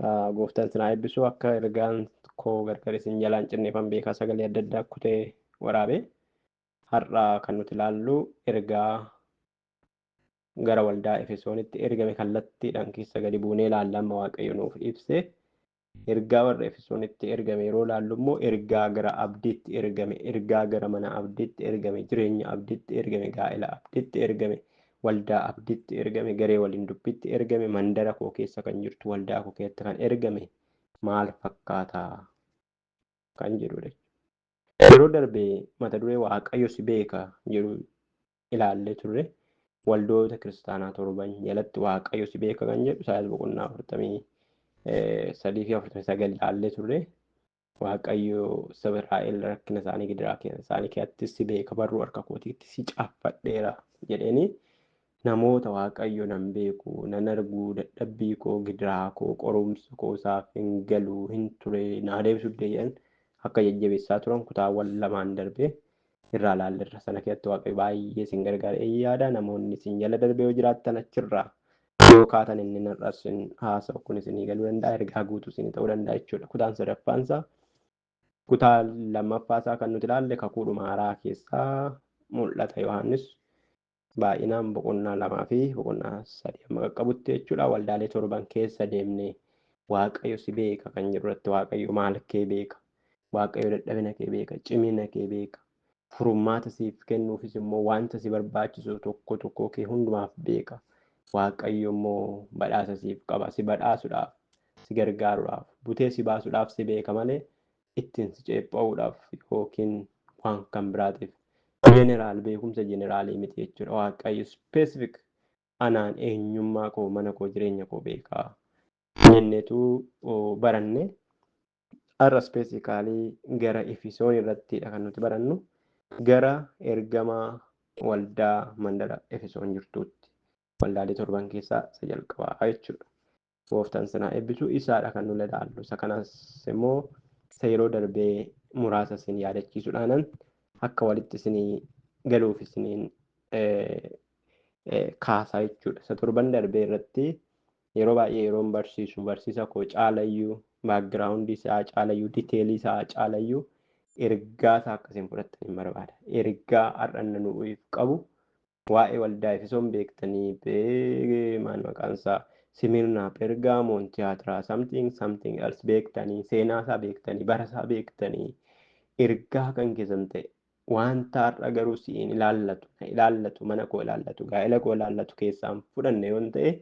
Gooftaan isin haa eebbisu. Akka ergaan koo gargar isin jalaan cinneefan beekaa sagalee adda addaa kutee waraabee har'a kan nuti ilaallu ergaa gara waldaa Efesoonitti ergame kallattiidhaan keessa gadi buunee ilaalla amma Waaqayyo nuuf ibse. Ergaa warra Efesoonitti ergame yeroo ilaallu immoo ergaa gara abdiitti ergame, ergaa gara mana abdiitti ergame, jireenya abdiitti ergame, gaa'ela abdiitti ergame, waldaa abdiitti ergame, garee waliin dubbitti ergame, mandara koo keessa kan jirtu waldaa koo keessatti kan ergame maal fakkaata kan jedhudha. Yeroo darbe mata duree Waaqayyo si beeka jedhu ilaallee turre. Waldoota kiristaanaa torban jalatti Waaqayyo si beeka kan jedhu Isaayyaas boqonnaa 43 fi 49 ilaallee turre. Waaqayyo saba Israa'el rakkina isaanii gidiraa isaanii keessatti si beeka, barruu harka kootiitti si caaffadheera jedheeni namoota Waaqayyo nan beeku, nan argu, dadhabbii koo, gidiraa koo, qorumsa koo isaaf hin galu, hin ture, naa deebisuu dide jedhan akka jajjabeessaa turan kutaawwan lamaan darbee irraa ilaalleerra. Sana keessatti Waaqayyo baay'ee isin gargaara yaada. Namoonni isin jala darbee yoo jiraattan achirraa yoo kaatan inni narraas isin haasa'u kun isinii galuu danda'a, ergaa guutuu isinii ta'uu danda'a jechuudha. Kutaan sadaffaansaa kutaa lammaffaasaa kan nuti ilaalle kakuudhuma haaraa keessaa mul'ata Yohaannis baay'inaan boqonnaa 2 fi boqonnaa 3 amma qaqqabutti jechuudha. Waldaalee torban keessa deemnee Waaqayyo si beeka kan jedhu irratti Waaqayyo maal kee beeka, Waaqayyo dadhabina kee beeka, cimina kee beeka, furmaata siif kennuufis immoo wanta si barbaachisu tokko tokko kee hundumaaf beeka. Waaqayyo immoo badhaasa siif qaba, si badhaasuudhaaf, si gargaaruudhaaf, butee si baasuudhaaf si beeka malee ittiin si ceepha'uudhaaf yookiin waan kan biraatiif jeneraal beekumsa jeneraalii miti jechuudha. Waaqayyo specific anaan eenyummaa koo, mana koo, jireenya koo beekaa jenneetu baranne. Har'a specifically gara Efesoon irrattidha kan nuti barannu, gara ergamaa waldaa mandara Efesoon jirtuutti waldaalee torban keessaa isa jalqabaa jechuudha. Gooftaan sinaa eebbisu isaadha kan nuti ilaallu. Isa kanas immoo isa yeroo darbee muraasa isin yaadachiisuudhaanan akka walitti isinii galuuf isiniin kaasaa jechuudha. Isa torban darbee irratti yeroo baay'ee yeroon barsiisu barsiisa koo caalayyuu, background isaa caalayyuu, detail isaa caalayyuu ergaa isaa akkasiin fudhattan hin barbaada. Ergaa har'a nuuf qabu waa'ee waldaa Efesoon beektanii, maal maqaan isaa Simirnaa, Pergaamoon, Tiyaatiraa, something something else beektanii, seenaa isaa beektanii, bara isaa beektanii, ergaa kan keessan ta'e wanta har'a garuu si'iin ilaallatu, na ilaallatu, mana koo ilaallatu, gaa'ela koo ilaallatu keessaan fudhanne yoon ta'e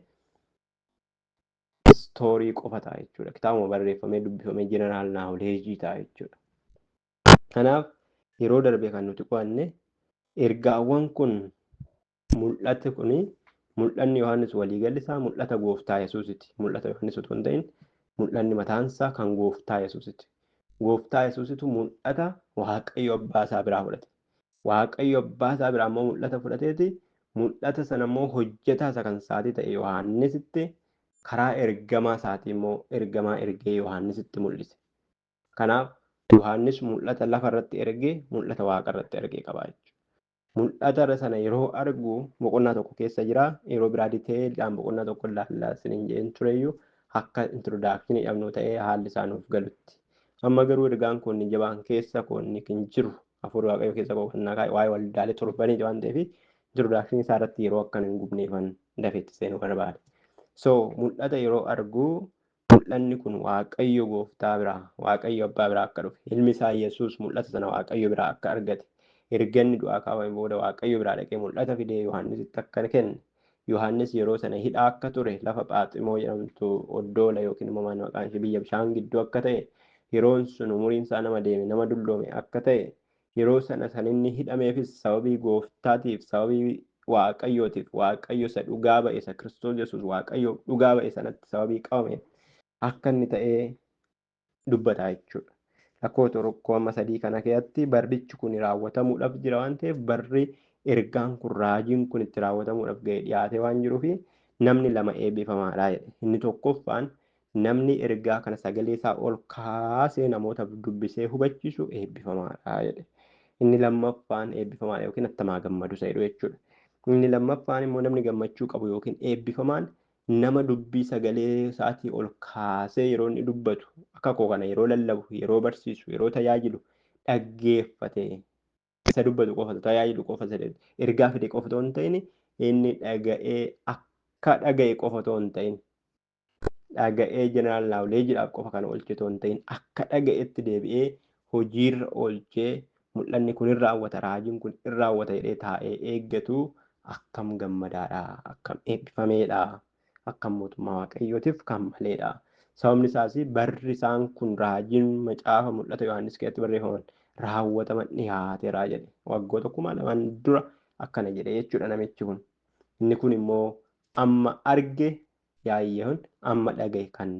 story qofa ta'a jechuudha. Kitaabuma barreeffamee dubbifamee general knowledge ta'a jechuudha. Kanaaf yeroo darbe kan nuti qo'anne ergaawwan kun mul'ati kuni mul'anni Yohaannis waliigalli isaa mul'ata gooftaa Yesuusiti. Mul'ata Yohaannis otoo hin ta'in mul'anni mataan isaa kan gooftaa Yesuusiti. Gooftaa Yesuusitu mul'ata Waaqayyo abbaa isaa biraa fudhate. Waaqayyo abbaa isaa biraa immoo mul'ata fudhateeti mul'ata sana immoo hojjetaa isa kan isaatii ta'e Yohaannisitti karaa ergamaa isaatii immoo ergamaa ergee Yohaannisitti mul'ise. Kanaaf Yohaannis mul'ata lafa irratti ergee mul'ata waaqa irratti ergee qaba jechuudha. Mul'ata sana yeroo argu boqonnaa tokko keessa jira. Yeroo biraa detailiidhaan boqonnaa tokko ilaallaa isiniin jedheen tureyyuu akka introduction dhabnu ta'ee haalli isaa nuuf galutti. Amma garuu ergaan kun inni jabaan keessa koo inni kan jiru hafuurri Waaqayyoo keessa koo kan naa kaa'e waa'ee waldaalee torbanii waan ta'eef introduction isaa irratti yeroo akkan hin gubneefan dafeetti seenuu barbaade. So mul'ata yeroo argu mul'anni kun Waaqayyo gooftaa biraa, Waaqayyo abbaa biraa akka dhufe, ilmi isaa Yesuus mul'ata sana Waaqayyo biraa akka argate, erga inni du'aa kaafame booda Waaqayyo biraa dhaqee mul'ata fidee Yohaannisitti akka kenne, Yohaannis yeroo sana hidhaa akka ture, lafa Phaaximoo jedhamtu oddoola yookiin immoo maal maqaan ishee biyya bishaan gidduu akka ta'e, yeroon sun umuriin isaa nama deeme, nama dulloome akka ta'e, yeroo sana san inni hidhameefis sababii gooftaatiif, sababii Waaqayyootiif, Waaqayyo isa dhugaa ba'e, isa Kiristoos Yesuus Waaqayyo dhugaa ba'e sanatti sababii qabame akka inni ta'ee dubbata jechuudha. Lakkoofsa 1-3 kana keessatti barrichi kun raawwatamuudhaaf jira waan ta'eef barri ergaan kun raajiin kun itti raawwatamuudhaaf ga'e dhiyaatee waan jiruufi namni lama eebbifamaadha jedhe. Inni tokkoffaan namni ergaa kana sagalee isaa ol kaasee namoota dubbisee hubachiisu eebbifamaadha jedhe. Inni lammaffaan eebbifamaadha yookiin attamaa gammadu isa jedhu jechuudha. Inni lammaffaan immoo namni gammachuu qabu yookiin eebbifamaan Nama dubbii sagalee isaatii ol kaasee yeroo inni dubbatu akka koo kana yeroo lallabu, yeroo barsiisu, yeroo tajaajilu dhaggeeffate isa dubbatu qofa, tajaajilu qofa, ergaa fide qofa otoo hin ta'in inni dhaga'ee akka dhaga'e qofa otoo hin ta'in dhaga'ee jeneraal naawuleejiidhaaf qofa kan oolche otoo hin ta'in akka dhaga'etti deebi'ee hojiirra oolchee mul'anni kun hin raawwata, raajiin kun hin raawwata jedhee taa'ee eeggatu akkam gammadaadha, akkam eebbifameedha, akkam mootummaa Waaqayyootiif kan maleedha. Sababni isaas barri isaan kun raajiin macaafa mul'ata Yohaannis keessatti barreeffaman raawwataman dhiyaateera jedhe. Waggoota 2000 dura akkana jedhe jechuudha namichi kun. Inni kun immoo amma arge yaayyehun amma dhagaye kan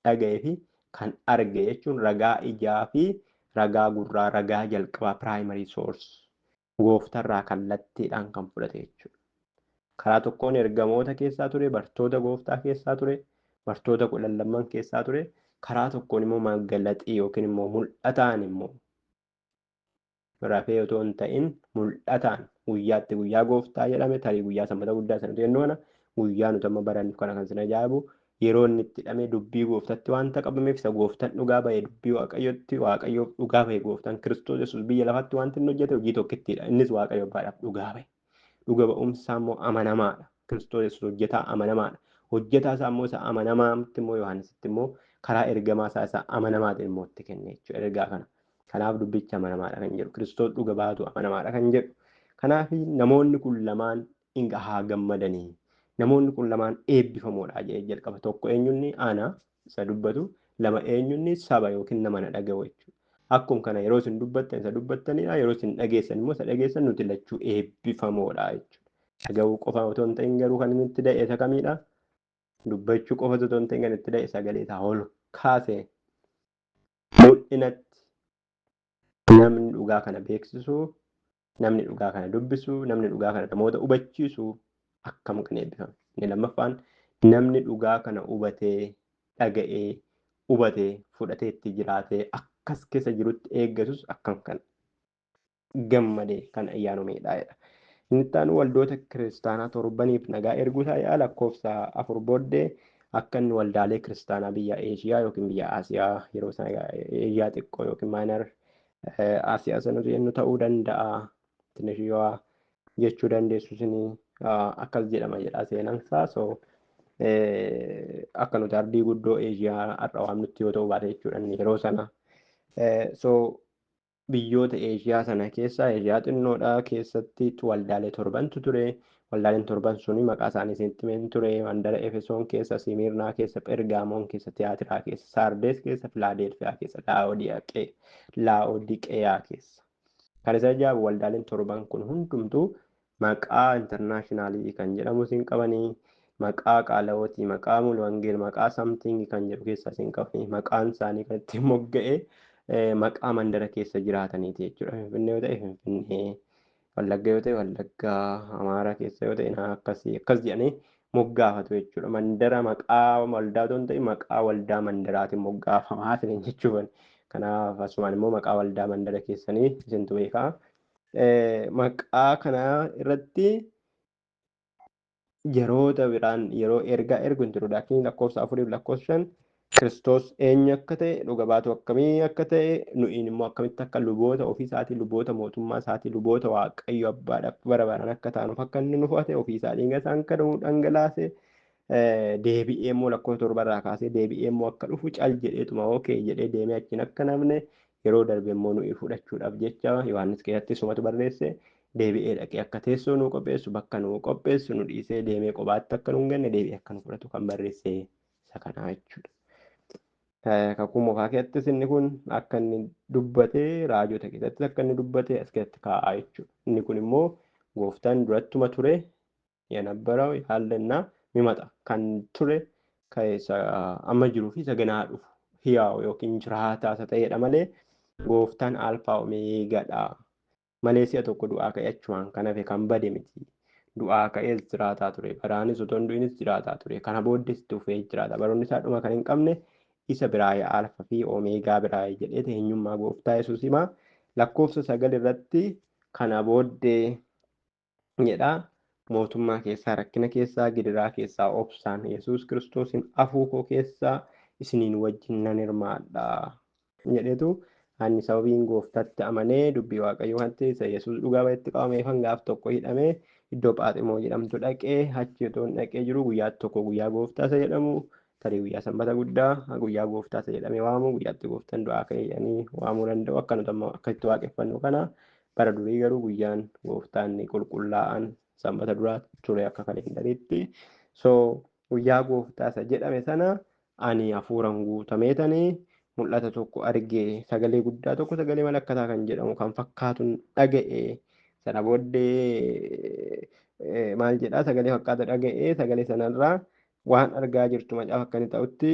dhaga'ee fi kan arge jechuun ragaa ijaa fi ragaa gurraa, ragaa jalqabaa primary source gooftarraa kallattiidhaan kan fudhate jechuudha. Karaa tokkoon ergamoota keessaa ture, bartoota gooftaa keessaa ture, bartoota 12 keessaa ture. Karaa tokkoon immoo magalaxii yookiin immoo mul'ataan immoo rafee otoo hin ta'in mul'ataan guyyaatti guyyaa gooftaa jedhame tarii guyyaa sanbata guddaa sanatu jennuu kana guyyaa nuti amma barannu kana kan sin ajaa'ibu yeroo inni itti hidhamee dubbii gooftatti wanta qabameef isa gooftaan dhugaa ba'e dubbii Waaqayyootti Waaqayyoof dhugaa ba'e gooftaan Kiristoos Yesuus biyya lafaatti wanti inni hojjete hojii tokkittiidha. Innis Waaqayyo abbaadhaaf dhugaa ba'e. Dhuga ba'umsi isaa immoo amanamaadha. Kiristoos Yesuus hojjetaa amanamaadha. Hojjetaa isaa immoo isa amanamaatti immoo Yohaannisitti immoo karaa ergamaa isaa isa amanamaatiin immoo itti kenne jechuudha ergaa kana. Kanaaf dubbichi amanamaadha kan jedhu. Kiristoos dhuga baatu amanamaadha kan jedhu. Kanaaf namoonni kun lamaan inga haa gammadanii. Namoonni kun lamaan eebbifamoodha jedhee jalqaba. Tokko eenyunni ana isa dubbatu, lama eenyunni saba yookiin nama na dhaga'u jechuudha. Akkuma kana yeroo isin dubbattan isa dubbattanidha, yeroo isin dhageessan immoo isa dhageessan nuti lachuu eebbifamoodha jechuudha. Dhaga'uu qofa otoo hin ta'in garuu kan inni itti da'e isa kamiidha? Dubbachuu qofa otoo hin ta'in kan itti da'e sagalee isaa ol kaase mul'inatti namni dhugaa kana beeksisu, namni dhugaa kana dubbisu, namni dhugaa kana namoota hubachiisu akkam kan eebbifame. Inni lammaffaan namni dhugaa kana hubatee, dhaga'ee, hubatee, fudhatee itti jiraatee akkas keessa jirutti eeggatus akkam kan gammadee kan ayyaanomeedha jedha. Inni itti aanu waldoota kiristaanaa torbaniif nagaa erguu isaa yaala lakkoofsa 4 booddee akka inni waldaalee kiristaanaa biyya Eeshiyaa yookiin biyya Asiyaa yeroo sana Eeshiyaa xiqqoo yookiin maayinar Asiyaa sanatu jennu ta'uu danda'a. Tinishiyaa jechuu dandeessu isinii akkas jedhama jedha seenansaa. So akka nuti ardii guddoo Eeshiyaa har'a waamnutti yoo ta'u baate jechuudha inni yeroo sana. So biyyoota Eeshiyaa sana keessa Eeshiyaa xinnoodha keessatti waldaalee torbantu ture. Waldaaleen torban suni maqaa isaanii isinitti himeen ture. Mandara Efesoon keessa, Simirnaa keessa, Phergaamoon keessa, Tiyaatiraa keessa, Saardees keessa, Filaadelfiyaa keessa, Laa'odiqeyaa keessa. Kan isa ajaa'ibu waldaaleen torban kun hundumtuu maqaa intarnaashinaalii kan jedhamu isin qabanii, maqaa qaala'ootii, maqaa mulwangeel, maqaa samtiingii kan jedhu keessaa isin qabanii, maqaan isaanii kan ittiin mogga'e maqaa mandara keessa jiraataniiti jechuudha. Finfinnee yoo ta'e Finfinnee, Wallagga yoo ta'e Wallaggaa, Amaaraa keessa yoo ta'e akkasii akkas jedhanii moggaafatu jechuudha. Mandara maqaa waldaa otoo hin ta'in maqaa waldaa mandaraatiin moggaafamaa isin jechuudha. Kanaaf asumaan immoo maqaa waldaa mandara keessanii isintu beekaa. Maqaa kana irratti yeroota biraan yeroo ergaa ergu introdakshinii lakkoofsa 4 fi lakkoofsa 5 Kiristoos eenyu akka ta'e, dhuga baatu akkamii akka ta'e, nu'iin immoo akkamitti akka luboota ofii isaatii, luboota mootummaa isaatii, luboota Waaqayyo abbaadhaaf bara baraan akka taanuuf akka inni nu fo'ate, ofii isaa dhiiga isaan akka dhangalaase, deebi'ee immoo lakkoofsa 7 irraa kaasee deebi'ee immoo akka dhufu cal jedheetuma ookee jedhee deemee achiin akka namne yeroo darbe immoo nuyi fudhachuudhaaf jecha Yohaannis keessatti sumatu barreesse deebi'ee dhaqee akka teessoo nuu qopheessu, bakka nuu qopheessu, nu dhiisee deemee kophaatti akka nu hin ganne deebi'ee akka nu fudhatu kan barreesse isa kanaa jechuudha. Kakuu moofaa keessattis inni kun akka inni dubbate raajota keessattis akka inni dubbate as keessatti kaa'aa jechuudha. Inni kun immoo gooftaan durattuma ture የነበረው ያለና የሚመጣ kan ture keessa amma jiruu fi isa ganaa dhufu hiyaa'u yookiin jiraataa isa ta'edha malee gooftaan alfaa omeegaadha malee si'a tokko du'aa ka'e achumaan kan hafe kan bade miti. Du'aa ka'ees jiraataa ture, baraanis otoo hin du'inis jiraataa ture, kana booddees itti fufee jiraata. Baroonni isaa dhuma kan hin qabne isa biraayee alfa fi omeegaa biraayee jedhee eenyummaa gooftaa Yesuus hima. Lakkoofsa 9 irratti kana booddee jedha. Mootummaa keessaa, rakkina keessaa, gidiraa keessaa obsaan Yesuus Kiristoosin afuu koo keessaa isiniin wajjin nan hirmaadha jedhetu ani sababiin gooftaatti amanee dubbii Waaqayyoo kanatti isa Yesuus dhugaa ba'etti qabameefan gaaf tokko hidhamee iddoo Phaaximoo jedhamtu dhaqee achi otoo hin dhaqee jiru guyyaa tokko guyyaa gooftaa isa jedhamu tarii guyyaa sanbata guddaa guyyaa gooftaa isa jedhamee waamu guyyaatti gooftaan du'aa ka'e jedhanii waamuu danda'u akka nuti amma akkasitti waaqeffannu kana bara durii garuu guyyaan gooftaan qulqullaa'an sanbata duraa ture akka kaleendariitti. So guyyaa gooftaa isa jedhame sana ani hafuuraan guutameetanii mul'ata tokko arge sagalee guddaa tokko sagalee malakkataa kan jedhamu kan fakkaatuun dhaga'e sana booddee maal jedhaa sagalee fakkaata dhaga'e sagalee sanarraa waan argaa jirtu macaafa akka inni ta'utti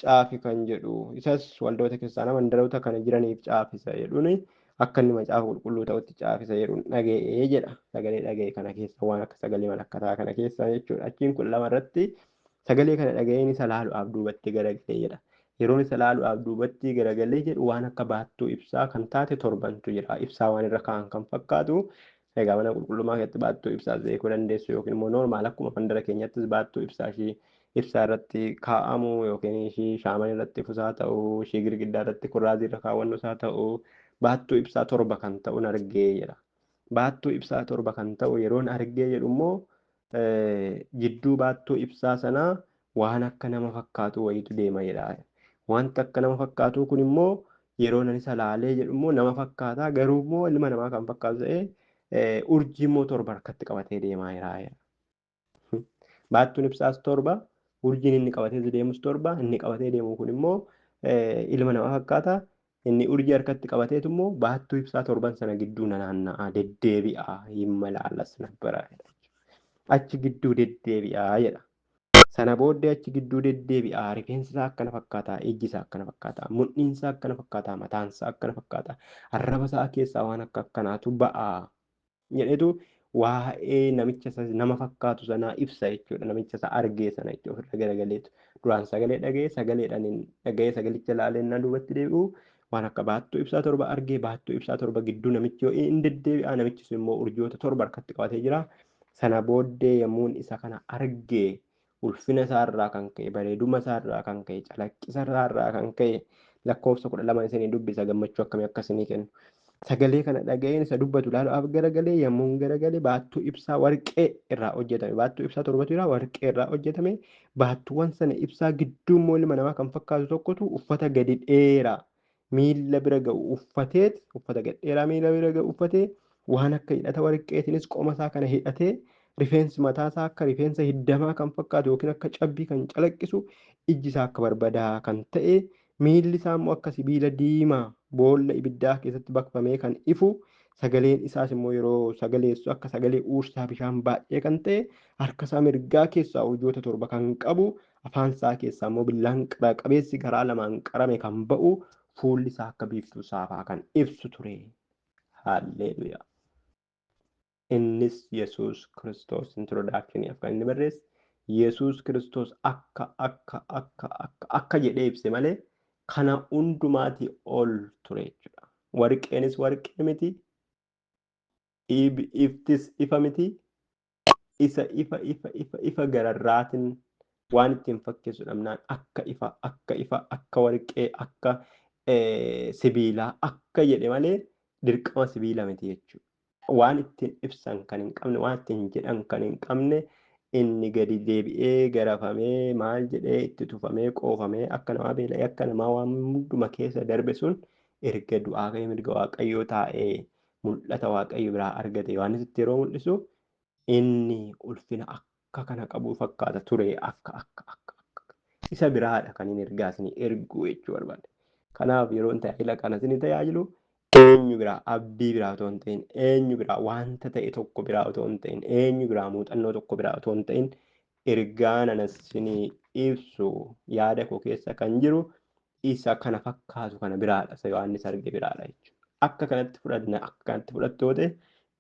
caafi kan jedhu isas waldoota kiristaanaa mandaroota kana jiraniif caafisa jedhuun akka inni macaafa qulqulluu ta'utti caafisa jedhuun dhaga'ee jedha. Sagalee dhaga'e kana keessa waan akka sagalee malakkataa kana keessa jechuudha. Achiin 12 irratti sagalee kana dhaga'een isa laaluudhaaf duubatti garagalee jedha. Yeroon isa laaluudhaaf duubatti garagalee jedhu waan akka baattuu ibsaa kan taate torbantu jira. Ibsaa waan irra kaa'an kan fakkaatu. Egaa mana qulqullummaa keessatti baattuu ibsaas beekuu dandeessu yookiin immoo normaal akkuma mandara keenyattis baattuu ibsaa ishii ibsaa irratti kaa'amu yookiin ishii shaaman irratti ifusaa ta'u ishii girgiddaa irratti kurraazii irra kaawwannusaa ta'u baattuu ibsaa 7 kan ta'uun argee jedha. Baattuu ibsaa 7 kan ta'u yeroon argee jedhu immoo jidduu baattuu ibsaa sanaa waan akka nama fakkaatu wayiitu deema jedha. Wanta akka nama fakkaatu kun immoo yeroo nan isa laalee jedhu immoo nama fakkaataa garuu immoo ilma namaa kan fakkaatu ta'ee urjii immoo 7 harkatti qabatee deemaa jira. Baattuun ibsaas 7, urjiin inni qabatee deemus 7, inni qabatee deemu kun immoo ilma namaa fakkaata. Inni urjii harkatti qabateetu immoo baattuu ibsaa 7 sana gidduu nanaanna'a deddeebi'a himmalaalas nabbara jedha. Achi gidduu deddeebi'a jedha. Sana booddee achi gidduu deddeebi'a rifeensi isaa akkana fakkaata, ijji isaa akkana fakkaata, mudhiin isaa akkana fakkaata, mataan isaa akkana fakkaata, arraba isaa keessaa waan akka akkanaatu ba'a jedhetu waa'ee namicha nama fakkaatu sanaa ibsa jechuudha. Namicha isa argee sana jechuudha ofirra garagaleetu. Duraan sagalee dhaga'ee sagaleedhaan dhaga'ee sagalicha ilaalee na duubatti deebi'u waan akka baattuu ibsaa 7 argee baattuu ibsaa 7 gidduu namichi yoo inni deddeebi'a namichi sun immoo urjoota 7 harkatti qabatee jira. Sana booddee yommuun isa kana argee ulfina isaarraa kan ka'e bareeduma isaarraa kan ka'e calaqqisa isaarraa kan ka'e lakkoofsa 12 isinii dubbisa gammachuu akkamii akka isinii kennu. Sagalee kana dhaga'een isa dubbatu ilaaluudhaaf garagalee yommuun garagalee baattuu ibsaa warqee irraa hojjetame baattuu ibsaa 7 jira warqee irraa hojjetame baattuuwwan sana ibsaa gidduu immoo ilma namaa kan fakkaatu tokkotu uffata gadi dheeraa miilla bira ga'u uffateet uffata gadi dheeraa miilla bira ga'u uffatee waan akka hidhata warqeetiinis qoma isaa kana hidhatee rifeensi mataa isaa akka rifeensa hiddamaa kan fakkaatu yookiin akka cabbii kan calaqqisu ijji isaa akka barbadaa kan ta'e miilli isaa immoo akka sibiila diimaa boolla ibiddaa keessatti baqfamee kan ifu sagaleen isaas immoo yeroo sagaleessu akka sagalee uursaa bishaan baay'ee kan ta'e harka isaa mirgaa keessaa urjoota 7 kan qabu afaan isaa keessaa immoo billaan qara qabeessi garaa lamaan qarame kan ba'u fuulli isaa akka biiftuu saafaa kan ibsu ture. Haalleluuyaa. Innis Yesuus Kiristoos introduction kan inni barreesse Yesuus Kiristoos akka akka akka akka akka jedhee ibse malee kana hundumaatii ol ture jechuudha. Warqeenis warqee miti, iftis ifa miti, isa ifa ifa ifa ifa gararraatiin waan ittiin fakkeessu dhabnaan akka ifa akka ifa akka warqee akka sibiilaa akka jedhe malee dirqama sibiila miti jechuudha. Waan ittiin ibsan kan hin qabne, waan ittiin jedhan kan hin qabne inni gadi deebi'ee garafamee maal jedhee itti tufamee qoofamee akka namaa beela'ee akka namaa waan hunduma keessa darbe sun erga du'aa ka'ee mirga Waaqayyoo taa'ee mul'ata Waaqayyo biraa argate Yohaannisitti yeroo mul'isu inni ulfina akka kana qabu fakkaata ture akka akka akka akka isa biraadha kan inni ergaa isinii ergu jechuu barbaade. Kanaaf yeroo tajaajila kana isinii tajaajilu eenyu biraa abdii biraa otoo hin ta'in eenyu biraa wanta ta'e tokko biraa otoo hin ta'in eenyu biraa muuxannoo tokko biraa otoo hin ta'in ergaan ana isinii ibsu yaada koo keessa kan jiru isa kana fakkaatu kana biraadha isa Yohaannis arge biraadha jechuudha. Akka kanatti fudhanna akka kanatti fudhattu yoo ta'e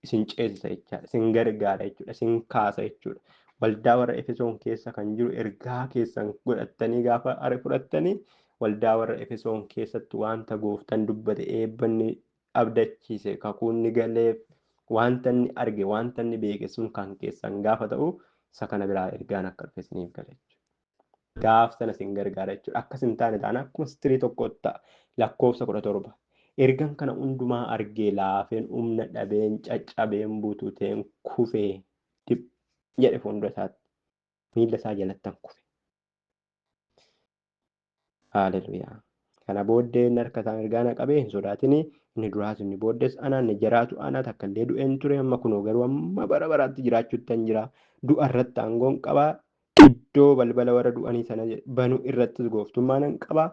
isin ceesisa jechaadha isin gargaara jechuudha isin kaasa jechuudha. Waldaa warra Efesoon keessa kan jiru ergaa keessan godhattanii gaafa fudhattanii waldaa warra Efesoon keessatti wanta gooftaan dubbate eebbanni abdachiise kakuunni galeef Wanta inni arge, wanta inni beeke sun kan keessan gaafa ta'u isa kana biraa ergaan akka dhufe isiniif gala jechuudha. Gaaf sana isin gargaara jechuudha. Akkas hin taane taana akkuma istirii tokkotti ta'a. Lakkoofsa 17. Ergan kana hundumaa argee laafeen humna dhabeen caccabeen bututeen kufee dib jedhe fuuldura isaatti. Miilla isaa jalattan kufe. Haaleluyyaa. Kana booddee inni harka isaa mirgaa na qabee hin sodaatini inni duraas inni booddees ana inni jiraatu ana takka illee du'een ture amma kunoo garuu amma bara baraatti jiraachuutti hin jira. Du'a irratti aangoon qabaa. Iddoo balbala warra du'anii sana banu irrattis gooftummaa nan qabaa.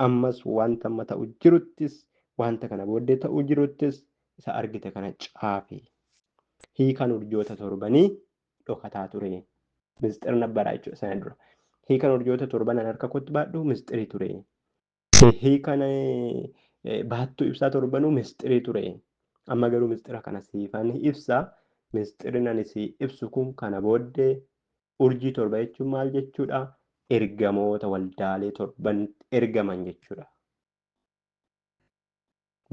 Ammas wanta amma ta'u jiruttis wanta kana booddee ta'u jiruttis isa argite kana caafi. Hiikan urjoota torbanii dhokataa ture. Misxir nabbaraa jechuudha sana dura. Hiikan urjoota torban an harka kootti baadhu misxirii ture. Hiikan baattuu ibsaa torbanuu misxirii ture. Amma garuu misxira kana siifan ibsa. Misxirri ani si ibsu kun kana booddee urjii torba jechuun maal jechuudha? Ergamoota waldaalee torban ergaman jechuudha.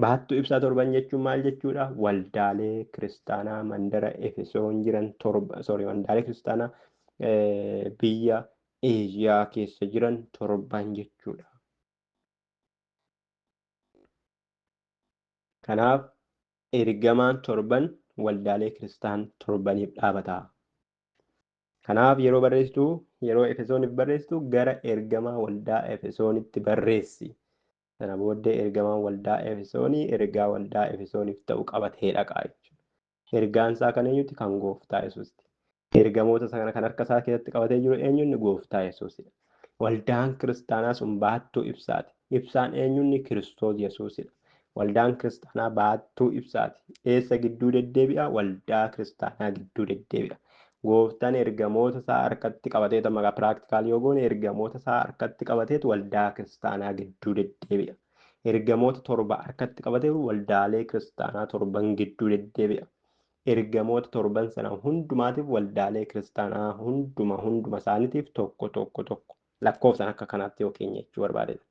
Baattuu ibsaa torban jechuun maal jechuudha? Waldaalee kiristaanaa mandara Efesoon jiran torba, sorry, waldaalee kiristaanaa biyya Eeshiyaa keessa jiran torban jechuudha. Kanaaf ergamaan torban waldaalee kiristaan torbaniif dhaabata. Kanaaf yeroo barreessitu, yeroo Efesooniif barreessitu gara ergamaa waldaa Efesoonitti barreessi. Sana booddee ergamaan waldaa Efesoonii ergaa waldaa Efesooniif ta'u qabatee dhaqa jechuudha. Ergaan isaa kan eenyuti? Kan gooftaa Yesuusti. Ergamoota sana kan harka isaa keessatti qabatee jiru eenyunni? Gooftaa Yesuusidha. Waldaan kiristaanaa sun baattuu ibsaati. Ibsaan eenyunni? Kiristoos Yesuusidha. Waldaan kiristaanaa baattuu ibsaati. Eessa gidduu deddeebi'a? Waldaa kiristaanaa gidduu deddeebi'a. Gooftaan ergamoota isaa harkatti qabateetu maqaa piraktikaal yoo goone ergamoota isaa harkatti qabateetu waldaa kiristaanaa gidduu deddeebi'a. Ergamoota torba harkatti qabateetu waldaalee kiristaanaa torban gidduu deddeebi'a. Ergamoota torban sana hundumaatiif waldaalee kiristaanaa hunduma isaaniitiif tokko tokko tokko lakkoofsaan akka kanaatti yoo keenya jechuu barbaadeedha.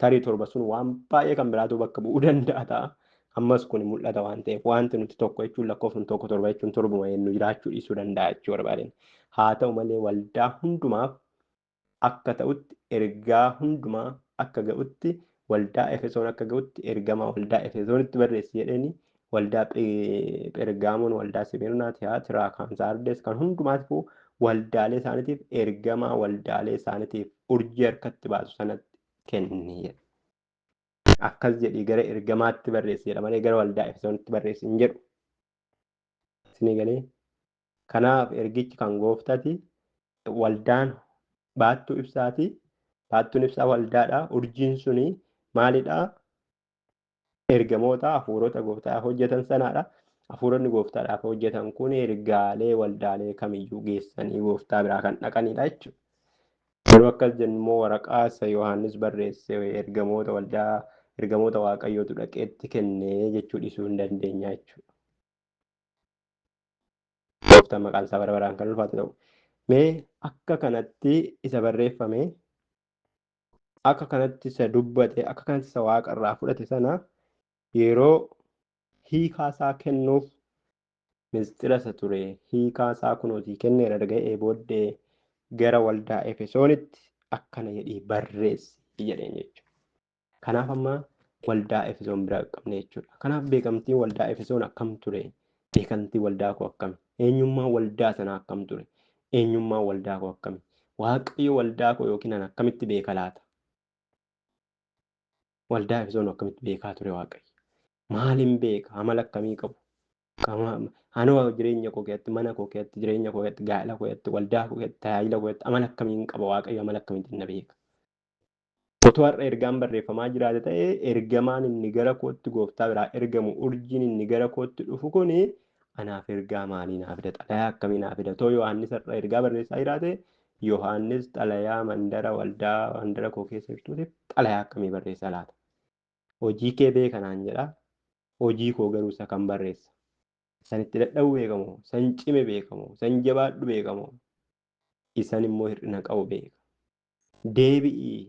Tarii torba sun waan baay'ee kan biraatu bakka bu'uu danda'a ta'a. Ammas kun mul'ata waan ta'eef wanti nuti tokko jechuun lakkoofsaan tokko torba jechuun torbuma jennu jiraachuu dhiisuu danda'a jechuu barbaadeen. Haa ta'u malee waldaa hundumaaf akka ta'utti ergaa hundumaa akka ga'utti waldaa Efesoon akka ga'utti ergamaa waldaa Efesoonitti barreessi jedheeni waldaa Phergaamoon, waldaa Simirnaa, Tiyaatiraa, kan Saardes kan hundumaatiifuu waldaalee isaaniitiif ergamaa waldaalee isaaniitiif urjii harkatti baasu sanatti kenni jedhe. Akkas jedhii gara ergamaatti barreessi jedha malee gara waldaa Efesoonitti barreessi hin jedhu. Isinii galee? Kanaaf ergichi kan gooftaati. Waldaan baattuu ibsaati. Baattuun ibsaa waldaadha. Urjiin suni maalidha? Ergamoota hafuurota gooftaadhaaf hojjetan sanaadha. Hafuuronni gooftaadhaaf hojjetan kun ergaalee waldaalee kamiyyuu geessanii gooftaa biraa kan dhaqanidha jechuudha. Yeroo akkas jennu immoo waraqaa isa Yohaannis barreesse ergamoota waldaa ergamoota Waaqayyootu dhaqeetti kennee jechuu dhiisuu hin dandeenya jechuudha. Gooftaan maqaan isaa bara baraan kan ulfaatu ta'u. Mee akka kanatti isa barreeffame, akka kanatti isa dubbate, akka kanatti isa waaqa irraa fudhate sana yeroo hiikaa isaa kennuuf misxira isa ture hiikaa isaa kunootii kenneera erga booddee gara waldaa Efesoonitti akkana jedhii barreessi jedheen jechuudha. Kanaaf amma waldaa Efesoon bira qabne jechuudha. Kanaaf beekamtiin waldaa Efesoon akkam ture? Beekamtiin waldaa koo akkami? Eenyummaan waldaa sanaa akkam ture? Eenyummaan waldaa koo akkami? Waaqayyo waldaa koo yookiin ana akkamitti beeka laata? Waldaa Efesoon akkamitti beekaa ture Waaqayyo? Maaliin beeka? Amala akkamii qabu? Anoo jireenya koo keessatti, mana koo keessatti, jireenya koo keessatti, gaa'ela koo keessatti, waldaa koo keessatti, tajaajila koo keessatti amala akkamiin qaba? Waaqayyo amala akkamiitiin na beeka? Otoo har'a ergaan barreeffamaa jiraate ta'ee ergamaan inni gara kootti gooftaa biraa ergamu urjiin inni gara kootti dhufu kuni anaaf ergaa maalii naa fida? Xalayaa akkamii naa fida? Otoo Yohaannis har'a ergaa barreessaa jiraate Yohaannis xalayaa mandara waldaa mandara koo keessa jirtuutiif xalayaa akkamii barreessa laata? Hojii kee beeka naan jedha. Hojii koo garuu isa kan barreessa? San itti dadhabu beekamoo? San cime beekamoo? San jabaadhu beekamoo? Isan immoo hir'ina qabu beeka. Deebi'ii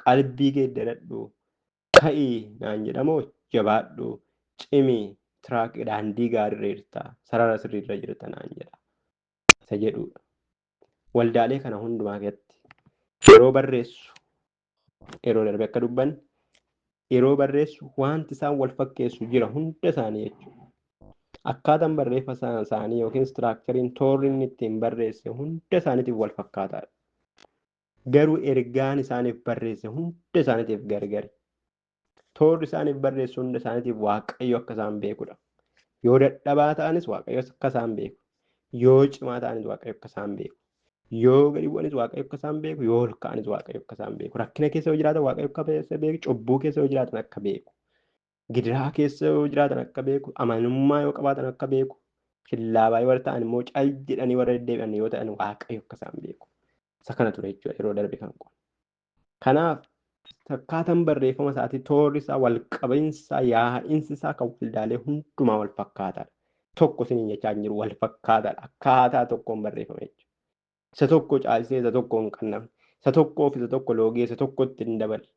qalbii geeddaradhu ka'ii naan jedhamoo jabaadhu cimii Track, daandii gaariirra jirta, sarara sirriirra jirta naan jedha. Isa jedhudha. Waldaalee kana hundumaa keessatti yeroo barreessu, yeroo darbe akka dubbanne, yeroo barreessu wanti isaan wal fakkeessu jira hunda isaanii jechuudha. Akkaataan barreeffama isaanii yookiin structureiin, toorri inni ittiin barreesse hunda isaaniitiif wal fakkaataadha. Garuu ergaan isaaniif barreesse hunda isaaniitiif gargari. Toorri isaaniif barreessu hunda isaaniitiif Waaqayyo akka isaan beekudha. Yoo dadhabaa ta'anis Waaqayyo akka isaan beeku. Yoo cimaa ta'anis Waaqayyo akka isaan beeku. Yoo gadi bu'anis Waaqayyo akka isaan beeku. Yoo ol ka'anis Waaqayyo akka isaan beeku. Rakkina keessa yoo jiraatan Waaqayyo akka beeku. Cubbuu keessa yoo jiraatan akka beeku. Gidiraa keessa yoo jiraatan akka beeku. Amanamummaa yoo qabaatan akka beeku. Shillaabaa warra ta'an immoo cal jedhanii warra deddeebi'an yoo ta'an Waaqayyo akka isaan beeku. Isa kana ture jechuudha yeroo darbe kan qo'anne. Kanaaf akkaataan barreeffama isaatii, toorri isaa, wal qabinsi isaa, yaa'insi isaa kan waldaalee hundumaa wal fakkaataadha. Tokko isiniin jechaa hin jiru, wal fakkaataadha. Akkaataa tokkoon barreeffame jechuudha. Isa tokko caalchisee isa tokko hin qannamne. Isa tokkoof isa tokko loogee isa tokkotti hin daballe.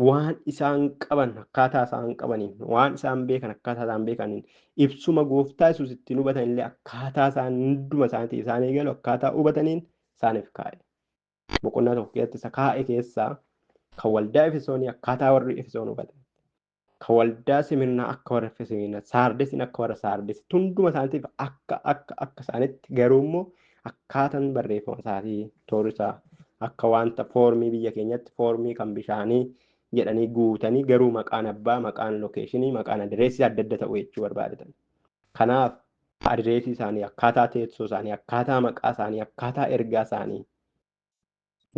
Waan isaan qaban akkaataa isaan qabaniin, waan isaan beekan akkaataa isaan beekaniin, ibsuma Gooftaa Yesuus ittiin hubatan illee akkaataa isaan hunduma isaaniitii isaan eegalu akkaataa hubataniin isaaniif kaa'e. Boqonnaa tokko keessatti isa kaa'e keessaa kan waldaa Efesoonii akkaataa warri Efesoon hubatan, kan waldaa Simirnaa akka warra Simirnaa, Saardesiin akka warra Saardes, hunduma isaaniitiif akka akka akka isaanitti. Garuu immoo akkaataan barreeffama isaatii, toorri isaa akka wanta foormii biyya keenyatti foormii kan bishaanii jedhanii guutanii, garuu maqaan abbaa, maqaan locationii, maqaan adireesii adda adda ta'u jechuu barbaadatan. Kanaaf adireesii isaanii, akkaataa teessoo isaanii, akkaataa maqaa isaanii, akkaataa ergaa isaanii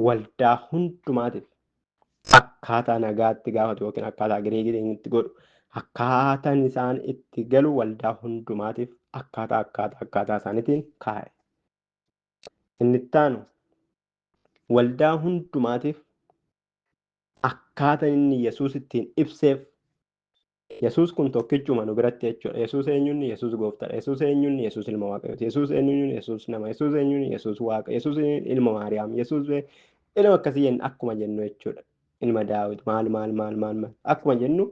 waldaa hundumaatiif akkaataa nagaatti gaafatu yookiin akkaataa greetingitti godhu, akkaataan isaan itti galu waldaa hundumaatiif akkaataa akkaataa akkaataa isaaniitiin kaa'e. Inni itti aanu waldaa hundumaatiif akkaataa inni Yesuus ittiin ibseef. Yesuus kun tokkichuma nu biratti jechuudha. Yesuus eenyuun? Yesuus gooftaadha. Yesuus eenyuun? Yesuus ilma Waaqayyooti. Yesuus eenyuun? Yesuus nama. Yesuus eenyuun? Yesuus Waaqa. Yesuus ilma Maariyaam. Yesuus ilma akkasii jennu akkuma jennu jechuudha. Ilma Daawit maal maal maal maal maal akkuma jennu,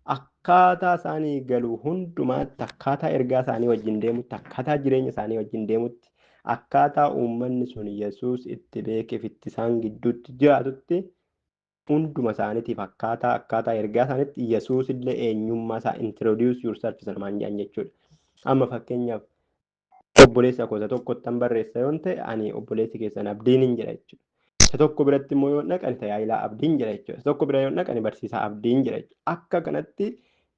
akkaataa isaanii galu hundumaatti, akkaataa ergaa isaanii wajjin deemutti, akkaataa jireenya isaanii wajjin deemutti, akkaataa uummanni sun Yesuus itti beekeef itti isaan gidduutti jiraatutti, hunduma isaaniitiif akkaataa akkaataa ergaa isaaniitti Yesuus illee eenyummaa isaa introduce yourself salmaan jedhan jechuudha. Amma fakkeenyaaf obboleessa koo isa tokkottan barreessa yoon ta'e, ani obboleessi keessan Abdiin hin jedha jechuudha. Isa tokko biratti immoo yoo dhaqan tajaajilaa Abdiin jedha jechuudha. Isa tokko bira yoo dhaqan barsiisaa Abdiin jedha jechuudha. Akka kanatti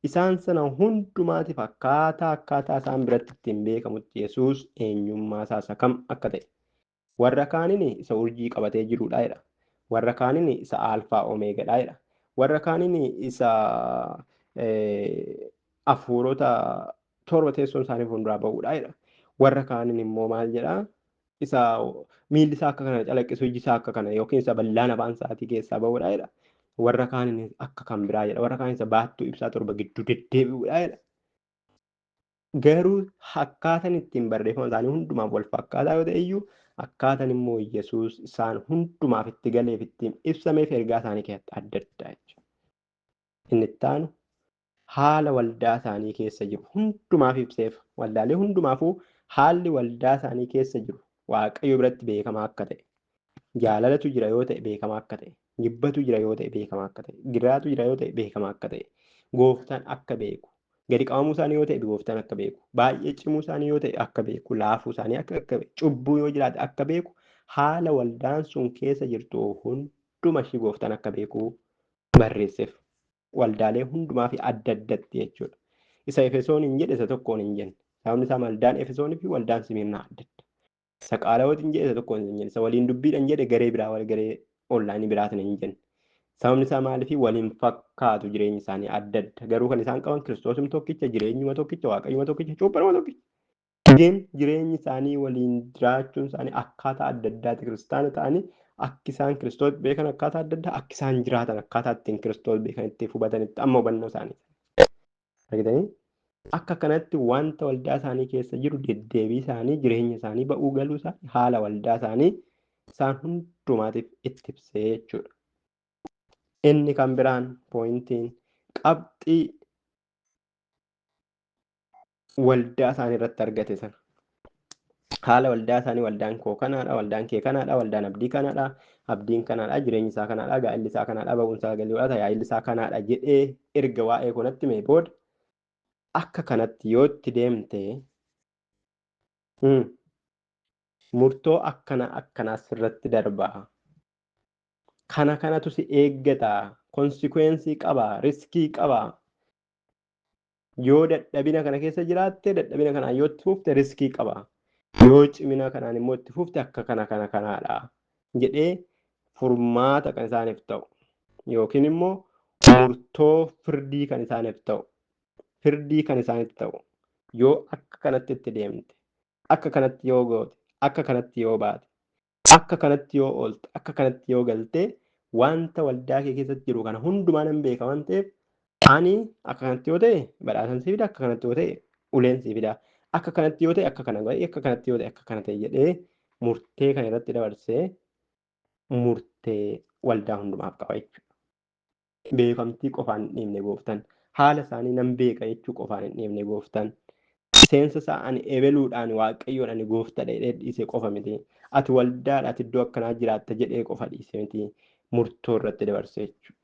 isaan sana hundumaatiif akkaataa akkaataa isaan biratti ittiin beekamutti Yesuus eenyummaa isaa isa kam akka ta'e. Warra kaaniin isa urjii qabatee jirudha jedha. Warra kaaniin isa Aalfaa Omeegadha jedha. Warra kaaniin isa hafuurota torba teessoon isaanii fuulduraa ba'uudha jedha. Warra kaaniin immoo maal jedha? Isa miilli isaa akka kana calaqqisu, iji isaa akka kana, yookiin isa bal'aan afaan isaatii keessaa ba'uudha jedha. Warra kaaniin akka kan biraa jedha. Warra kaaniin isa baattuu ibsaa torba gidduu deddeebi'uudha jedha. Garuu akkaataan ittiin barreeffama isaanii hundumaaf wal fakkaataa yoo ta'e iyyuu, akkaataan immoo Yesuus isaan hundumaaf itti galeef ittiin ibsameef ergaa isaanii keessatti adda adda jechuudha. Inni itti aanu haala waldaa isaanii keessa jiru hundumaaf ibseef. Waldaalee hundumaafuu haalli waldaa isaanii keessa jiru Waaqayyo biratti beekamaa akka ta'e, jaalalatu jira yoo ta'e beekamaa akka ta'e, jibbatu jira yoo ta'e beekamaa akka ta'e, giraatu jira yoo ta'e beekamaa akka ta'e, Gooftaan akka beeku, gadi qabamuu isaanii yoo ta'e Gooftaan akka beeku, baay'ee cimuu isaanii yoo ta'e akka beeku, laafuu isaanii akka beeku, cubbuu yoo jiraate akka beeku, haala waldaan sun keessa jirtu hunduma ishii Gooftaan akka beeku barreesseef. Waldaalee hundumaa fi adda addatti jechuudha. Isa Efesoon hin jedhe isa tokkoon hin jenne. Sababni isaa waldaan Efesoonii fi waldaan Simirnaa adda adda. Isa Qaalawootiin hin jedhe isa tokkoon hin jenne. Isa waliin dubbiidhaan jedhe garee biraa wal garee onlineii biraatiin hin jenne. Sababni isaa maaliif? Waliin fakkaatu, jireenyi isaanii adda adda. Garuu kan isaan qaban Kiristoosum tokkicha, jireenyuma tokkicha, Waaqayyuma tokkicha, cuuphanuma tokkicha. Geen jireenyi isaanii waliin jiraachuun isaanii akkaataa adda addaati. Kiristaana ta'anii akki isaan Kiristoos beekan akkaataa adda addaa, akki isaan jiraatan, akkaataa ittiin Kiristoos beekan itti hubatanitti amma hubannoo isaanii. Argitanii? Akka kanatti wanta waldaa isaanii keessa jiru, deddeebii isaanii, jireenya isaanii, ba'uu galuu isaanii, haala waldaa isaanii isaan hundumaatiif itti ibsee jechuudha. Inni kan biraan pointiin qabxii waldaa isaanii irratti argate sana. Haala waldaa isaanii waldaan koo kanaadha, waldaan kee kanaadha, waldaan abdii kanaadha, abdiin kanaadha, jireenyi isaa kanaadha, gaa'elli isaa kanaadha, ba'uun isaa galiidha, tajaajilli isaa kanaadha jedhee erga waa'ee koo natti himee booda akka kanatti yoo itti deemte murtoo akkana akkanaa sirratti darba. Kana kanatu si eeggata, konsikwensii qaba, riskii qaba. Yoo dadhabina kana keessa jiraatte, dadhabina kanaan yoo itti fufte riskii qaba. Yoo cimina kanaan immoo itti fufte akka kana kana kanaadha jedhee furmaata kan isaaniif ta'u yookiin immoo murtoo firdii kan isaaniif ta'u firdii kan isaaniif ta'u yoo akka kanatti itti deemte, akka kanatti yoo goote, akka kanatti yoo baate, akka kanatti yoo oolte, akka kanatti yoo galte wanta waldaa kee keessatti jiru kana hundumaa nan beeka waan ta'eef ani akka kanatti yoo ta'e badhaasan si fida, akka kanatti yoo ta'e uleen si fida, akka kanatti yoo ta'e akka kana godhe, akka kanatti yoo ta'e akka kana ta'e jedhee murtee kana irratti dabarsee murtee waldaa hundumaaf qaba jechuudha. Beekamtii qofaan hin dhiibne gooftaan. Haala isaanii nan beeka jechuu qofaan hin dhiibne gooftaan. Seensa isaa ani ebeluudhaan waaqayyoon ani gooftaadha jedhee dhiise qofa miti. Ati waldaadha, ati iddoo akkanaa jiraatta jedhee qofa dhiise miti. Murtoo irratti dabarse jechuudha.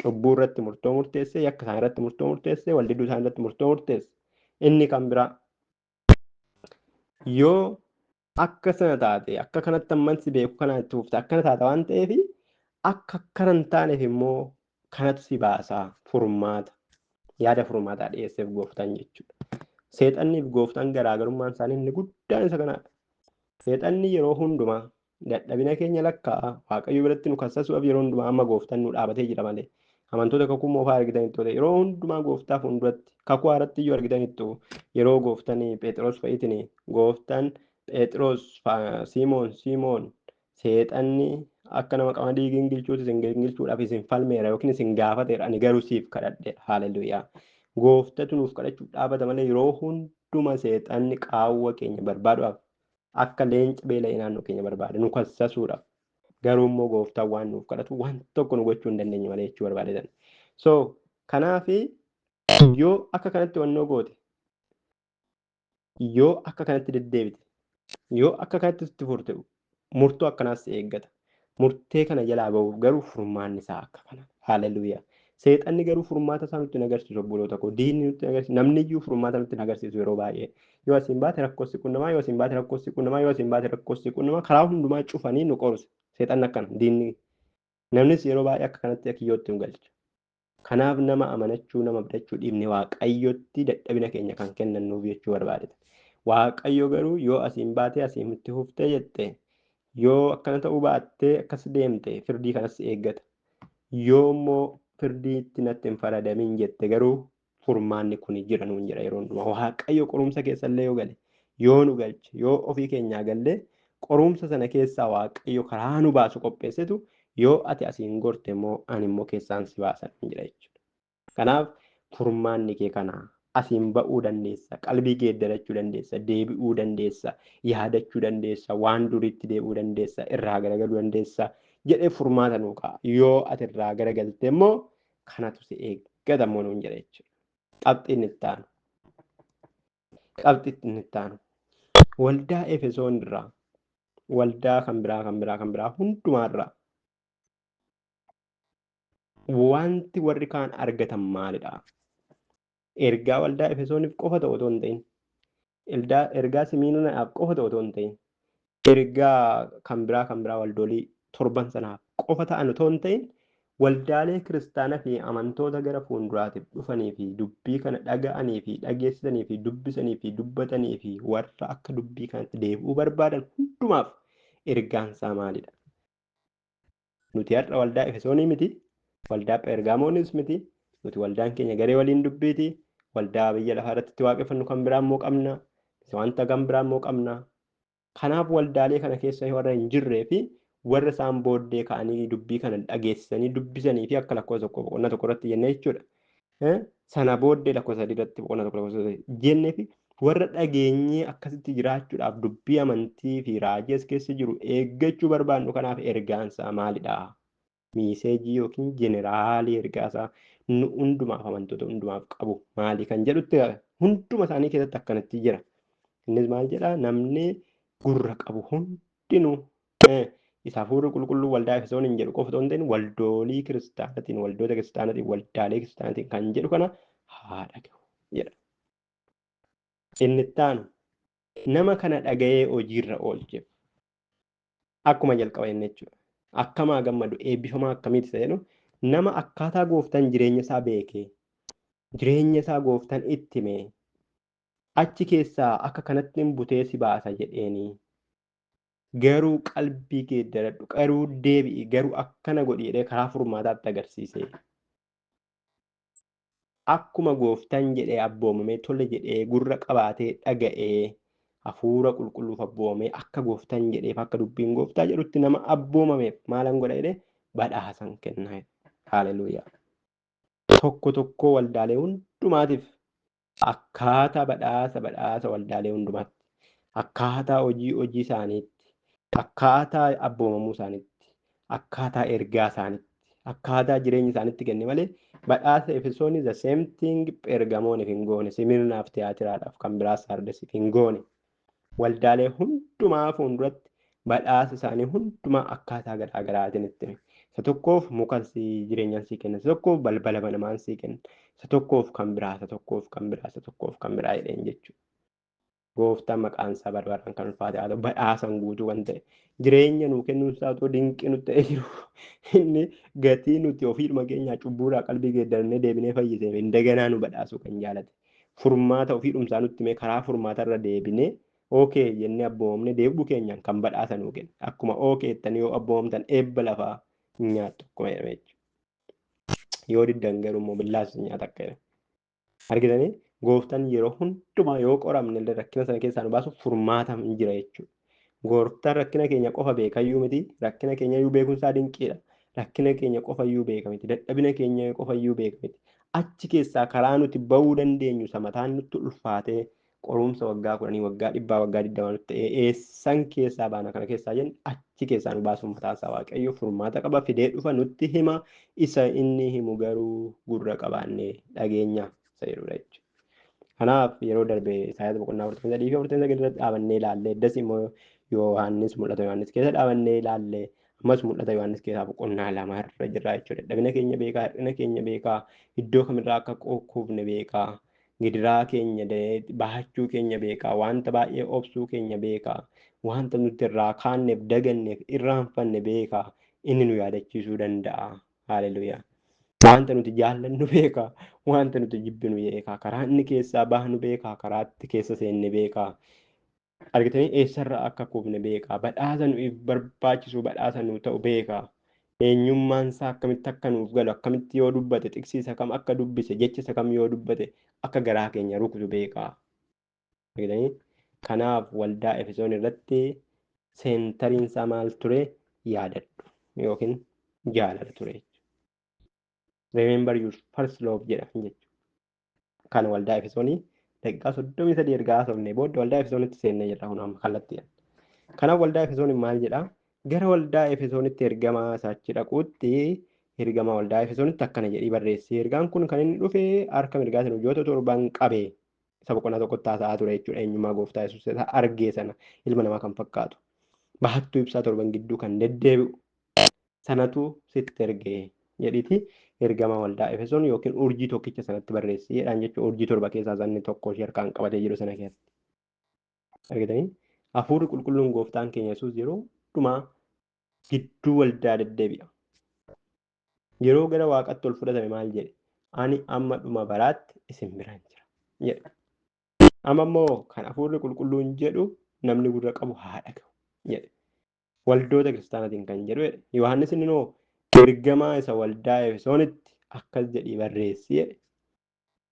Cubbuu irratti murtoo murteesse, yakka isaan irratti murtoo murteesse, waldidduu isaan irratti murtoo murteesse. Inni kan biraa yoo akka sana taate, akka kanatti amman si beeku kanaan itti fufte akkana taata waan ta'eef akka akkana hin taaneef immoo kanatu si baasaa furmaata yaada furmaataa dhiyeesseef gooftaan jechuudha. Seexanniif gooftaan garaagarummaan isaanii inni guddaan isa kanaadha. Seexanni yeroo hundumaa dadhabina keenya lakkaa'a waaqayyo biratti nu kassasuudhaaf yeroo hundumaa amma gooftaan nu dhaabatee jira malee. Amantoota kakuu moofaa argitanitti yeroo hundumaa gooftaa fuulduratti kakuu haaratti iyyuu argitanitti yeroo gooftaan Phexros fa'iitiin gooftaan Phexros Simoon Simoon seexanni akka nama qamadii gingilchuutti isin gingilchuudhaaf isin falmeera yookiin isin gaafateera ani garuu siif kadhadhe. Haaleluyyaa. Gooftatu nuuf kadhachuuf dhaabata malee yeroo hunduma seexanni qaawwa keenya barbaaduudhaaf akka leenca beela'ee naannoo keenya barbaada nu kassasuudhaaf. Garuu immoo gooftaan waan nuuf kadhatu waan tokko nu gochuu hin dandeenye malee jechuu barbaadetan. So kanaafi yoo akka kanatti wannoo goote, yoo akka kanatti deddeebite, yoo akka kanatti itti furte murtoo akkanaas si eeggata. Murtee kana jalaa bahuuf garuu furmaanni isaa akka kana. Haaleluyyaa. Seexanni garuu furmaata isaa nutti hin agarsiisu obboloota koo. Diinni nutti hin agarsiisu. Namni iyyuu furmaata nutti hin agarsiisu yeroo baay'ee. Yoo asiin baate rakkoo si qunnamaa, yoo asiin baate rakkoo si qunnamaa, yoo asiin baate rakkoo si qunnamaa karaa hundumaa cufanii nu qoru. Seexanni akkana diinni. Namnis yeroo baay'ee akka kanatti kiyyootti nu galcha. Kanaaf nama amanachuu, nama abdachuu dhiibne waaqayyotti dadhabina keenya kan kennannuuf jechuu barbaadeta. Waaqayyo garuu yoo asiin baatee asiin itti fuftee jette, yoo akkana ta'uu baattee akkas deemte firdii kanas eeggata. Yoo immoo firdiitti natti hin faradamin jette garuu furmaanni kun jira nuun jedha yeroo hundumaa. Waaqayyo qorumsa keessallee yoo gale, yoo nu galche, yoo ofii keenyaa galle qorumsa sana keessaa Waaqayyo karaa nu baasu qopheessetu yoo ati asiin gorte immoo ani immoo keessaan si baasan jira jechuudha. Kanaaf furmaanni kee kana asiin ba'uu dandeessa, qalbii geeddarachuu dandeessa, deebi'uu dandeessa, yaadachuu dandeessa, waan duriitti deebi'uu dandeessa, irraa garagaluu dandeessa jedhee furmaata nuu kaa'a. Yoo ati irraa garagalte immoo kanatu si eeggata immoo nuun jedha jechuudha. Qabxiin itti aanu. Qabxiin itti aanu. Waldaa Efesoon irraa, waldaa kan biraa kan biraa kan biraa hundumaa irraa wanti warri kaan argatan maalidha? Ergaa waldaa Efesooniif qofa ta'u otoo hin ta'in, ergaa Simiinaaf qofa ta'u otoo hin ta'in, ergaa kan biraa kan biraa waldoolii torban sanaaf qofa ta'an otoo hin ta'in, waldaalee kiristaanaa fi amantoota gara fuulduraatiif dhufanii fi dubbii kana dhaga'anii fi dhageessisanii fi dubbisanii fi dubbatanii fi warra akka dubbii kanatti deebi'uu barbaadan hundumaaf ergaan isaa maalidha? Nuti har'a waldaa Efesoonii miti, waldaa Phergaamoonis miti, nuti waldaan keenya garee waliin dubbiiti, waldaa biyya lafaa irratti itti waaqeffannu kan biraa immoo qabna, wanta kan biraa immoo qabna. Kanaaf waldaalee kana keessa warra hin jirree fi warra isaan booddee ka'anii dubbii kana dhageessisanii dubbisanii fi akka lakkoofsa tokko boqonnaa tokko irratti jennee jechuudha. Sana booddee lakkoofsa sadii irratti boqonnaa tokko lakkoofsa sadii jennee fi warra dhageenyee akkasitti jiraachuudhaaf dubbii amantii fi raajii as keessa jiru eeggachuu barbaannu kanaaf ergaan isaa maalidha? Miiseejii yookiin jeneraalii ergaa isaa nu hundumaaf amantoota hundumaaf qabu maali kan jedhutti Hunduma isaanii keessatti akkanatti jira. Innis maal jedhaa? Namni gurra qabu hundinuu isa hafuurri qulqulluu waldaa Efesooniin jedhu qofa otoo hin ta'in waldoolii kiristaanaatiin, waldoota kiristaanaatiin, waldaalee kiristaanaatiin kan jedhu kana haa dhaga'u jedha. Inni itti aanu nama kana dhaga'ee hojiirra oolcheef akkuma jalqaba inni jechuudha. Akkamaa gammadu eebbifamaa akkamiiti isa jedhu nama akkaataa gooftaan jireenya isaa beekee jireenya isaa gooftaan itti himee achi keessaa akka kanatti hin butee si baasa jedheenii garuu qalbii geeddaradhu, garuu deebi'i, garuu akkana godhi jedhee karaa furmaataatti agarsiise. Akkuma gooftaan jedhee abboomamee tole jedhee gurra qabaatee dhaga'ee hafuura qulqulluuf abboomamee akka gooftaan jedheef akka dubbiin gooftaa jedhutti nama abboomameef maalan godha jedhee badhaasan kenna. Haleluuyaa. Tokko tokko waldaalee hundumaatiif akkaataa badhaasa waldaalee hundumaatti, akkaataa hojii isaaniitti, akkaataa abboomamuu isaaniitti, akkaataa ergaa isaaniitti, akkaataa jireenya isaaniitti kenne malee badhaasa Efesoonii the same thing Phergamooniif hin goone, Simirnaaf, Tiyaatiraadhaaf, kan biraas Sardesiif hin goone. Waldaalee hundumaa fuulduratti badhaasa isaanii hundumaa akkaataa garaa garaatiin itti hime. Isa tokkoof muka jireenyaan sii kenna, isa tokkoof balbala banamaan sii kenna, isa tokkoof kan biraa, isa tokkoof kan biraa, isa tokkoof kan biraa jedheen jechuudha. Gooftaan maqaan isaa barbaraan kan ulfaate haa ta'u, badhaasan guutuu kan ta'e jireenya nuu kennuun isaa otoo dinqii nutti ta'ee jiru inni gatii nuti ofiidhuma keenyaa cubbuurraa qalbii geeddarannee deebinee fayyisee indaganaa nu badhaasuu kan jaalate furmaata ofiidhumsaa nutti himee karaa furmaatarra deebinee ookee jennee abboomamnee deebi'uu keenyaan kan badhaasa nuu kenna. Akkuma ookee jettanii yoo abboomamtan eebba lafaa nyaattu akkuma jedhame jechuudha. Yoo diddan garuu immoo billaas nyaata akka jedhame. Argitanii gooftaan yeroo hundumaa yoo qoramne illee rakkina sana keessaa nu baasuuf furmaata hin jira jechuudha. Gooftaan rakkina keenya qofa beekayyuu miti, rakkina keenya iyyuu beekuun isaa dinqiidha. Rakkina keenya qofa iyyuu beeka miti, dadhabina keenya qofa iyyuu beeka miti. Achi keessaa karaa nuti ba'uu dandeenyu isa mataan nutti ulfaatee qorumsa waggaa 10, waggaa 100, waggaa 20 nutti ta'ee eessan keessaa baana kana keessaa jennu achi keessaa nu baasuun mataa isaa Waaqayyo furmaata qaba fidee dhufa nutti hima. Isa inni himu garuu gurra qabaannee dhageenya isa jedhudha jechuudha. Kanaaf yeroo darbe Isaayyaas boqonnaa 43 fi 49 irratti dhaabannee ilaalle, eddas immoo Yohaannis mul'ata Yohaannis keessa dhaabannee ilaalle, ammas mul'ata Yohaannis keessaa boqonnaa 2 irra jirra jechuudha. Dadhabina keenya beekaa, hir'ina keenya beekaa, iddoo kamirraa akka kuufne beekaa, gidiraa keenya bahachuu keenya beekaa, wanta baay'ee obsuu keenya beekaa, wanta nuti irraa kaanneef daganneef irraanfanne beekaa, inni nu yaadachiisuu danda'a. Haleluuyaa. Wanta nuti jaallannu beekaa, wanta nuti jibbinu beekaa, karaa inni keessaa baanu beekaa, karaa itti keessa seenne beekaa. Argitanii eessarraa akka kuufne beekaa, badhaasa nuuf barbaachisu badhaasa nuu ta'u beekaa. Eenyummaan isaa akkamitti akka nuuf galu, akkamitti yoo dubbate, xiqsiisa kam akka dubbise, jecha isa kam yoo dubbate akka garaa keenya rukutu beekaa. Argitanii kanaaf waldaa Efesoon irratti seentariin isaa maal ture? Yaadadhu yookiin jaalala ture. Remember your first love jedha jechuudha. Kan waldaa Efesoonii daqiiqaa 33 erga haasofnee booda waldaa Efesoonitti seennee jirra kun amma kallattiidhaan. Kanaaf waldaa Efesoonii maal jedhaa? Gara waldaa Efesoonitti ergamaa isaa achi dhaquutti ergamaa waldaa Efesoonitti akkana jedhii barreessi. Ergaan kun kan inni dhufe harka mirgaatiin urjoota torban qabee isa boqonnaa tokkotti haasa'aa ture jechuudha. Eenyummaa gooftaa Yesuus isa argee sana ilma namaa kan fakkaatu. Bahattuu ibsaa torban gidduu kan deddeebi'u sanatu sitti ergee jedhiiti ergama waldaa Efesoon yookiin urjii tokkicha sanatti barreessi jedhaan jechuudha. Urjii torba keessaa sanni tokko ishee harkaan qabatee jiru sana keessatti. Argitanii hafuurri qulqulluun gooftaan keenya Yesuus yeroo hundumaa gidduu waldaa deddeebi'a. Yeroo gara waaqatti ol fudhatame maal jedhe? Ani amma dhuma baraatti isin biraan jira jedhe. Amma immoo kan hafuurri qulqulluun jedhu namni gurra qabu haa dhaga'u jedhe. Waldoota kiristaanaatiin kan jedhu jedhe. Yohaannis inni noo ergamaa isa waldaa Efesoonitti akkas jedhii barreessi jedhe.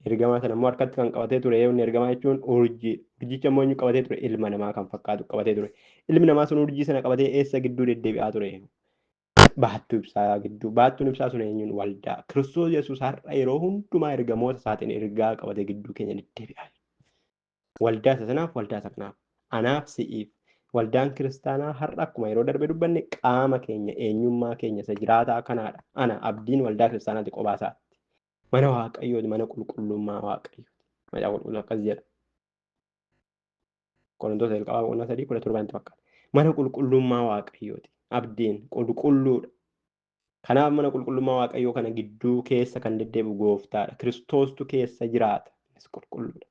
Ergamaa sana immoo harkatti kan qabatee ture inni ergamaa jechuun urjii. Urjicha immoo eenyu qabatee ture? Ilma namaa kan fakkaatu qabatee ture. Ilmi namaa sun urjii sana qabatee eessa gidduu deddeebi'aa ture? Baattuu ibsaa gidduu. Baattuun ibsaa sun eenyuun? Waldaa. Kiristoos Yesuus har'a yeroo hundumaa ergamoota isaatiin ergaa qabatee gidduu keenya deddeebi'aa jira. Waldaa isa sanaaf, waldaa isa kanaaf, anaaf si'iif. Waldaan kiristaanaa har'a akkuma yeroo darbe dubbanne qaama keenya, eenyummaa keenya isa jiraataa kanaadha. Ana abdiin waldaa kiristaanaati qophaa isaatti. Mana Waaqayyooti, mana qulqullummaa Waaqayyooti. Macaafa qulqulluu akkas jedha. Qorontoota jalqabaa boqonnaa 3 17 itti fakkaata. Mana qulqullummaa Waaqayyooti. Abdiin qulqulluudha. Kanaaf mana qulqullummaa Waaqayyoo kana gidduu keessa kan deddeebi'u gooftaadha. Kiristoostu keessa jiraata. Innis qulqulluudha.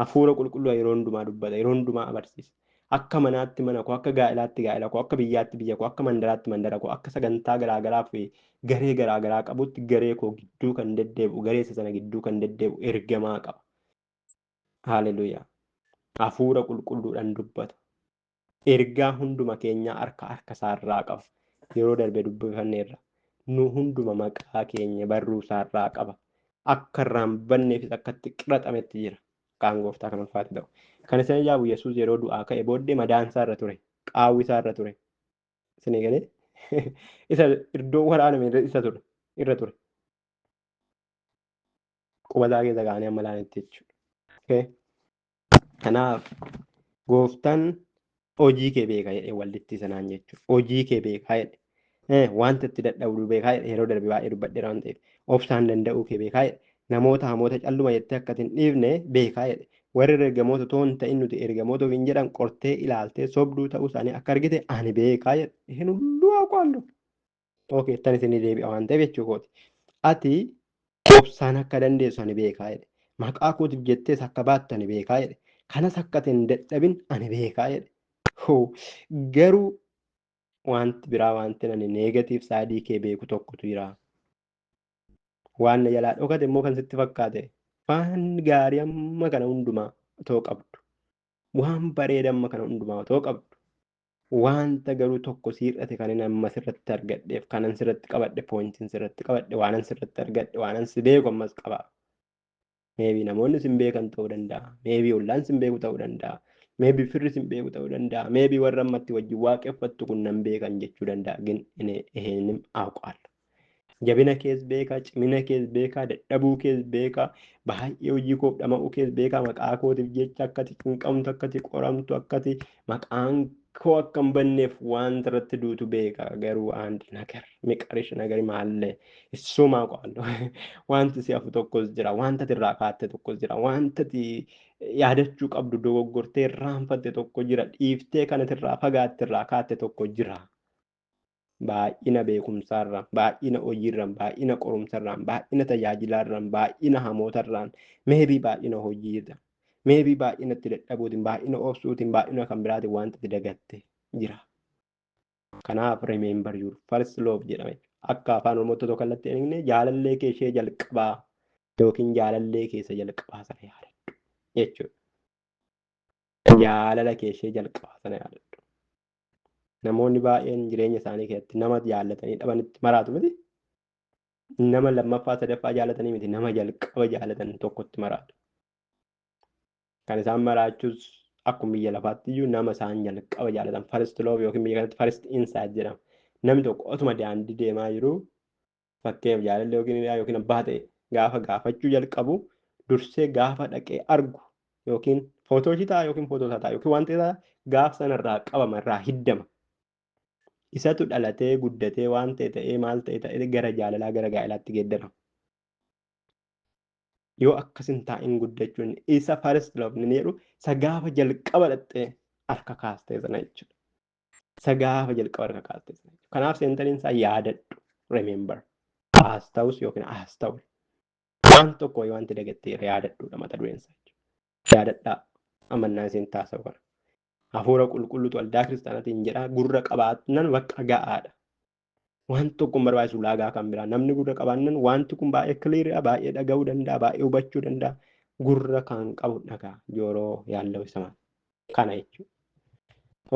Hafuura qulqulluu yeroo hundumaa dubbata. Yeroo hundumaa abarsiisa. Akka manaatti mana koo, akka gaa'ilaatti gaa'ila koo, akka biyyaatti biyya koo, akka mandaraatti mandara koo, akka sagantaa garaagaraa fi garee garaagaraa qabutti garee koo gidduu kan deddeebi'u, garee isa sana gidduu kan deddeebi'u ergamaa qaba. Haaleluyyaa. Hafuura qulqulluudhaan dubbata. Ergaa hunduma keenyaa harka harka isaarraa qaba. Yeroo darbe dubbifanneerra. Nu hunduma maqaa keenya barruu isaarraa qaba. Akka irraa hin banneefis akka itti qiraxametti jira. Maqaan gooftaa kan ulfaate ta'u. Kan isin ajaa'ibu Yesuus yeroo du'aa ka'e booddee madaan isaa irra ture. Qaawwi isaa irra ture. Isin eegalee isa iddoo waraaname isa ture. Irra ture. Qubataa keessa kaa'anii amma laanitti jechuudha. Okay. Kanaaf gooftaan hojii kee beeka jedhee waldittii sanaan jechuudha. Hojii kee beekaa jedhe. Wanta itti dadhabdu beekaa jedhe yeroo darbe baay'ee dubbadheera waan ta'eef. Obsaan danda'uu kee beekaa jedhe. Namoota hamoota calluma jettee akka hin dhiifne beekaa jedhe. Warri ergamoota otoo hin ta'in nuti ergamoota ofiin jedhan qortee ilaaltee sobduu ta'uu isaanii akka argite ani beekaa jedhe. Isheen hunduu haa Okay, tan isinii deebi'a waan ta'eef jechuu kooti. Ati obsaan akka dandeessu ani beekaa jedhe. Maqaa kootiif jettees akka baattu ani beekaa jedhe. Kanas akka ati hin dadhabin ani beekaa jedhe. Hoo, garuu wanti biraa wanti ani negative side kee beeku tokkotu jira. Waan na jalaa dhokate immoo kan sitti fakkaate waan gaarii amma kana hundumaa otoo qabdu. Waan bareeda amma kana hundumaa otoo qabdu. Wanta garuu tokko siirrate kan inni amma sirratti argadheef kanan sirratti qabadhe pointiin sirratti qabadhe waanan sirratti argadhe waanan si beeku ammas qaba. Maybe namoonni sin beekan ta'uu danda'a. Maybe ollaan sin beeku ta'uu danda'a. Maybe firri sin beeku ta'uu danda'a. Maybe warra ammatti wajjin waaqeffattu kun nan beekan jechuu danda'a. ግን እኔ ይሄንም አውቃለሁ. Jabina kees beekaa, cimina kees beekaa, dadhabuu kees beekaa, baay'ee hojii koof dhama'uu kees beekaa, maqaa kootiif jecha akkati cinqamtu, akkati qoramtu, akkati maqaan koo akka hin banneef wanta irratti duutu beeka. Garuu አንድ ነገር የሚቀርሽ ነገር አለ እሱም አውቀዋለሁ። Wanti si hafu tokkos jira, wanta ati irraa kaatte tokkos jira, wanta ati yaadachuu qabdu dogoggortee irraanfatte tokko jira, dhiiftee kan ati irraa fagaatte irraa kaatte tokko jira. Baay'ina beekumsaarraan, baay'ina hojiirraan, baay'ina qorumsarraan, baay'ina tajaajilaarraan, baay'ina hamootarraan, maybe baay'ina hojiirra, maybe baay'ina itti dadhabuutiin, baay'ina obsuutiin, baay'ina kan biraatiin wanta ati dagatte jira. Kanaaf remember your first love jedhame. Akka afaan Oromootti otoo kallattii hin eegne jaalallee kee ishee jalqabaa yookiin jaalallee keessa jalqabaa sana yaadadhu jechuudha. Jaalala kee ishee jalqabaa sana yaadadhu. Namoonni baay'een jireenya isaanii keessatti nama jaallatanii dhabanitti maraatu miti. Nama lammaffaa sadaffaa jaallatanii miti nama jalqaba jaallatan tokkotti maraatu. Kan isaan maraachus akkuma biyya lafaatti iyyuu nama isaan jalqaba jaallatan first love yookiin biyya kanatti first insight jedhama. Namni tokko otuma daandii deemaa jiru fakkeef jaalallee yookiin hiriyaa yookiin abbaa ta'e gaafa gaafachuu jalqabu dursee gaafa dhaqee argu yookiin footoo ishii ta'a yookiin footoo isaa ta'a yookiin wanta isaa gaafa sanarraa qabama irraa hiddama. Isatu dhalatee guddatee waan ta'e ta'ee maal ta'e ta'ee gara jaalalaa gara gaa'ilaatti geeddarama. Yoo akkas hin taa'in guddachuun isa first love ni jedhu isa gaafa jalqaba dhattee harka kaastee sana jechuudha. Isa gaafa jalqaba harka kaastee sana jechuudha. Kanaaf seentaniin isaa yaadadhu remember as ta'us yookiin as ta'u waan tokko wanti dagattee yaadadhuudha mata dureen isaa jechuudha. Yaadadhaa amannaa isin taasa'u kana. Hafuura qulqulluutu waldaa kiristaanaatiin jedhaa gurra qabaatnan bakka ga'aadha. Waan tokko hin barbaachisu ulaagaa kan biraa. Namni gurra qabaannan wanti kun baay'ee clear baay'ee dhaga'uu danda'a, baay'ee hubachuu danda'a. Gurra kan qabu dhagaa ጆሮ ያለው ይስማ. Kana jechuudha.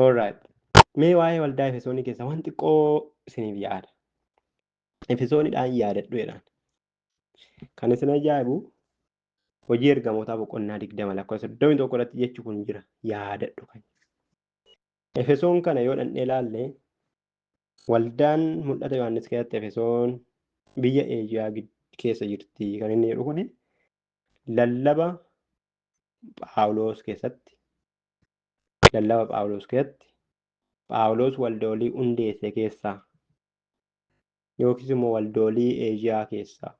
Alright. Mee waa'ee waldaa Efesoonii keessaa waan xiqqoo isiniif yaada. Efesooniidhaan yaadadhu jedhaan. Kan isin ajaa'ibu hojii ergamootaa boqonnaa 20 lakkoofsa 31 irratti jechi kun jira. Yaadadhu kan. Efesoon kana yoo dhandhee ilaalle waldaan mul'ata Yohaannis keessatti Efesoon biyya Eeshiyaa keessa jirti kan inni jedhu kuni lallaba Phaawulos keessatti lallaba Phaawulos keessatti Phaawulos waldoolii hundeesse keessaa yookiis immoo waldoolii Eeshiyaa keessaa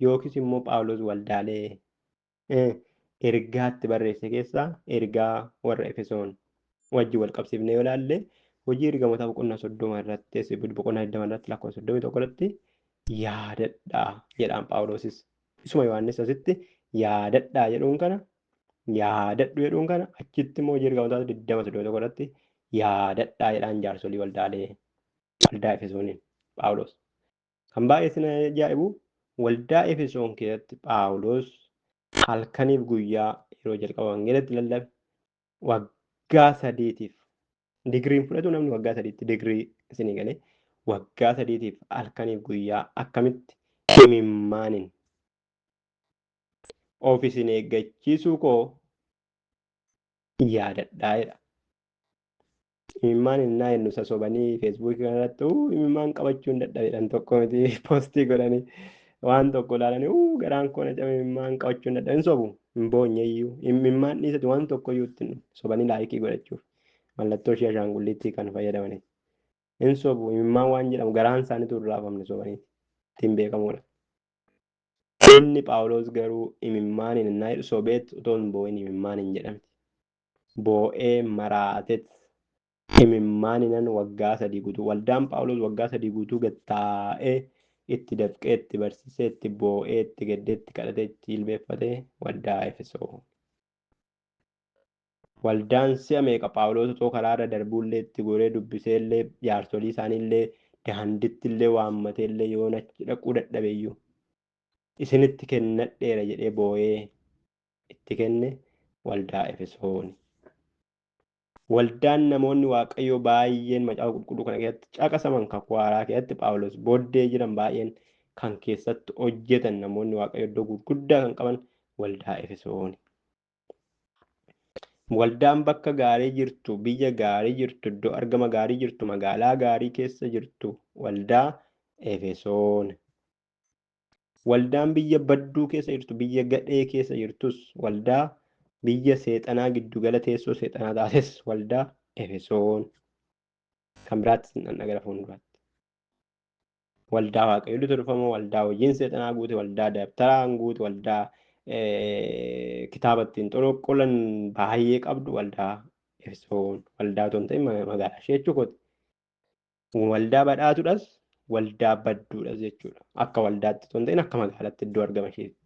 yookiis immoo Phaawulos waldaalee Ergaatti barreesse keessaa ergaa warra Efesoon wajjin wal qabsiifnee yoo ilaalle hojii ergamootaa boqonnaa 30 irratti boqonnaa 20 irratti lakkoofsa 31 irratti yaadadhaa jedhaan Phaawulosis. Isuma Yohaannis asitti yaadadhaa jedhuun kana yaadadhu jedhuun kana achitti immoo hojii ergamootaa 20 31 irratti yaadadhaa jedhaan jaarsolii waldaalee waldaa Efesooniin Phaawulos. Kan baay'ee isin ajaa'ibu waldaa Efesoon keessatti Phaawulos halkaniif guyyaa yeroo jalqaba wangeelatti lallabe waggaa 3tiif digiriin fudhatu namni waggaa 3tti digirii isinii galee waggaa 3tiif halkaniif guyyaa akkamitti imimmaaniin of isin eeggachiisuu koo yaadadhaa jedha. Imimmaan innaa jennu sosobanii feesbuukii kanarratti imimmaan qabachuun dadhabeedhaan tokko miti poostii godhanii waan tokko ilaalanii garaan koo na cabe imimmaan qabachuun dadhabe hin sobu hin boonye iyyuu imimmaan dhiisatu waan tokko iyyuu ittiin sobanii laayikii godhachuuf mallattoo ishee ashaangulliittii kan fayyadamanii hin sobu imimmaan waan jedhamu garaan isaaniitu hin raafamne sobanii ittiin beekamuudha. Inni Phaawulos garuu imimmaaniin innaa jedhu sobeet otoo hin boo'in imimmaaniin jedhamti. Boo'ee maraatet imimmaaninan waggaa 3 guutuu waldaan Phaawulos waggaa 3 guutuu gad taa'ee itti dafqee itti barsiisee itti boo'ee itti gaddee itti kadhatee itti jilbeeffatee waldaa Efesoon. Waldaan si'a meeqa Phaawulos otoo karaarra darbuullee itti goree dubbiseellee jaarsolii isaaniillee daandittillee waammateellee yoon achi dhaquu dadhabeyyuu isinitti kennadheera jedhee boo'ee itti kenne waldaa Efesooni. Waldaan namoonni Waaqayyoo baay'een macaafa qulqulluu kana keessatti caqasaman kakuu haaraa keessatti Phaawulos booddee jiran baay'een kan keessatti hojjetan namoonni Waaqayyoo iddoo gurguddaa kan qaban waldaa Efesooni. Waldaan bakka gaarii jirtu, biyya gaarii jirtu, iddoo argama gaarii jirtu, magaalaa gaarii keessa jirtu waldaa Efesoon. Waldaan biyya badduu keessa jirtu, biyya gadhee keessa jirtus waldaa biyya seexanaa giddugala teessoo seexanaa taates waldaa Efesoon. Kan biraattis hin dhandha gara fuulduraatti. Waldaa Waaqayyootti tolfama, waldaa hojiin seexanaa guute, waldaa dabtaraan guute, waldaa kitaaba ittiin xoloqqolan baay'ee qabdu waldaa Efesoon. Waldaa otoo hin ta'in magaalaa ishee jechuu kooti. Waldaa badhaatuudhas waldaa badduudhas jechuudha. Akka waldaatti otoo hin ta'in akka magaalaatti iddoo argama isheetti.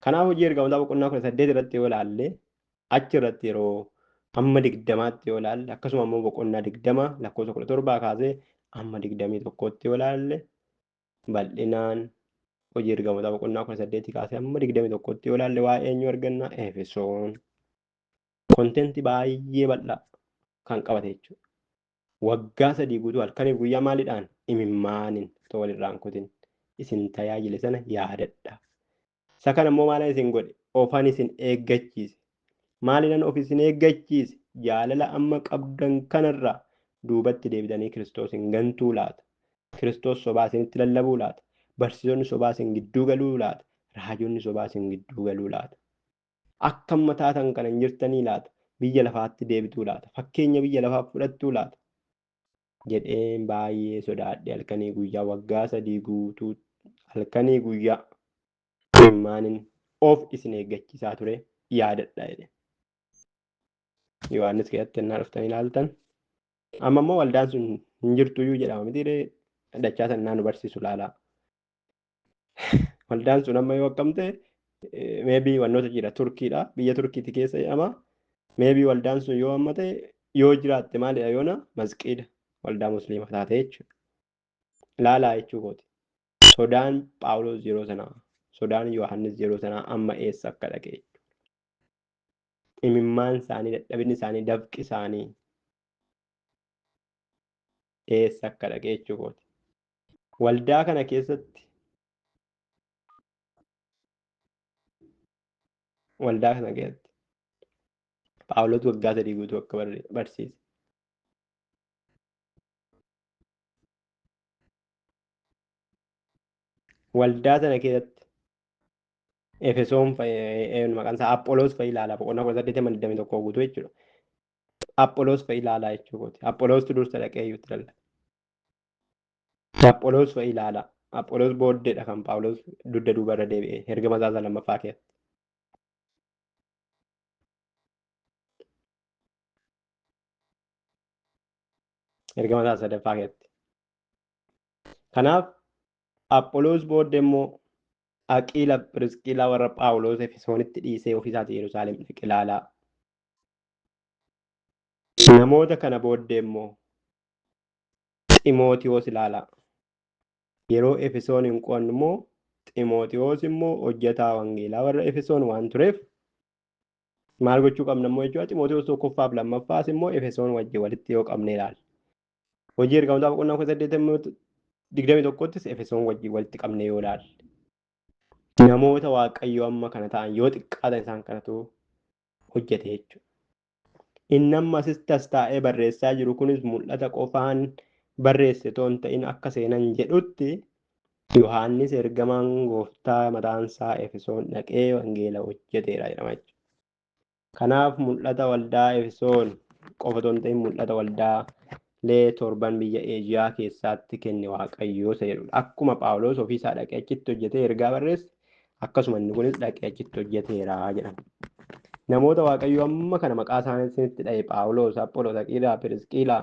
Kanaaf hojii ergamootaa boqonnaa 18 irratti yoo ilaalle achi irratti yeroo hamma 20tti yoo ilaalle akkasuma immoo boqonnaa 20 lakkoofsa 17 kaasee hamma 21tti yoo ilaalle bal'inaan hojii ergamootaa boqonnaa 18 kaasee hamma 21tti yoo ilaalle waa'ee eenyu arganna? Efesoon. Kontentii baay'ee bal'aa kan qabate jechuudha. Waggaa 3 guutuu halkaniif guyyaa maaliidhaan? Imimmaaniin otoo walirraa hin kutin isin tajaajile sana yaadadha. Isa kana immoo maalan isin godhe? Ofan isin eeggachiise. Maaliidhaan of isin eeggachiise? Jaalala amma qabdan kanarraa duubatti deebitanii Kiristoos hin gantuu laata? Kiristoos sobaa isinitti lallabuu laata? Barsiisonni sobaa isin gidduu galuu laata? Raajonni sobaa isin gidduu galuu laata? Akka amma taatan kana hin jirtanii laata? Biyya lafaatti deebituu laata? Fakkeenya biyya lafaa fudhattuu laata? Jedheen baay'ee sodaadhe halkanii guyyaa waggaa 3 guutuu halkanii guyyaa immaanin of isin eeggachiisaa ture yaadadha jedhe. Yohaannis keessatti ennaa dhuftanii ilaaltan amma immoo waldaan sun hin jirtuyyuu jedhama miti ree dachaa sannaa nu barsiisu laalaa. Waldaan sun amma yoo akkam ta'e meebii wannoota jira Turkiidha biyya Turkiiti keessa jedhama. Meebii waldaan sun yoo amma ta'e yoo jiraatte maalidha yoona masqiida waldaa musliimaa taate jechuudha. Laalaa jechuu kooti. Sodaan Phaawulos yeroo sanaa sodaan Yohaannis yeroo sanaa amma eessa akka dhaqe jechuudha. Imimmaan isaanii dadhabinni isaanii dafqi isaanii eessa akka dhaqe jechuu kooti. Waldaa kana keessatti waldaa kana keessatti Phaawulos waggaa 3 guutuu akka barsiise. Waldaa sana keessatti Efesoon fa'i maqaan isaa Apholoos fa'i ilaalaa boqonnaa 18 hamma 21 guutuu jechuudha. Apholoos fa'i ilaalaa jechuu kooti. Apholoostu dursa dhaqee iyyuu itti lallabe. Apholoos fa'i ilaalaa. Apholoos booddeedha kan Phaawulos dugda duuba irra deebi'ee ergama isaa lammaffaa keessatti. Ergama isaa sadaffaa keessatti. Kanaaf Apholoos booddee immoo Aqiila Phirisqilaa warra Phaawulos Efesoonitti dhiisee ofiisaatii Yerusaalem dhaqe ilaalaa. Namoota kana booddee immoo Ximootiyoos ilaalaa. Yeroo Efesoon hin qo'annu immoo Ximootiyoos immoo hojjetaa wangeelaa warra Efesoon waan tureef maal gochuu qabna immoo jechuudha. Ximootiyoos tokkoffaaf lammaffaas immoo Efesoon wajjin walitti yoo qabne ilaalla. Hojii ergamootaa boqonnaa 18 21ttis Efesoon wajjin walitti qabne yoo ilaalle. Namoota Waaqayyoo amma kana ta'an yoo xiqqaatan isaan kanatu hojjete jechuudha. Inni amma asitti as taa'ee barreessaa jiru kunis mul'ata qofaan barreesse otoo hin ta'in akka seenan jedhutti Yohaannis ergamaan gooftaa mataansaa Efesoon dhaqee wangeela hojjeteera jedhama jechuudha. Kanaaf mul'ata waldaa Efesoon qofa otoo hin ta'in mul'ata waldaalee torban biyya Eeshiyaa keessaatti kenne Waaqayyoo isa jedhudha. Akkuma Phaawulos ofiisaa dhaqee achitti hojjetee ergaa barreesse akkasuma inni kunis dhaqee achitti hojjeteera jedhama. Namoota Waaqayyoo amma kana maqaa isaanii isinitti dha'e Phaawulos, Apholos, Aqiilaa, Phirisqilaa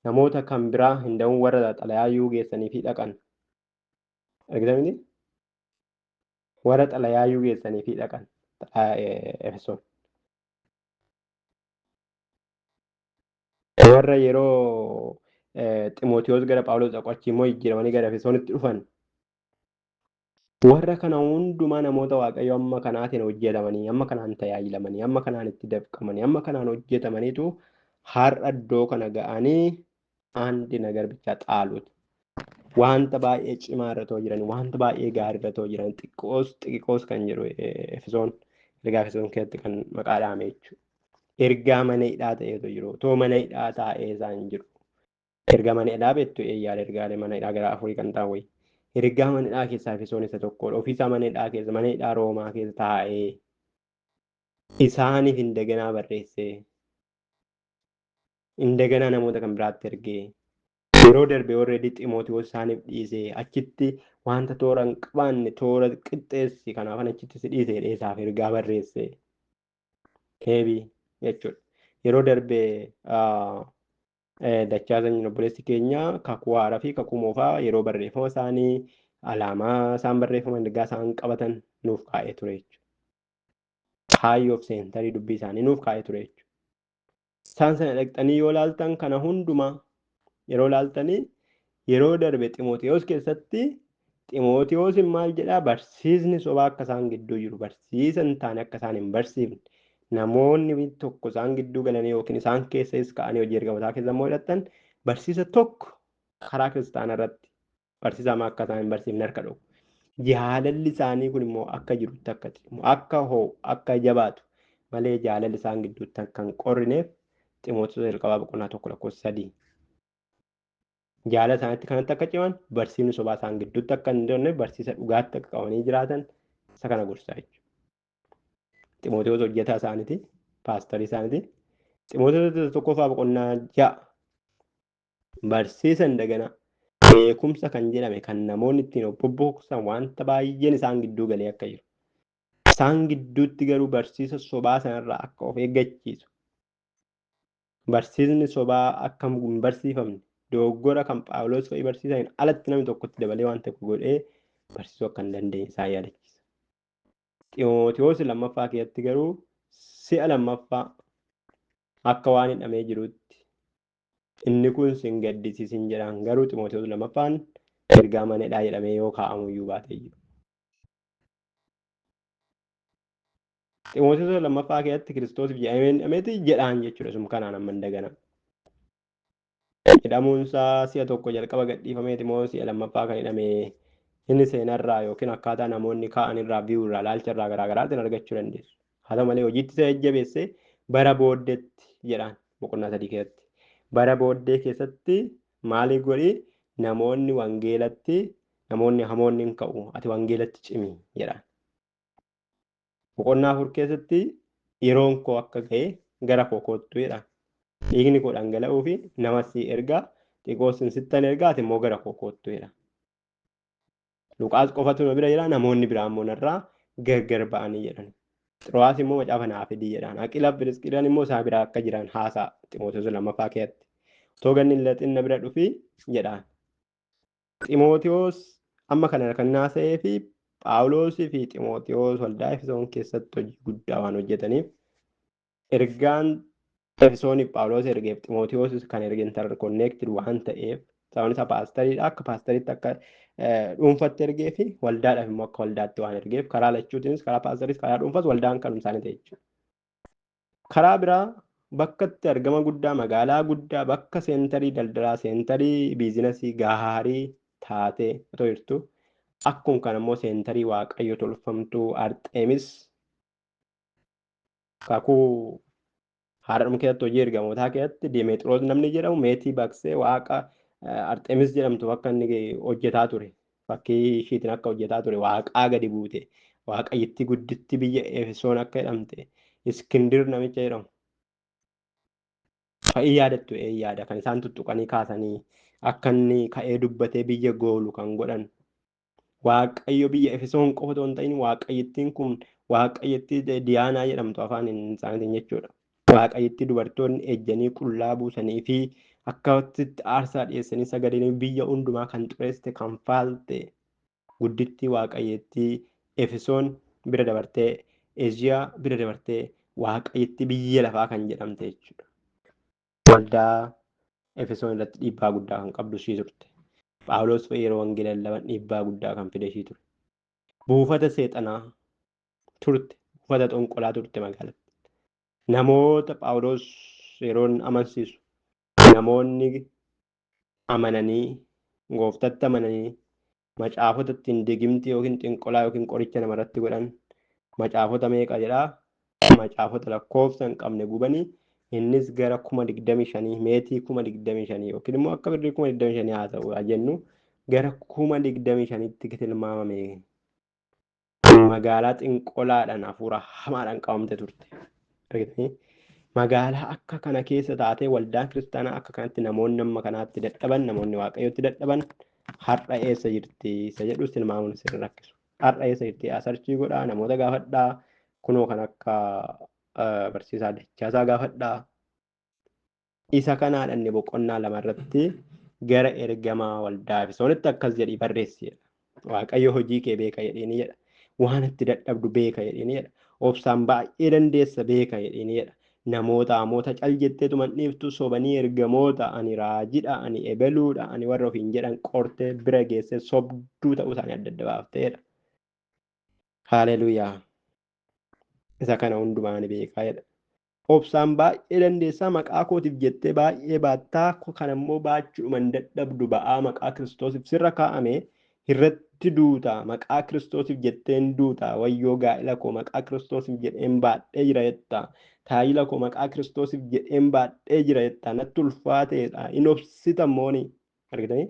namoota kan biraa hin da'uun warra xalayaayyuu geessanii fi dhaqan. Argitanii? Warra xalayaayyuu geessanii fi dhaqan Efesoon. Warra yeroo Ximootiyoos gara Phaawulos dhaqu achii immoo jijjiiramanii gara Efesoonitti dhufan. Warra kana hundumaa namoota Waaqayyo amma kanaatiin hojjetamanii, amma kanaan tajaajilamanii, amma kanaan itti dafqamanii, amma kanaan hojjetamaniitu har'a iddoo kana ga'anii andi nagar bichaa xaaluuti. Wanta baay'ee cimaa irra too jiran, wanta baay'ee gaarii irra too jiran, xiqqoos xixiqqoos kan jedhu Efesoon ergaa Efesoon keessatti kan maqaa dhaame jechuudha. Ergaa mana hidhaa ta'eetu jiru. Too mana hidhaa taa'ee isaan jiru. Ergaa mana hidhaa beektu eeyyaal ergaalee mana hidhaa gara afurii kan ta'an wayii. Ergaa mana hidhaa keessaa Efesoon isa tokkodha. Ofiisaa mana hidhaa keessa mana hidhaa Roomaa keessa taa'ee isaaniif indaganaa barreessee indaganaa namoota kan biraatti ergee yeroo darbe already Ximootiyoos isaaniif dhiisee achitti wanta toora hin qabaanne toora qixxeessi kanaafan achitti si dhiise jedhee isaaf ergaa barreesse. Heebii jechuudha. Yeroo darbe dachaa sanyiin obboleessi keenya kakuu haaraa fi kakuu moofaa yeroo barreeffama isaanii alaamaa isaan barreeffaman ergaa isaan qabatan nuuf kaa'ee ture jechuudha. Kaayyoof seentarii dubbii isaanii nuuf kaa'ee ture jechuudha. Isaan sana dhaqxanii yoo laaltan kana hundumaa yeroo laaltanii yeroo darbe Ximootiyoos keessatti Ximootiyoos maal jedhaa barsiisni sobaa akka isaan gidduu jiru barsiisa hin taane akka isaan hin barsiifne namoonni tokko isaan gidduu galanii yookiin isaan keessas ka'anii hojii ergamootaa keessa immoo hidhatan barsiisa tokko karaa kiristaanaa irratti barsiisa hamaa akka isaan hin barsiifne harka dhowwu. Jaalalli isaanii kun immoo akka jirutti akka cimu akka ho'u akka jabaatu malee jaalalli isaan gidduutti akka hin qorrineef Ximootiyoos jalqabaa boqonnaa 1 lakkoofsa 3. Jaalala isaaniitti kanatti akka ciman barsiifni sobaa isaan gidduutti akka hin jirre barsiisa dhugaatti akka qabanii jiraatan isa kana gorsaa jechuudha. Ximootiyoos hojjetaa isaaniiti, paastarii isaaniiti. Ximootiyoos tokkoffaa boqonnaa 6 barsiisa indagana beekumsa kan jedhame kan namoonni ittiin of bobboksan wanta baay'een isaan gidduu galee akka jiru. Isaan gidduutti garuu barsiisa sobaa sanarraa akka of eeggachiisu. Barsiisni sobaa akka hin barsiifamne dogoggora kan Phaawulos fa'i barsiisaniin alatti namni tokkotti dabalee waan tokko godhee barsiisuu akka hin dandeenye isaan yaadachiisa. Ximootiyoos lammaffaa keessatti garuu si'a lammaffaa akka waan hidhamee jirutti inni kun sin gaddisiisin jedhaan garuu Ximootiyoos lammaffaan ergaa mana hidhaa jedhamee yoo kaa'amu iyyuu baatee jiru. Ximootiyoos lammaffaa keessatti Kiristoosiif jedhamee hidhameeti jedhaan jechuudha sun kanaan amma hin dagana. Hidhamuunsaa si'a tokko jalqaba gadhiifameeti moo si'a lammaffaa kan hidhame inni seenarraa yookiin akkaataa namoonni kaa'an irraa viyuu irraa ilaalcha irraa garaa garaatiin argachuu dandeessu. Haa ta'u malee hojiitti isa jajjabeesse bara booddeetti jedhaan boqonnaa 3 keessatti. Bara booddee keessatti maali godhi namoonni wangeelatti namoonni hamoonni hin ka'u ati wangeelatti cimi jedhaan. Boqonnaa 4 keessatti yeroon koo akka ga'e gara koo koottu jedhaan. Dhiigni koo dhangala'uu fi nama si ergaa xiqqoos sittan ergaa ati immoo gara koo koottu jedha. Luqaas qofatu na bira jira namoonni biraa immoo narraa gargar ba'anii jedhan. Xiroo'aas immoo macaafa naa fidii jedhaan. Aqilaaf Phirisqilaan immoo isaa biraa akka jiran haasa'a Ximootiyoos lammaffaa keessatti. Otoo ganni hin lixin na bira dhufi jedhaan. Ximootiyoos amma kana kan haasa'ee fi Phaawulosii fi Ximootiyoos waldaa Efesoon keessatti hojii guddaa waan hojjetaniif ergaan Efesooniif Phaawulos ergeef Ximootiyoos kan erge interconnected waan ta'eef sababni isaa paastariidha akka paastariitti akka dhuunfatti ergee fi waldaadhaaf immoo akka waldaatti waan ergeef karaa lachuutiinis karaa paastaris karaa dhuunfas waldaan kanuma isaanii ta'e jechuudha. Karaa biraa bakka itti argama guddaa magaalaa guddaa bakka seentarii daldalaa seentarii biizinasii gaarii taatee otoo jirtu akkuma kana immoo seentarii waaqayyo tolfamtuu Arxeemis kakuu haadha keessatti hojii ergamootaa keessatti Demeexiroos namni jedhamu meetii baqsee waaqa Arxeemis jedhamtu akka inni hojjetaa ture fakkii ishiitiin akka hojjetaa ture waaqaa gadi buute waaqayyitti gudditti biyya Efesoon akka jedhamte Iskindir namicha jedhamu. Fa'ii yaadattu ee yaada kan isaan tuttuqanii kaasanii akka inni ka'ee dubbatee biyya goolu kan godhan. Waaqayyo biyya Efesoon qofa otoo hin ta'in waaqayyittiin kun waaqayyittii Diyaanaa jedhamtu afaan isaaniitiin jechuudha. Waaqayyittii dubartoonni ejjanii qullaa buusanii fi akkasitti aarsaa dhiyeessanii sagadanii biyya hundumaa kan xureessite kan faalte guddittii waaqayyittii Efesoon bira dabartee Eeshiyaa bira dabartee waaqayyittii biyya lafaa kan jedhamte jechuudha. Waldaa Efesoon irratti dhiibbaa guddaa kan qabdu ishii turte. Phaawulos fa'i yeroo wangeela lallaban dhiibbaa guddaa kan fide ishii ture. Buufata seexanaa turte, buufata xonqolaa turte magaalatti. Namoota Phaawulos yeroo amansiisu namoonni amananii gooftatti amananii macaafota ittiin digimtii yookiin xinqolaa yookiin qoricha namarratti godhan macaafota meeqa jedhaa macaafota lakkoofsa hin qabne gubanii innis gara 25,000 meetii 25,000 yookiin immoo akka birrii 25,000 haa ta'u haa jennu gara 25,000tti tilmaamame magaalaa xinqolaadhaan hafuura hamaadhaan qabamte turte. Argitanii? Magaalaa akka kana keessa taatee waldaan kiristaanaa akka kanatti namoonni amma kanaatti dadhaban namoonni waaqayyotti dadhaban har'a eessa jirti isa jedhus tilmaamuun isin rakkisu. Har'a eessa jirti asarchii godhaa namoota gaafadhaa kunoo kan akka barsiisaa Dachaasaa gaafadhaa. Isa kanaadha inni boqonnaa lama irratti gara ergamaa waldaa Efesoonitti akkas jedhii barreessi jedha. Waaqayyo hojii kee beeka jedheeni jedha. Waan itti dadhabdu beeka jedheeni jedha. Obsaan baay'ee dandeessa beeka jedheeni jedha. Namoota hamoota cal jetteetuma hin dhiiftu sobanii ergamoota ani raajidha ani ebeluudha ani warra ofiin jedhan qortee bira geessee sobduu ta'uu isaanii adda adda baafteedha. Haaleluuyaa. Isa kana hundumaa ani beekaa jedha. Obsaan baay'ee dandeessaa maqaa kootiif jettee baay'ee baattaa kana immoo baachuudhuma hin dadhabdu ba'aa maqaa Kiristoosiif sirra kaa'ame irratti duuta maqaa Kiristoosiif jetteen duuta wayyoo gaa'ila koo maqaa Kiristoosiif jedheen baadhee jira jetta tajaajila koo maqaa Kiristoosiif jedheen baadhee jira jetta natti ulfaateedha hin obsita mooni argitanii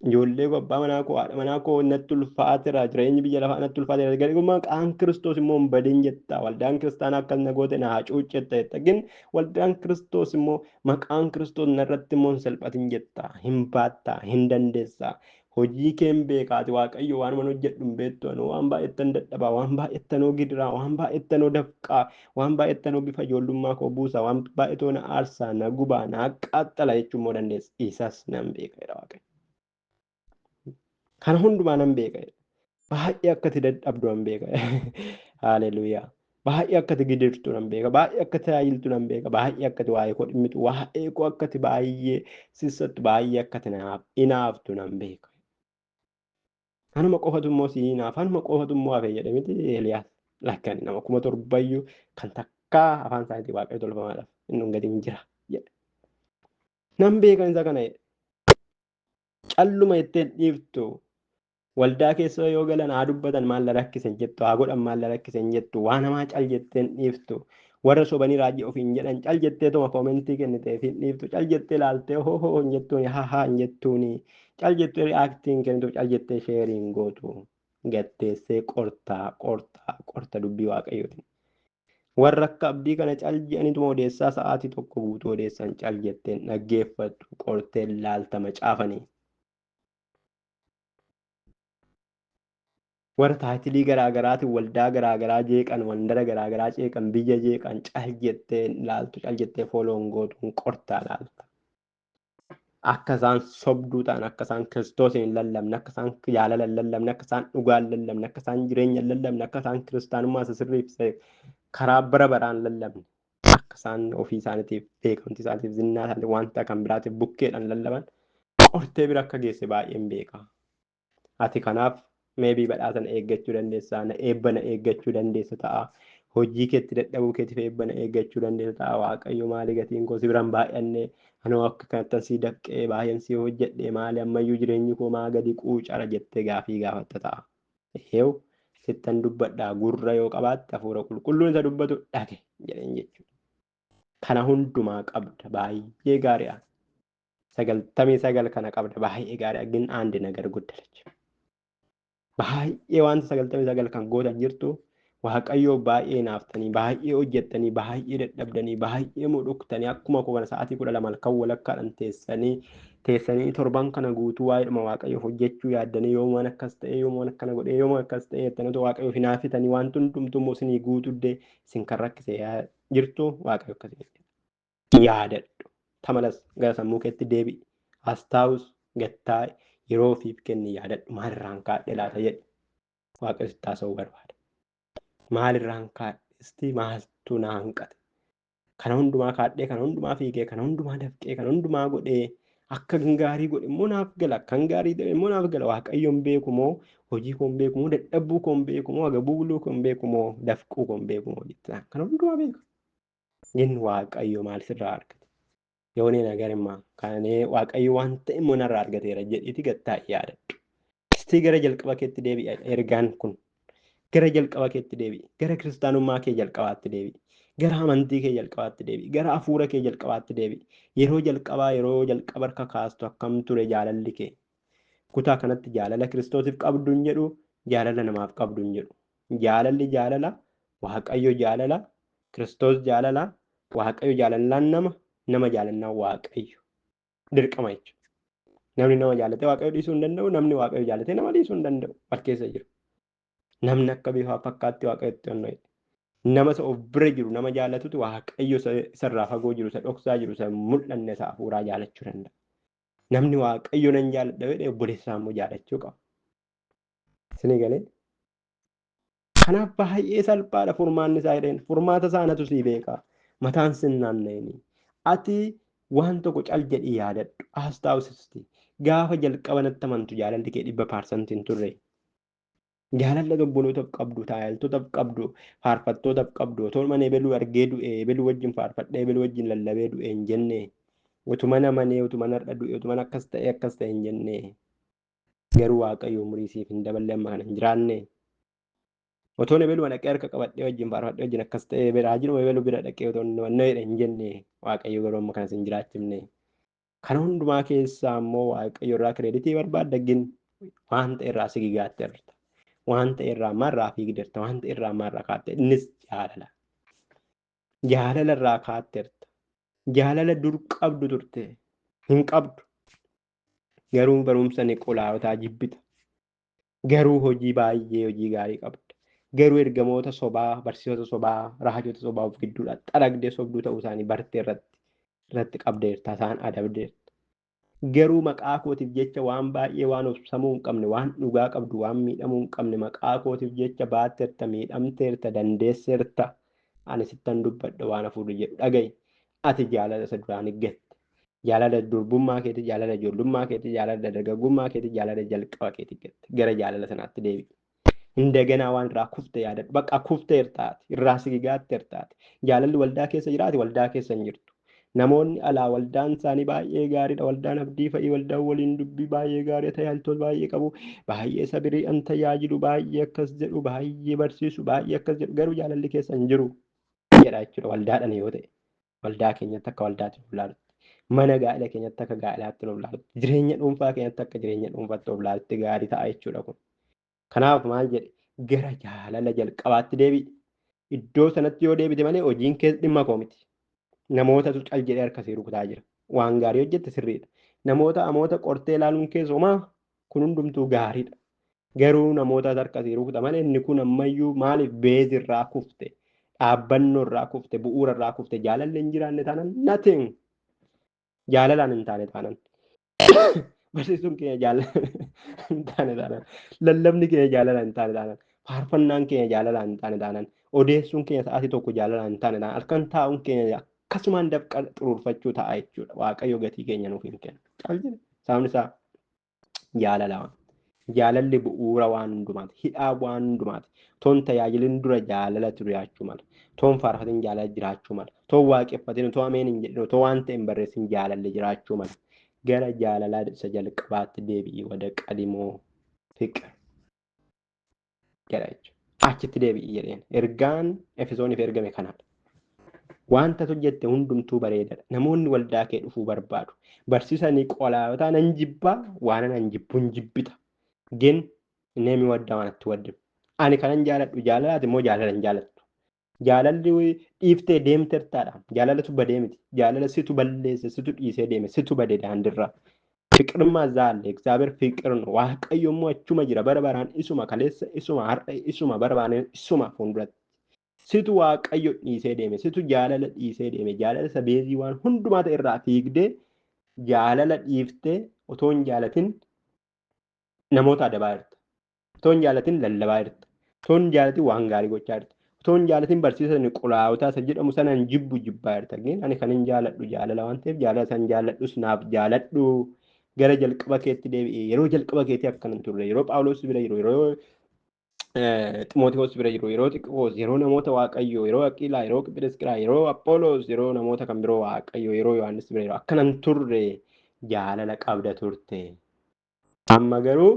ijoollee koo abbaa manaa koo haadha manaa koo natti ulfaateera jireenyi biyya lafaa natti ulfaateera garuu maqaan Kiristoos immoo hin badin jetta waldaan kiristaanaa akkas na goote na hacuuccetta jetta gin waldaan Kiristoos immoo maqaan Kiristoos narratti immoo hin salphatin jetta hin baattaa hin dandeessaa hojii keen beekaati waaqayyo waan man hojjedhu hin beektu anoo waan baay'ettan dadhabaa waan baay'ettanoo gidiraa waan baay'ettanoo dafqaa waan baay'ettanoo bifa ijoollummaa koo buusaa waan baay'etoo na aarsaa na gubaa na qaxxala jechuun immoo dandeessa isas nan beeka jedha waaqayyo. Kana hundumaa nan beeka jedha. Baay'ee akka ati dadhabdu nan beeka. Haaleluuyaa. Baay'ee akka ati gidirtu nan beeka. Baay'ee akka tajaajiltu nan beeka. Baay'ee akka ati waa'ee koo dhimmitu. Waa'ee koo akka ati baay'ee sissattu. Baay'ee akka ati naaf inaaftu nan beeka. Kanuma qofatu immoo si inaaf. Kanuma qofatu immoo hafe jedhe miti Eeliyaas. Lakkan nama 7,000 kan takkaa afaan isaaniitii waaqayyo tolfamaadhaaf inni hin gatiin jira jedhe. Nan beeka isa kana jedhe. Calluma jettee dhiiftu waldaa keessa yoo galan haa dubbatan maal la rakkisen jettu haa godhan maal la rakkisen jettu waan hamaa cal jetteen dhiiftu warra sobanii raajii ofiin jedhan cal jettee tuma koomentii kenniteef hin dhiiftu cal jettee laaltee hoo hoo hin jettuuni haa haa hin jettuuni cal jettee ri'aaktiin kennituuf cal jettee sheeriin gootu gatteessee qortaa qortaa qorta dubbii waaqayyootiin. Warra akka abdii kana cal jedhanituma odeessaa sa'aatii tokko guutuu odeessan cal jetteen dhaggeeffattu qorteen laalta macaafanii. Warra taayitilii garaagaraatiin waldaa garaagaraa jeeqan, mandara garaagaraa jeeqan, biyya jeeqan cal jettee ilaaltu, cal jettee fooloon gootuun qortaa ilaalta. Akka isaan sobduu ta'an, akka isaan Kiristoosiin hin lallabne, akka isaan jaalala hin lallabne, akka isaan dhugaa hin lallabne, akka isaan jireenya hin lallabne, akka isaan kiristaanummaa isa sirriif karaa bara baraan hin lallabne, akka isaan ofii isaaniitiif beekamtii isaaniitiif zinnaa isaaniitiif wanta kan biraatiif bukkeedhaan lallaban qortee bira akka geesse baay'een beeka. Ati kanaaf meebii badhaasa na eeggachuu dandeessa, na eebba na eeggachuu dandeessa ta'a. Hojii keetti dadhabuu keetiif eebba na eeggachuu dandeessa ta'a. Waaqayyo maali gatiin koo si biraan baay'anne, anoo akka kanattan si dafqee baay'een si hojjedhe maali ammayyuu jireenyi koo maa gadi quucara jettee gaafii gaafatta ta'a. Eew sittan dubbadhaa gurra yoo qabaatte hafuura qulqulluun isa dubbatu dhage jedheen jechuudha. Kana hundumaa qabda baay'ee gaariidha. 99 kana qabda baay'ee gaariidha. Gin aandi nagar guddalacha. Baay'ee wanta 99 kan gootan jirtu Waaqayyoo baay'ee naaftanii, baay'ee hojjettanii, baay'ee dadhabdanii, baay'ee mudhuktanii akkuma koo kana sa'aatii 12 halkan walakkaadhaan teessanii torban kana guutuu waa'eedhuma Waaqayyoof hojjechuu yaaddanii yoomaan akkas ta'e, yoomaan akkana godhee, yoomaan akkas ta'e jettanii otoo Waaqayyoof hinaaffitanii wanti hundumtuu immoo isinii guutuddee isin kan rakkise jirtu Waaqayyo akkasii jedha. Yaadadhu. Tamalas gara sammuu keetti deebi'i. As taa'us gattaa'i yeroo ofiif kenni yaadadhu maalirraan kaadhe laata jedhi. Waaqayyo sitti haasa'uu barbaada. Maalirraan kaadhe maaltu na hanqate? Kana hundumaa kaadhee, kana hundumaa fiigee, kana hundumaa dafqee, kana hundumaa godhee akka gaarii godhe immoo naaf gala, akkan gaarii ta'e immoo naaf gala. Waaqayyoon beeku moo hojii koon beeku moo dadhabuu koon beeku moo agabuu buluu koon beeku moo dafquu koon beeku moo jettaa kana hundumaa beeku. Inni Waaqayyo maal sirraa argate? Yoonee nagarummaa kanee Waaqayyo waan ta'e immoo narraa argateera jedhiiti gattaa'i yaadadhu. Istii gara jalqaba keetti deebi'a ergaan kun. Gara jalqaba keetti deebi'i. Gara kiristaanummaa kee jalqabaatti deebi'i. Gara amantii kee jalqabaatti deebi'i. Gara hafuura kee jalqabaatti deebi'i. Yeroo jalqabaa yeroo jalqaba harka kaastu akkam ture jaalalli kee? Kutaa kanatti jaalala Kiristoosiif qabdu hin jedhu, jaalala namaaf qabdu hin jedhu. Jaalalli jaalala, Waaqayyo jaalala, Kiristoos jaalala, Waaqayyo jaalallaan nama, nama jaalannaan Waaqayyo. Dirqama jechuudha. Namni nama jaalatee Waaqayyo dhiisuu hin danda'u, namni Waaqayyo jaalatee nama dhiisuu hin danda'u. Wal keessa jiru. Namni akka bifaa fakkaatti Waaqayyotti onnoo jedhe. Nama isa of bira jiru nama jaalatutu Waaqayyo isarraa fagoo jiru, isa dhoksaa jiru, isa mul'anne isa hafuuraa jaalachuu danda'a. Namni Waaqayyo nan jaaladha jedhe obboleessa isaa immoo jaalachuu qaba. Isinii galee? Kanaaf baay'ee salphaadha furmaanni isaa jedheen. Furmaata isaa anatu sii beeka. Mataan sin naanna'ini. Ati waan tokko cal jedhii yaadadhu. As taa'usisti. Gaafa jalqaba natti amantu jaalalli kee 100% hin turre. Jaalala obbolootaaf qabdu, taayiltootaaf qabdu, faarfattootaaf qabdu, otoo mana ebeluu argee du'e, ebeluu wajjin faarfadhee, ebeluu wajjin lallabee du'e hin jenne. Utuma nama manee, utuma narra du'e, utuma akkas ta'e, akkas ta'e hin jenne. Garuu Waaqayyo umurii siif hin daballe amma kana hin jiraanne. Otoon ebeluma dhaqee harka qabadhee wajjin faarfadhee wajjin akkas ta'e biraa jiruma ebeluu bira dhaqee otoo inni wannoo jedhe hin jenne. Waaqayyo garuu amma kanas hin jiraachifne. Kana hundumaa keessaa immoo Waaqayyo irraa kireeditii barbaadda gin waan ta'e irraa si gigaatteerta. Waan ta'e irraa ammaa fiigdeerta. Waan ta'e irraa ammaa kaatte. Innis jaalala. Jaalala irraa kaatteerta. Jaalala dur qabdu turte. Hin qabdu. Garuu barumsa Niqolaawotaa jibbita. Garuu hojii baay'ee hojii gaarii qabda. Garuu ergamoota sobaa, barsiisota sobaa, raajota sobaa of gidduudhaa xaragdee sobduu ta'uu isaanii bartee irratti qabdeerta, isaan adabdeerta. Garuu maqaa kootiif jecha waan baay'ee waan obsamuu hin qabne, waan dhugaa qabdu, waan miidhamuu hin qabne maqaa kootiif jecha baatteerta, miidhamteerta, dandeesseerta. Ani sittan dubbadha waan hafuurri jedhu dhaga'i. Ati jaalala isa duraan gatte. Jaalala durbummaa keetii, jaalala ijoollummaa keetii, jaalala dargaggummaa keetii, jaalala jalqaba keetii gatte. Gara jaalala sanaatti deebi'i. Hindaganaa waan irraa kufte yaadadhu. Bakka kufteertaati, irraa sigigaatteertaati. Jaalalli waldaa keessa jiraati, waldaa keessa hin jirtu. Namoonni alaa waldaan isaanii baay'ee gaariidha. Waldaan abdii fa'ii, waldaan waliin dubbii baay'ee gaarii tajaajiltoota baay'ee qabu. Baay'ee sabirii an tajaajilu, baay'ee akkas jedhu, baay'ee barsiisu, baay'ee akkas jedhu. Garuu jaalalli keessa hin jiru jedha jechuudha. Waldaadhaan yoo ta'e waldaa keenyatti akka waldaatti of ilaalutti, mana gaa'ela keenyatti akka gaa'elaatti of ilaalutti, jireenya dhuunfaa keenyatti akka jireenya dhuunfaatti of ilaalutti gaarii ta'a jechuudha kun. Kanaaf maal jedhe gara jaalala jalqabaatti deebi'i. Iddoo sanatti yoo deebite malee hojiin kees dhimma koo miti. Namootatu cal jedhee harka sii rukutaa jira. Waan gaarii hojjette sirriidha. Namoota amoota qortee ilaaluun kees homaa kun hundumtuu gaariidha. Garuu namoota harka si rukuta malee inni kun ammayyuu maaliif beezirraa kufte, dhaabbannoo irraa kufte, bu'uura irraa kufte, jaalalli hin jiraanne taanaan nothing. Jaalalaan hin taane taanaan. Barsiisuun keenya jaalalaan hin taane taanaan. Lallabni keenya jaalalaan hin taane taanaan. Faarfannaan keenya jaalalaan hin taane taanaan. Odeessuun keenya sa'aatii tokko jaalalaan hin taane taanaan. Halkan taa'uun keenya akkasumaan dafqa xuruurfachuu ta'a jechuudha. Waaqayyo gatii keenya nuuf hin kennu. Caal jedhe. Sababni isaa jaalala waan. Jaalalli bu'uura waan hundumaati. Hidhaa waan hundumaati. Toon tajaajilin dura jaalala jiraachuu mala. Toon faarfatin jaalala jiraachuu mala. Toon waaqeffatin, otoo ameen hin jedhin, otoo waan ta'e hin barreessin jaalalli jiraachuu mala. Gara jaalalaa isa jalqabaatti deebi'i wada qadimoo fiqir jedha jechuudha. Achitti deebi'i jedheen. Ergaan Efesooniif ergame kanaadha. Wanta hojjette hundumtuu bareedaadha. Namoonni waldaa kee dhufuu barbaadu. Barsiisanii qolaayotaa nan jibbaa, waan nan jibbu hin jibbita. Gin neemi waddaa waan itti wadde. Ani kanan jaaladhu jaalalaati immoo jaalala hin jaalattu. Jaalalli dhiiftee deemtertaadha. Jaalalatu badee miti. Jaalala situ balleesse, situ dhiisee deeme, situ bade daandirraa. Fiqirmaa zaalle, Egzaabeer fiqir no. Waaqayyo immoo achuma jira. Bara baraan isuma, kaleessa isuma, har'a isuma, bara baraan isuma fuulduratti. Situ Waaqayyo dhiisee deeme, situ jaalala dhiisee deeme, jaalala isa beezii waan hundumaa ta'e irraa fiigdee jaalala dhiiftee otoo hin jaalatin namoota adabaa jirta. Otoo hin jaalatin lallabaa jirta. Otoo hin jaalatin waan gaarii gochaa jirta. Otoo hin jaalatin barsiisa Niqolaawotaa isa jedhamu sanaan jibbu jibbaa jirta. Gin ani kan hin jaaladhu jaalala waan ta'eef jaalala san jaaladhus naaf jaaladhu. Gara jalqaba keetti deebi'e. Yeroo jalqaba keetti akkana hin turre. Yeroo Phaawulos bira jiru, yeroo Ximootiyoos bira jiru, yeroo Xiqiqoos, yeroo namoota Waaqayyoo, yeroo Aqiilaa, yeroo Phiriskiraa, yeroo Aphooloos, yeroo namoota kan biroo Waaqayyoo, yeroo Yohaannis bira jiru akkana hin turre. Jaalala qabda turte. Amma garuu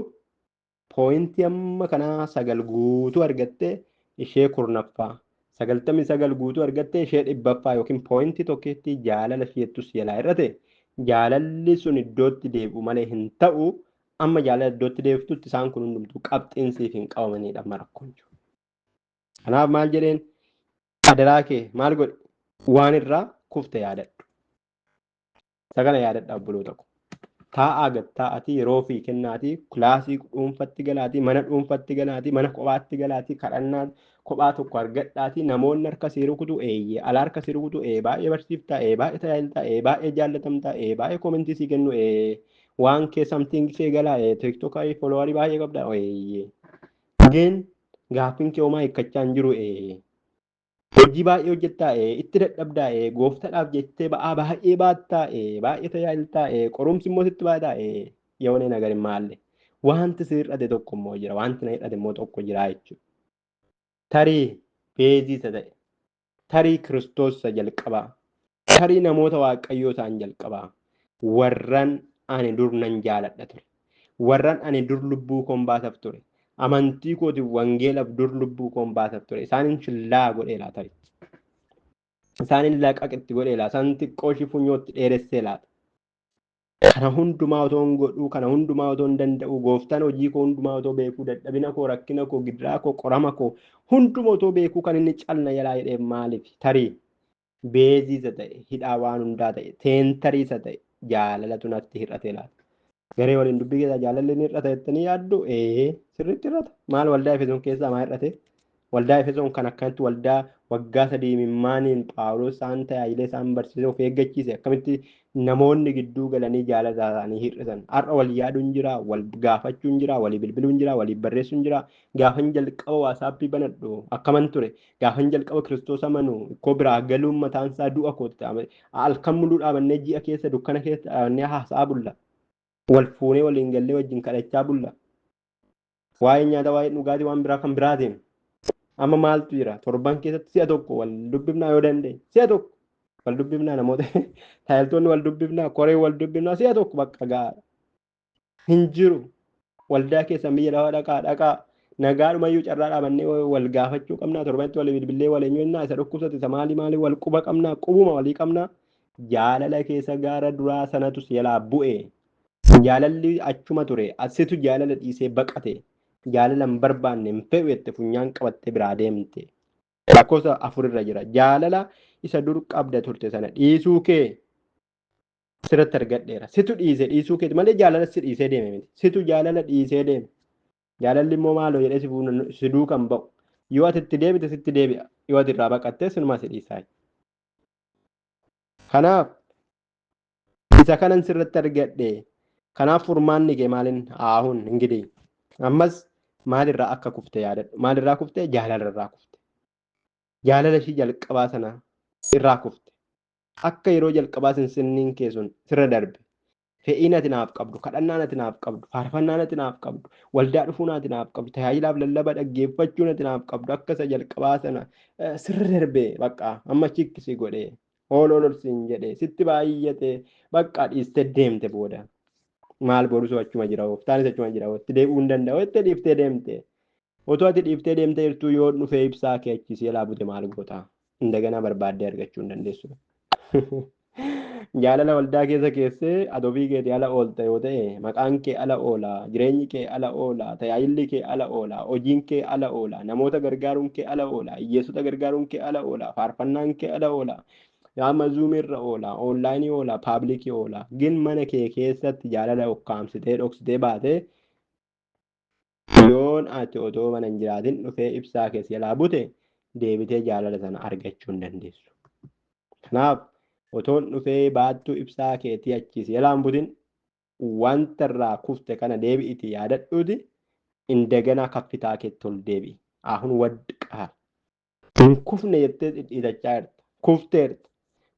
pooyintii amma kanaa 9 guutuu argatte ishee 10ffaa, 99 guutuu argatte ishee 100ffaa yookiin pooyintii tokkotti jaalala isheettus jalaa hir'ate. Jaalalli sun iddootti deebi'u malee hin ta'u. Amma jaalala iddootti deebiftutti isaan kun hundumtuu qabxiin siif hin qabamanidha amma rakkoon jiru. Kanaaf maal jedheen? Adaraa kee maal godhi? Waan irraa kufte yaadadhu. Isa kana yaadadha obboloota ko. Taa'aa gad taa'atii yeroo fi kennaatii kilaasii dhuunfatti galaatii mana dhuunfatti galaatii mana kophaatti galaatii kadhannaa kophaa tokko argadhaatii namoonni harka si rukutu eeyyee ala harka si rukutu ee baay'ee barsiiftaa ee baay'ee tajaajiltaa ee baay'ee jaallatamtaa ee baay'ee koomentii si kennu ee waan kee samtiin kee galaa ee tiktookarii foolowarii baay'ee qabda eeyyee. Gin gaaffiin kee homaa hiikkachaa hin jiru ee. Hojii baay'ee hojjettaa itti dadhabdaa gooftadhaaf jettee ba'aa baay'ee baattaa baay'ee tajaajiltaa qorumsi immoo sitti baay'ataa yoonee nagarin maalle wanti si hir'ate tokko immoo jira, wanti na hir'ate immoo tokko jira jechuudha. Tarii beezii isa ta'e, tarii Kiristoos isa jalqabaa, tarii namoota Waaqayyoo isaan jalqabaa, warran ani dur nan jaaladha ture, warran ani dur lubbuu koon baasaf ture, amantii kootiif wangeelaaf dur lubbuu koon baasaf ture, isaanin chillaa godhee laata tarii. Isaanin laqaqitti godhee laata, isaan xiqqoo ishii funyootti dheeressee laata. Kana hundumaa otoo hin godhuu, kana hundumaa otoo hin danda'u, gooftaan hojii koo hundumaa otoo beekuu, dadhabina koo, rakkina koo, gidiraa koo, qorama koo hunduma otoo beekuu kan inni calna jalaa jedhee maaliif? Tarii beezii isa ta'e, hidhaa waan hundaa ta'e, teentarii isa ta'e, jaalalatu natti hir'atee laata. Garee waliin dubbii keessaa jaalalli ni hir'ata jettanii yaaddu? Ee, sirriitti hir'ata. Maal waldaa Efesoon keessaa maa hir'ate? Waldaa Efesoon kan akkanatti waldaa waggaa 3 mimmaaniin Phaawulos isaan tajaajilee isaan barsiisee of eeggachiise akkamitti namoonni gidduu galanii jaalala isaanii hir'isan. Har'a wal yaaduun jira, wal gaafachuun jira, walii bilbiluun jira, walii barreessuun jira. Gaafan jalqaba waasaappii banadhu akkaman ture. Gaafan jalqaba Kiristoos amanu ikkoo biraa galuun mataan isaa du'a kooti ta'a. Halkan muluu dhaabannee ji'a keessa dukkana keessa dhaabannee haasa'aa bulla. Wal fuunee waliin gallee wajjin kadhachaa bulla. Waa'ee nyaata, waa'ee dhugaatii waan biraa kan biraatiin. Amma maaltu jira? Torban keessatti si'a tokko wal dubbifnaa yoo dandeenye. Si'a tokko wal dubbifnaa namoota tajaajiltoonni wal dubbifnaa, koree wal dubbifnaa si'a tokko bakka gahaadha. Hin jiru. Waldaa keessan biyya lafaa dhaqaa dhaqaa. Nagaadhumayyuu carraa dhaabannee wal gaafachuu qabnaa. Torbanitti wal bilbilee wal eenyunnaa isa dhukkubsate isa maalii maalii wal quba qabnaa. Qubuma walii qabnaa. Jaalala keessa gaara duraa sanatu si jalaa bu'e. Jaalalli achuma ture. Asitu jaalala dhiisee baqate. Jaalala hin barbaanne hin fe'u jette funyaan qabattee biraa deemte. Lakkoofsa 4 irra jira. Jaalala isa dur qabda turte sana dhiisuu kee sirratti argadheera. Situ dhiise dhiisuu keeti malee jaalala si dhiisee deeme miti. Situ jaalala dhiisee deeme. Jaalalli immoo maaloo jedhee si duukan ba'u. Yoo ati itti deebite sitti deebi'a. Yoo ati irraa baqatte sinuma si dhiisaa. Kanaaf isa kanan sirratti argadhe. Kanaaf furmaanni kee maalin aahun ingidii. Ammas maalirraa akka kufte yaadadhu. Maalirraa kufte? Jaalalarraa kufte. Jaalala ishii jalqabaa sana irraa kufte. Akka yeroo jalqabaa sinsinniin kee sun sirra darbe. Fe'iin ati naaf qabdu, kadhannaan ati naaf qabdu, faarfannaan ati naaf qabdu, waldaa dhufuun ati naaf qabdu, tajaajilaaf lallaba dhaggeeffachuun ati naaf qabdu akka isa jalqabaa sana sirra darbe bakka amma chikkisi godhee ol ol ol siin jedhee sitti baay'ate bakka dhiistee deemte booda. Maal borusoo achuma jira, gooftaanis achuma jira, itti deebi'uu hin danda'u, itti dhiiftee deemte. Otoo ati dhiiftee deemtee jirtuu yoo dhufee ibsaa kee achi si jalaa bute maal goota? Indaganaa barbaaddee argachuu hin dandeessu. Jaalala waldaa keessa keessee ati ofii keetii ala oolta yoo ta'e, maqaan kee ala oola, jireenyi kee ala oola, tajaajilli kee ala oola, hojiin kee ala oola, namoota gargaaruun kee ala oola, hiyyeessota gargaaruun kee ala oola, faarfannaan kee ala oola, yaama zuumirra oola, onlaayinii oola, paablikii oola. Gin mana kee keessatti jaalala ukkaamsitee dhoksitee baatee yoon ati otoo mana hin jiraatin dhufee ibsaa kee si jalaa bute deebitee jaalala sana argachuu hin dandeessu. Kanaaf otoon dhufee baattuu ibsaa keetii achi si jalaa hin butin wanta irraa kufte kana deebi'iti yaadadhuuti indaganaa kaffitaa keetti ol deebi'i. Ahun wadqaal. Hin kufne jettee dhidhiitachaa jirta. Kufteerta.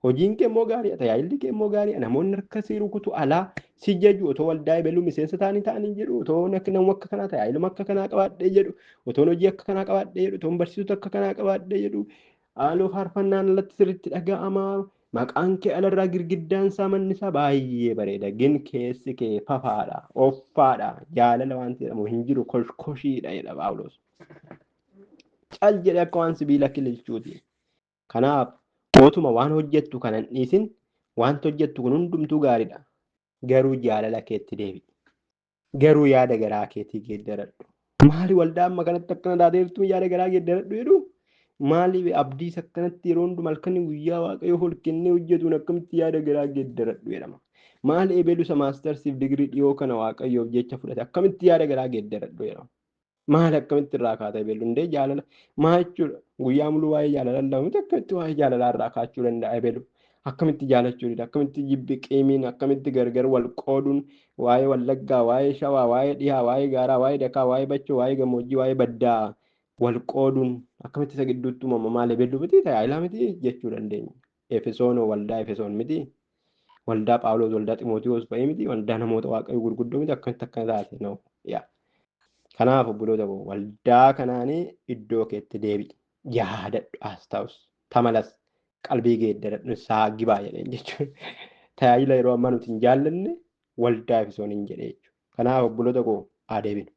Hojiin kee immoo gaarii, tajaajilli kee immoo gaarii, namoonni harka si rukutu alaa si jaju otoo waldaa ebeluu miseensa ta'anii ta'anii jedhu, otoo nama akka kanaa tajaajiluma akka kanaa qabaadhee jedhu, otoon hojii akka kanaa qabaadhee jedhu, otoon barsiisota akka kanaa qabaadhee jedhu, haaloo faarfannaan alatti sirriitti dhaga'ama, maqaan kee alarraa girgiddaan isaa manni isaa baay'ee bareeda, gin keessi kee fafaadha, offaadha, jaalala wanti jedhamu hin jiru, koshkoshiidha jedha Phaawulos. Cal jedhee akka waan sibiila kililchuuti. Kanaaf otuma waan hojjettu kana hin dhiisin, wanti hojjettu kun hundumtuu gaariidha. Garuu jaalala keetti deebi'i. Garuu yaada garaa keetii geeddaradhu. Maali waldaa amma kanatti akkana taateertu yaada garaa geeddaradhu jedhu? Maali abdiis akkanatti yeroo hundumaa halkanii guyyaa Waaqayyo ol kennee hojjetuun akkamitti yaada garaa geeddaradhu jedhama? Maali ebelusa maastarsiif digirii dhiyoo kana Waaqayyoof jecha fudhate akkamitti yaada garaa geeddaradhu jedhama? Maal akkamitti irraa kaata ebelu hundee jaalala maal jechuudha? Guyyaa muluu waa'ee jaalala lama miti akkamitti waa'ee jaalalaa irraa kaachuu danda'a ebelu? Akkamitti jaalachuu dida? Akkamitti jibbi qiimiin? Akkamitti gargar wal qooduun? Waa'ee Wallaggaa, waa'ee Shawaa, waa'ee Dhihaa, waa'ee Gaaraa, waa'ee Dakaa, waa'ee Bachoo, waa'ee Gammoojjii, waa'ee Baddaa wal qooduun akkamitti isa gidduutti uumama? Maal ebelu miti tajaajilaa miti jechuu dandeenya. Efesoonoo waldaa Efesoon miti. Waldaa Phaawulos, waldaa Ximootiyoos fa'ii miti. Waldaa namoota Waaqayyo gurguddoo miti. Akkamitti akkana taate? No. Yaa. Kanaaf obboloota koo waldaa kanaanii iddoo keetti deebi'i. Yaadadhu as ta'us tamalas qalbii geeddaradhu isaa gibaa jedheen jechuudha. Tajaajila yeroo ammaa nuti hin jaallanne waldaa Efesoon hin jedhee jechuudha. Kanaaf obboloota koo haa deebinu.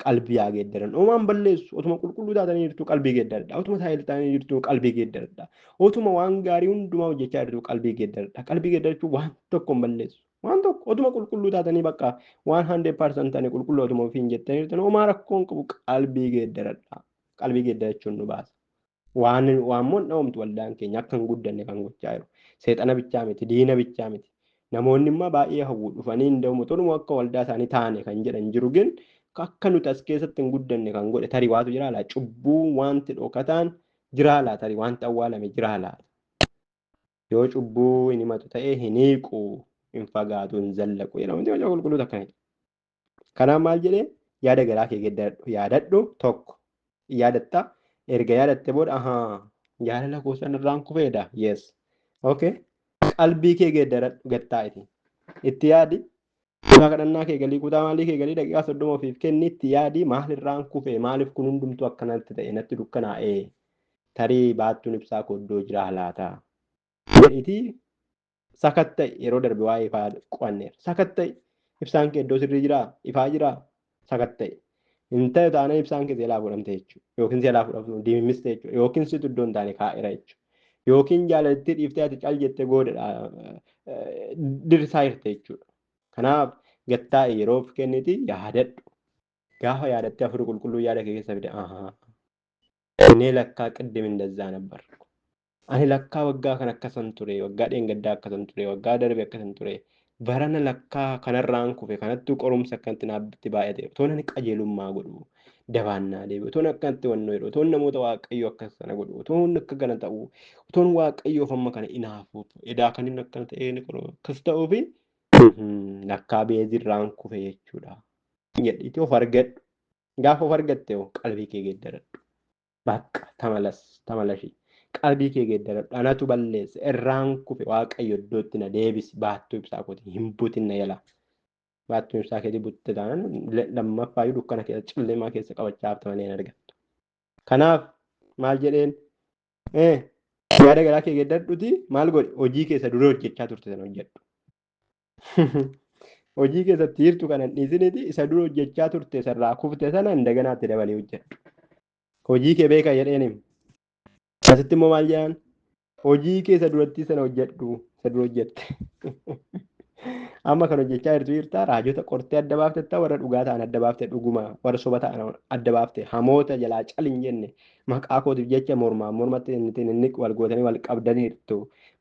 Qalbii haa geeddaran. Uumaan balleessu otuma qulqulluu taatanii jirtu qalbii geeddaradha. Otuma tajaajila taatanii jirtu qalbii geeddaradha. Otuma waan gaarii hundumaa hojjechaa jirtu qalbii geeddaradha. Qalbii geeddarachuu waan tokko hin balleessu. Waan tokko otuma qulqulluu taatanii bakka waan 100% ta'anii qulqulluu otuma ofiin jettanii jirtan homaa rakkoon qabu qalbii geeddaradha. Qalbii geeddarachuun nu baasa. Waan waan moon dha'umtu waldaan keenya akka hin guddanne kan gochaa jiru. Seexana bichaa miti, diina bichaa miti. Namoonni immoo baay'ee hawwu dhufanii hin da'umu toluma akka waldaa isaanii taane kan jedhan jiru gin akka nuti as keessatti hin guddanne kan godhe tarii waatu jira laa cubbuu wanti dhokataan jira laa tarii wanti awwaalame jira laa. Yoo cubbuu hin himatu ta'e hin hiiqu, hin fagaatu, hin zallaqu jedhama miti macaafa qulqulluutu akkana jedha. Kanaaf maal jedhee yaada garaa kee geeddaradhu yaadadhu tokko yaadatta erga yaadatte booda ahaa jaalala koo sanarraan kufeedha yes okay qalbii kee geeddaradhu gattaa'iti itti yaadi kutaa kadhannaa kee galii kutaa maalii kee galii daqiiqaa 30 ofiif kenni itti yaadi maalirraan kufe maaliif kun hundumtuu akkanatti ta'e natti dukkanaa'e tarii baattuun ibsaa koo iddoo jiraa laata jedhiitii sakatta'i yeroo darbe waa'ee ifaa qo'anneera sakatta'i ibsaan kee iddoo sirrii jiraa ifaa jiraa sakatta'i hin ta'e taanaan ibsaan kee seelaa fudhamte jechuudha yookiin seelaa fudhamtu dimimiste jechuudha yookiin situ iddoo hin taane kaa'eera jechuudha yookiin jaalalattee dhiiftee ati cal jettee goodadha dirsaa jirte jechuudha kanaaf gattaa'e yeroo of kenniti yaadadhu gaafa yaadattee hafuurri qulqulluu yaada kee keessa fide ahaa እኔ ለካ ቅድም እንደዛ ነበርኩ ani lakkaa waggaa kan akkasan ture waggaa dheengaddaa akkasan ture waggaa darbe akkasan ture Barana lakkaa kanarraan kufe kanattuu qorumsa akkanatti naatti baay'ate otoo ani qajeelummaa godhu dabaannaa deebi'u otoon akkanatti wannoo jedhu otoon namoota waaqayyoo akkas kana godhu otoon akka kana ta'u otoon waaqayyoof amma kana inaafuuf edaa kan inni akkana ta'ee inni qoruu akkas ta'uufi lakkaa beezirraan kufe jechuudha. Jedhiitii of argadhu. Gaafa of argatte hoo qalbii kee geeddaradhu. Bakka tamalas tamalashi. Qalbii kee geeddaradhu. Anatu balleesse irraan kufe waaqayyo iddootti na deebisi baattuu ibsaa kooti hin butin na yala. Baattuu ibsaa keetii butte taanaan lammaffaayyuu dukkana keessa cillemaa keessa qabachaa hafta malee hin argattu. Kanaaf maal jedheen yaada garaa kee geeddaradhuti maal godhi hojii keessa dura hojjechaa turte sana hojjedhu. Hojii keessatti hiirtu kana hin dhiisiniti isa dura hojjechaa turte sarraa kufte sana indaganaatti dabalee hojjedhu. Hojii kee beeka jedheen him. Asitti immoo maal jedhan? Hojii kee isa durattii sana hojjedhu isa dura hojjette. Amma kan hojjechaa jirtu jirta raajota qortee adda baaftetta warra dhugaa ta'an adda baafte dhuguma warra soba ta'an adda baafte hamoota jalaa cal hin jenne maqaa kootiif jecha mormaan mormatti inni wal gootanii wal qabdaniirtu.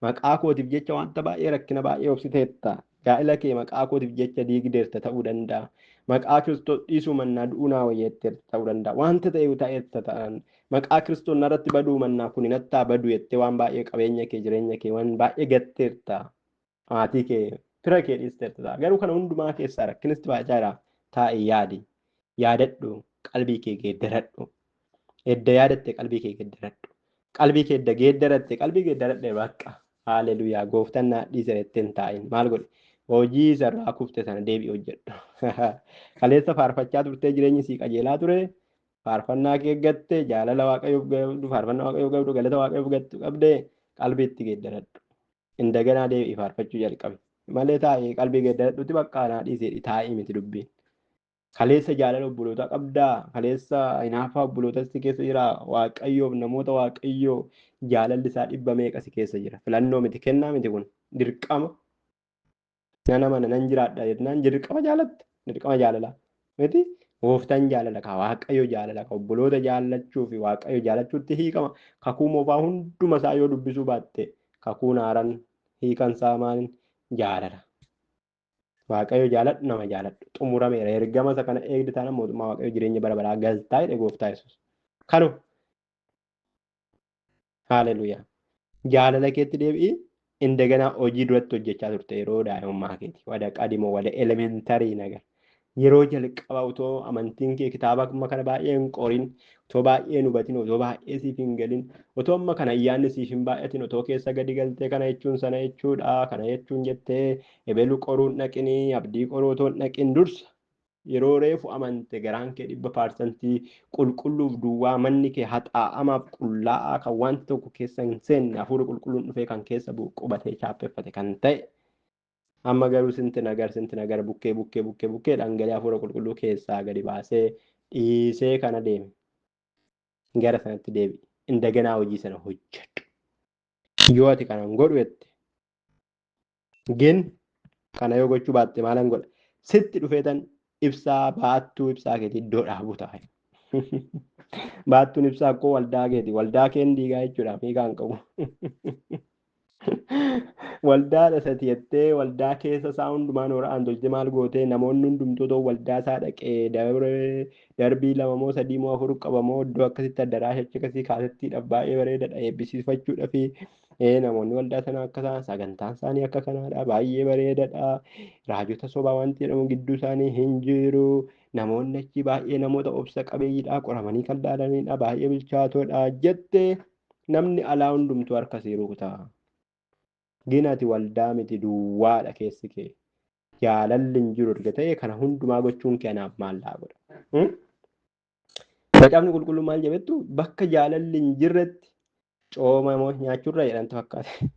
Maqaa kootiif jecha wanta baay'ee rakkina baay'ee obsiteetta. Gaa'ila kee maqaa kootiif jecha diigdeerta ta'uu danda'a. Maqaa Kiristoos dhiisuu mannaa du'uu naa wayyeetteerta ta'uu danda'a. Wanta ta'e ta'eetta ta'an maqaa Kiristoos narratti baduu mannaa kun nattaa badu jettee waan baay'ee qabeenya kee jireenya kee waan baay'ee gatteerta. Maatii kee fira kee dhiisteerta ta'a. Garuu kana hundumaa keessaa rakkinis baay'achaa jira. Taa'ii yaadi. Yaadadhu. Qalbii kee geeddaradhu. Edda yaadatte qalbii kee geeddaradhu. Qalbii kee edda geeddaratte qalbii geeddaradhe bakka. Haaleluuyaa gooftaan naa dhiise jettee hin taa'in. Maal godhe? Hojii isarraa kufte sana deebi'i hojjedhu. Kaleessa faarfachaa turtee jireenyi sii qajeelaa ture. Faarfannaa kee gatte jaalala waaqayyoof qabdu faarfannaa waaqayyoof qabdu galata waaqayyoof gattu qabde qalbii itti geeddaradhu. Indaganaa deebi'i faarfachuu jalqabi. Malee taa'ee qalbii geeddaradhutti bakka naa dhiise taa'ii miti dubbiin. Kaleessa jaalala obbolootaa qabdaa. Kaleessa hinaaffaa obbolootaa si keessa jira. Waaqayyoof namoota waaqayyoo jaalalli isaa dhibba meeqa si keessa jira. Filannoo miti kennaa miti kun dirqama. Nana mana nan jiraadha jennaan dirqama jaalatta. Dirqama jaalalaa. Miti gooftaan jaalala ka waaqayyo jaalala ka obboloota jaallachuu fi waaqayyo jaalachuutti hiikama. Kakuu moofaa hunduma isaa yoo dubbisuu baatte kakuun haaraan hiikan isaa maaliin jaalala. Waaqayyo jaaladhu nama jaaladhu. Xumurameera. Ergama isa kana eegde taanaan mootummaa waaqayyo jireenya bara baraa galtaa jedhe gooftaa Yesuus. Kanu. Haaleluuyaa. Jaalala keetti deebi'i. Indaganaa hojii duratti hojjechaa turte yeroo daa'imummaa keeti. Wada qadimoo wada elementarii nagar. Yeroo jalqaba otoo amantiin kee kitaaba amma kana baay'ee hin qorin, otoo baay'ee hin hubatin, otoo baay'ee siif hin galin, otoo amma kana ayyaanni siif hin baay'atin, otoo keessa gadi galtee kana jechuun sana jechuudha, kana jechuun jettee ebelu qoruun dhaqinii, abdii qoruu otoo hin dhaqin dursa. Yeroo reefu amante garaan kee 100% qulqulluuf duwwaa manni kee haxaa'amaaf qullaa'aa kan wanti tokko keessa hin seenne hafuura qulqulluun dhufee kan keessa bu'u qubatee chaappeffate kan ta'e. Amma garuu sinti nagar bukkee bukkee bukkee bukkee dhangala'ee hafuura qulqulluu keessaa gadi baasee dhiisee kana deeme. Gara sanatti deebi'i. Indaganaa hojii sana hojjedhu. Yoo ati kana hin godhu jette gin kana yoo gochuu baatte maalan godha? Sitti dhufeetan ibsaa baattuu ibsaa keetii iddoo dhaabu ta'a. Baattuun ibsaa akkoo waldaa keeti. Waldaa keen diigaa jechuudha. Hiikaa hin qabu. Waldaa dhasati jettee waldaa keessa isaa hundumaa noora'aan tolchite maal gootee namoonni hundumtuu otoo waldaa isaa dhaqee darbii 2 moo 3 moo 4 qaba moo iddoo akkasitti addaraasha achi akkasii kaasettiidhaaf baay'ee bareedaadha eebbisiifachuudhaaf namoonni waldaa sana akka isaan sagantaan isaanii akka kanaadha baay'ee bareedaadha raajota sobaa wanti jedhamu gidduu isaanii hin jiru namoonni achi baay'ee namoota obsa qabeeyyiidha qoramanii kan laalanidha baay'ee bilchaatoodha jette namni alaa hundumtuu harka sii rukuta. Gin ati waldaa miti duwwaadha keessi kee. Jaalalli hin jiru erga ta'e kana hundumaa gochuun kee anaaf maal laa godha. Macaafni qulqulluun maal jedhettu bakka jaalalli hin jirretti cooma moo nyaachuurra jedhantu fakkaata.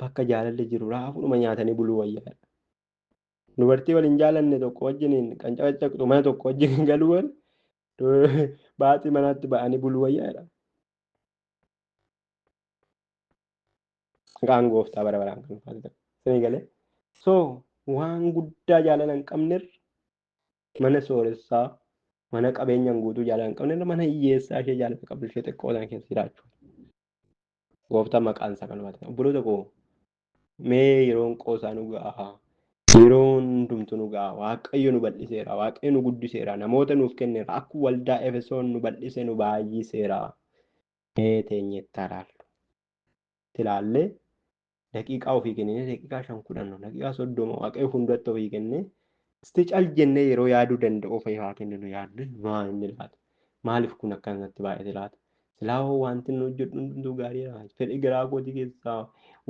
Bakka jaalalli jiru raafuudhuma nyaatanii buluu wayyaadha. Dubartii waliin jaalanne tokko wajjiniin kan caqacaqtu mana tokko wajjin galuuwwan baaxii manaatti ba'anii buluu wayyaadha. Maqaan gooftaa bara baraan kan ulfaatu. Isinii galee? So waan guddaa jaalala hin qabnerra mana sooressaa mana qabeenyaan guutuu jaalala hin qabnerra mana hiyyeessaa ishee jaalala qabdu ishee xiqqoo sana keessa jiraachuu. Gooftaan maqaan isaa kan ulfaatu. Obboloota koo mee yeroon qoosaa nu ga'a. Yeroo hundumtu nu ga'a. Waaqayyo nu bal'iseera. Waaqayyo nu guddiseera. Namoota nuuf kenneera. Akka waldaa Efesoon nu bal'ise nu baay'iseera. Mee teenyetti ilaallu. Ilaallee daqiiqaa ofii kennee daqiiqaa 5 10 daqiiqaa 30 Waaqayyo fuulduratti ofii kennee isti cal jennee yeroo yaaduu danda'u ofii haa kenninu yaadnu maal inni laata? Maaliif kun akkanatti baay'ate laata? Silaa hoo wanti nu hojjedhu hundumtuu gaariidha. Fedhi garaa kootii keessaa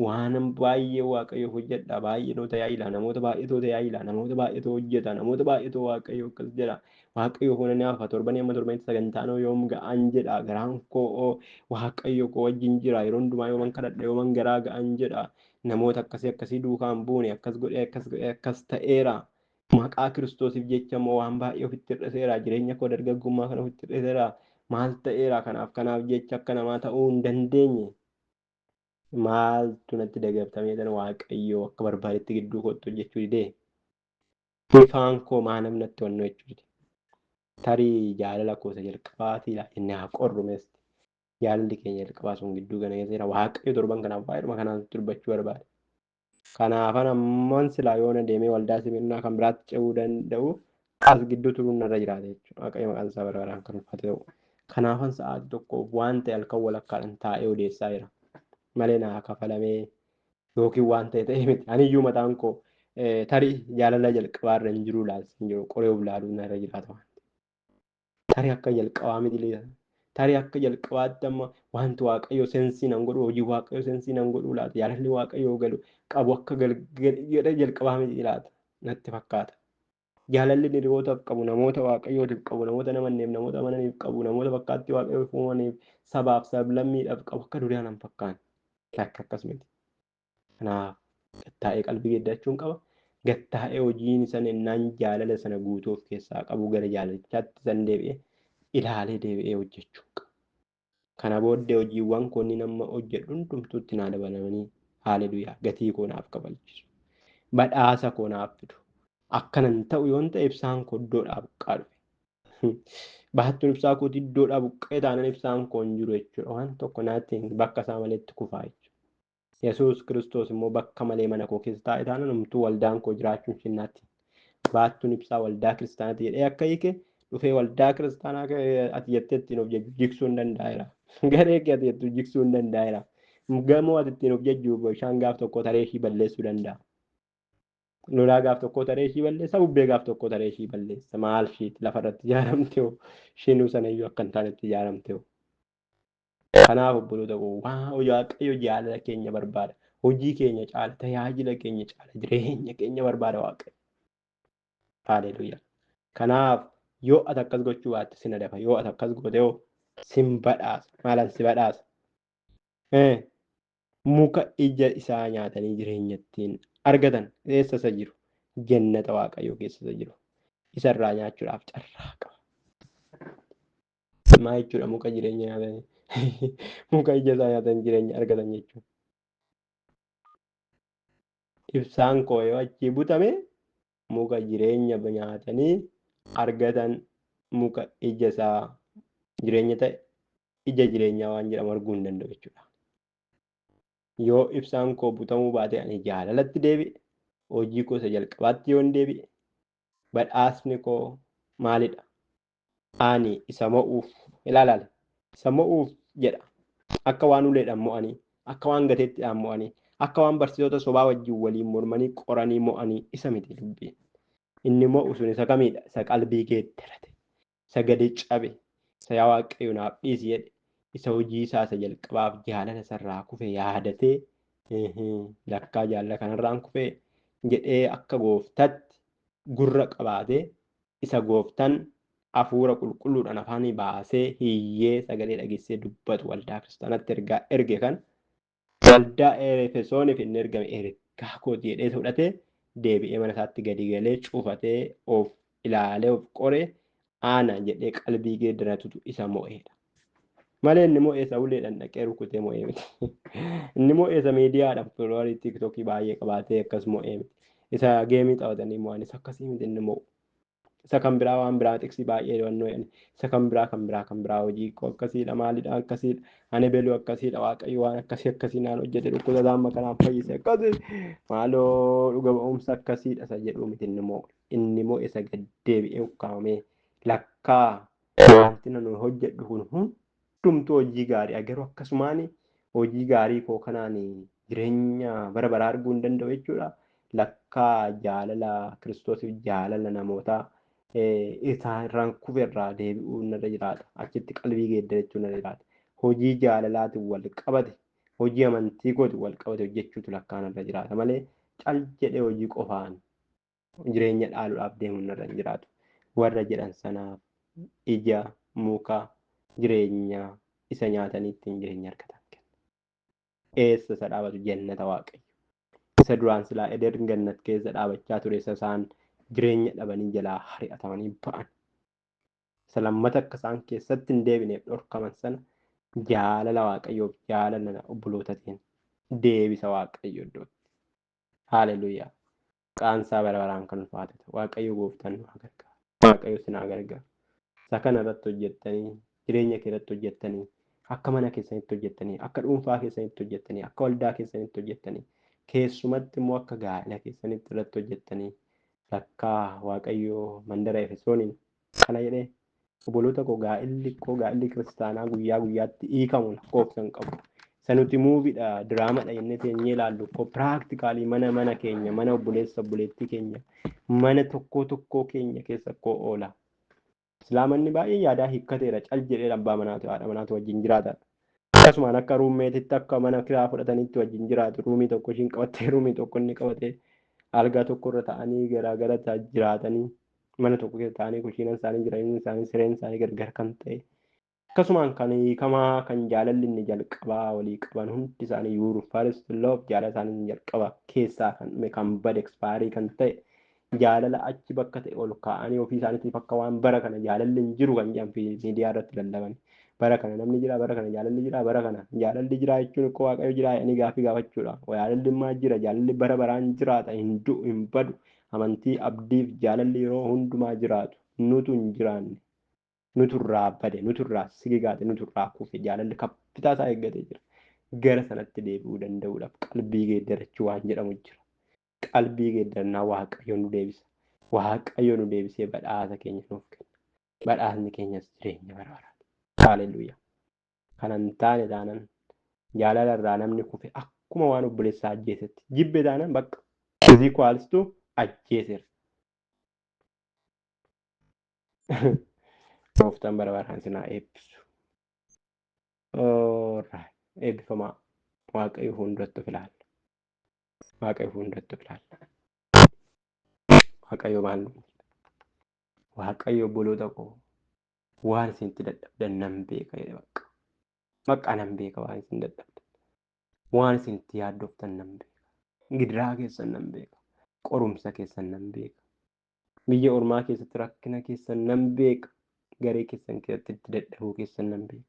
waan baay'ee Waaqayyoof hojjedha. Baay'ee noo tajaajila. Namoota baay'eetoo tajaajila. Namoota baay'eetoo hojjeta. Namoota baay'eetoo Waaqayyo akkas jedha. Waaqayyo fuula ni hafa. Torbanii amma torbanitti sagantaan yoom ga'an jedha. Garaan koo Waaqayyo koo wajjin jira. Yeroo hundumaa yooman kadhadha yooman garaa ga'an jedha. Namoota akkasii akkasii duukaan buune akkas godhee akkas godhee akkas ta'eera. Maqaa Kiristoosiif jecha immoo waan baay'ee ofitti hir'iseera. Jireenya koo dargaggummaa kana ofitti hir'iseera. Maal ta'eera kanaaf jecha akka namaa ta'uu hin dandeenye. Maaltu natti dagabtamee tan Waaqayyo akka barbaadetti gidduu kootti hojjechuu didee? Ifaan koo maa namnatti wannoo jechuu dide? Tarii jaalala koo isa jalqabaatii laa jennee haa qorrumeesti. Jaalalli keenya jalqabaa sun gidduu kana keessa jira. Waaqayyo torban kanaaf baay'eedhuma kanaan dubbachuu barbaade. Kanaafan amman silaa yoona deemee waldaa Simirnaa kan biraatti ce'uu danda'u as gidduu turuun narra jiraata jechuudha. Waaqayyo maqaan isaa bara baraan kan ulfaate ta'u. Kanaafan sa'aatii tokkoof waan ta'e halkan walakkaadhaan taa'ee odeessaa jira. Malee naa kafalamee yookiin waan ta'e ta'e miti. Aniyyuu mataan koo tarii jaalala jalqabaarra hin jiru laalsi hin jiru. Qoree of laaluun narra jiraata waan ta'eef. Tarii akka jalqabaa miti leeta. Tarii akka jalqabaatti amma wanti Waaqayyo sensii nan godhu hojii Waaqayyo sensii nan godhu laata. Jaalalli Waaqayyoo galu qabu akka jalqabaa miti laata. Natti fakkaata. Jaalalli hiriyootaaf qabu, namoota Waaqayyootiif qabu, namoota namanneef, namoota amananiif qabu, namoota fakkaattii Waaqayyoof uumamaniif, sabaaf sablammiidhaaf qabu akka durii nan fakkaanne. Lakka akkas miti. Kanaaf gattaa'ee qalbii geeddachuun qaba. Gattaa'ee hojiin sana innaan jaalala sana guutuu of keessaa qabu gara jaalalichaatti san deebi'ee ilaalee deebi'ee hojjechuu qaba. Kana booddee hojiiwwan koo inni nama hojjedhu hundumtuutti naa dabalamanii haaleluyyaa gatii koo naaf kabalchisu. Badhaasa koo naaf fidu. Akkanan ta'u yoon ta'e ibsaan koo iddoodhaa buqqaa dhufe. Baattuun ibsaa kootii iddoodhaa buqqee taanaan ibsaan koo hin jiru jechuudha. Waan tokko naatti bakka isaa maleetti kufaa jechuudha. Yesuus Kiristoos immoo bakka malee mana koo keessa taa'e taanaan homtuu waldaan koo jiraachuun isheen naatti. Baattuun ibsaa waldaa kiristaanaati jedhee akka hiike dhufee waldaa kiristaanaa ati jettee ittiin of jajju jigsuu hin danda'eera. Garee kee ati jettu jigsuu hin danda'eera. Gamoo ati ittiin of jajju bishaan gaaf tokko taree ishii balleessuu danda'a. Lolaa gaaf tokko taree ishii balleessa, bubbee gaaf tokko taree ishii balleessa. Maal ishiitti lafarratti ijaaramte hoo? Ishiinuu sanayyuu akka hin taanetti ijaaramte hoo? Kanaaf obboloota koo waan Waaqayyo jaalala keenya barbaada. Hojii keenya caala, tajaajila keenya caala, jireenya keenya barbaada Waaqayyo. Haaleluyyaa. Kanaaf yoo ati akkas gochuu baatte sin adafa. Yoo ati akkas goote hoo sin badhaasa. Maalan si badhaasa? Muka ija isaa nyaatanii jireenya ittiin argatan eessa isa jiru? Jannata Waaqayyoo keessa isa jiru. Isarraa nyaachuudhaaf carraa qaba. Maal jechuudha muka jireenya nyaatanii? Muka ija isaa nyaatanii jireenya argatan jechuudha. Ibsaan koo yoo achii butame muka jireenya nyaatanii argatan muka ija isaa jireenya ta'e ija jireenyaa waan jedhamu arguu hin danda'u jechuudha. Yoo ibsaan koo butamuu baate ani jaalalatti deebi'e, hojii koo isa jalqabaatti yoon deebi'e, badhaasni koo maalidha? Ani isa mo'uuf ilaalaale. Isa mo'uuf jedha. Akka waan uleedhaan mo'anii, akka waan gateettiidhaan mo'anii, akka waan barsiisota sobaa wajjin waliin mormanii qoranii mo'anii isa miti dubbiin. Inni mo'u sun isa kamidha? Isa qalbii geeddarate, isa gadi cabe, isa yaa Waaqayyo naaf dhiisi jedhe, isa hojii isaa isa jalqabaaf jaalala isarraa kufe yaadatee lakkaa jaalala kanarraan kufe jedhee akka gooftatti gurra qabaatee isa gooftan hafuura qulqulluudhaan afaanii baasee hiyyee sagalee dhageessee dubbatu waldaa kiristaanatti ergaa erge kan waldaa Efesooniif inni ergame ergaa kooti jedhee fudhatee deebi'ee mana isaatti gadi galee cufatee of ilaalee of qoree ana jedhee qalbii geeddaratutu isa mo'eedha. Malee inni mo'ee isa uleedhaan dhaqee rukutee mo'ee miti. Inni mo'ee isa miidiyaadhaan foloowarii tiiktookii baay'ee qabaatee akkas mo'ee miti. Isa geemii taphatanii mo'anis akkasii miti inni mo'u. Isa kan biraa waan biraa xiqsii baay'ee hubannoo jedhani. Isa kan biraa kan biraa kan biraa hojii koo akkasiidha, maalidha akkasiidha, ani beluu akkasiidha, Waaqayyo waan akkasii akkasii naan hojjete, dhukkuba amma kanaan fayyise akkasii, maaloo dhuga ba'umsa akkasiidha isa jedhu miti. Inni immoo isa gad deebi'ee ukkaamamee lakkaa wanti nanu hojjedhu kun hundumtuu hojii gaarii, garuu akkasumaan hojii gaarii koo kanaan jireenya bara baraa arguu hin danda'u jechuudha. Lakkaa jaalala Kiristoosiif jaalala namootaa irraan kufe irraa deebi'uu narra jiraata. Achitti qalbii geeddarachuun narra jiraata. Hojii jaalalaatiin wal qabate, hojii amantii kootiin wal qabate hojjechuutu lakkaa narra jiraata malee cal jedhee hojii qofaan jireenya dhaaluudhaaf deemuun narra hin jiraatu. Warra jedhan sanaaf ija muka jireenyaa isa nyaatanii ittiin jireenya argatan kenna. Eessa isa dhaabatu? Jannata Waaqayyo. Isa duraan silaa Eden gannat keessa dhaabachaa ture, isa isaan jireenya dhabanii jalaa hari'atamanii ba'an. Isa lammata akka isaan keessatti hin deebineef dhorkaman sana jaalala Waaqayyoof jaalala obbolootatiin deebisa Waaqayyo iddootti. Haaleluyyaa. Maqaan bara baraan kan ulfaate. Waaqayyo gooftaan nu haa gargaaru. Waaqayyo isin haa gargaaru. Isa kana irratti hojjettanii, jireenya kee irratti hojjettanii, akka mana keessanitti hojjettanii, akka dhuunfaa keessanitti hojjettanii, akka waldaa keessanitti hojjettanii, keessumatti immoo akka gaa'ela keessanitti irratti hojjettanii, lakkaa Waaqayyo mandara Efesooniin kana jedhee, obboloota koo, gaa'elli koo, gaa'elli kiristaanaa guyyaa guyyaatti hiikamu lakkoofsa hin qabu. Isa nuti muuviidha, diraamadha jennee teenyee ilaallu koo practically mana mana keenya, mana obboleessa obboleettii keenya, mana tokkoo tokkoo keenya keessa koo oola. Islaamanni baay'ee yaadaa hiikkateera, cal jedhee abbaa manaatu haadha manaatu wajjin jiraata. Akkasumaan akka roommateitti, akka mana kiraa fudhatanitti wajjin jiraatu. Roomii tokko ishiin qabattee, roomii tokko inni qabatee, algaa tokko irra ta'anii garaagara jiraatanii, mana tokko keessa ta'anii, kushiinan isaanii, jireenyi isaanii, sireen isaanii gargar kan ta'e. Akkasumaan kan hiikamaa kan jaalalli inni jalqabaa walii qaban hundi isaanii, your first love, jaalala isaanii inni jalqaba keessaa kan dhume, kan bade, expire kan ta'e jaalala achi bakka ta'e ol kaa'anii ofii isaaniitiif akka waan bara kana jaalalli hin jiru kan jedhan miidiyaa irratti lallaban. Bara kana namni jira, bara kana jaalalli jira, bara kana jaalalli jira jechuun akkoo Waaqayyo jira jedhanii gaaffii gaafachuudha. Jaalalli maa jira, jaalalli bara baraan jiraata, hin du'u, hin badu. Amantii, abdiif jaalalli yeroo hundumaa jiraatu. Nutu hin jiraanne. Nutu irraa bade, nutu irraa sigigaate, nutu irraa kufe. Jaalalli kaffitaa isaa eeggatee jira. Gara sanatti deebi'uu danda'uudhaaf qalbii geeddarachuu waan jedhamu jira. Qalbii geeddarannaa Waaqayyo nu deebisa. Waaqayyo nu deebisee badhaasa keenya nuuf kenna. Badhaasni keenyas jireenya bara baraati. Haaleluyyaa. Kana hin taane taanan, jaalala irraa namni kufe akkuma waan obboleessaa ajjeesetti. Jibbe taanan bakka is equals to ajjeeseera. Gooftaan bara baraan isin haa eebbisu. Alright. Eebbifamaa. Waaqayyo fuulduratti of ilaalla. Waaqayyo fuulduratti of ilaalla. Waaqayyo maal nuun jedha? Waaqayyo, obboloota koo, waan isinitti dadhabdan nan beeka jedhe bakka. Maqaa nan beeka, waan isin dadhabdan. Waan isinitti yaaddoftan nan beeka. Gidiraa keessan nan beeka. Qorumsa keessan nan beeka. Biyya ormaa keessatti rakkina keessan nan beeka. Garee keessan keessatti itti dadhabuu keessan nan beeka.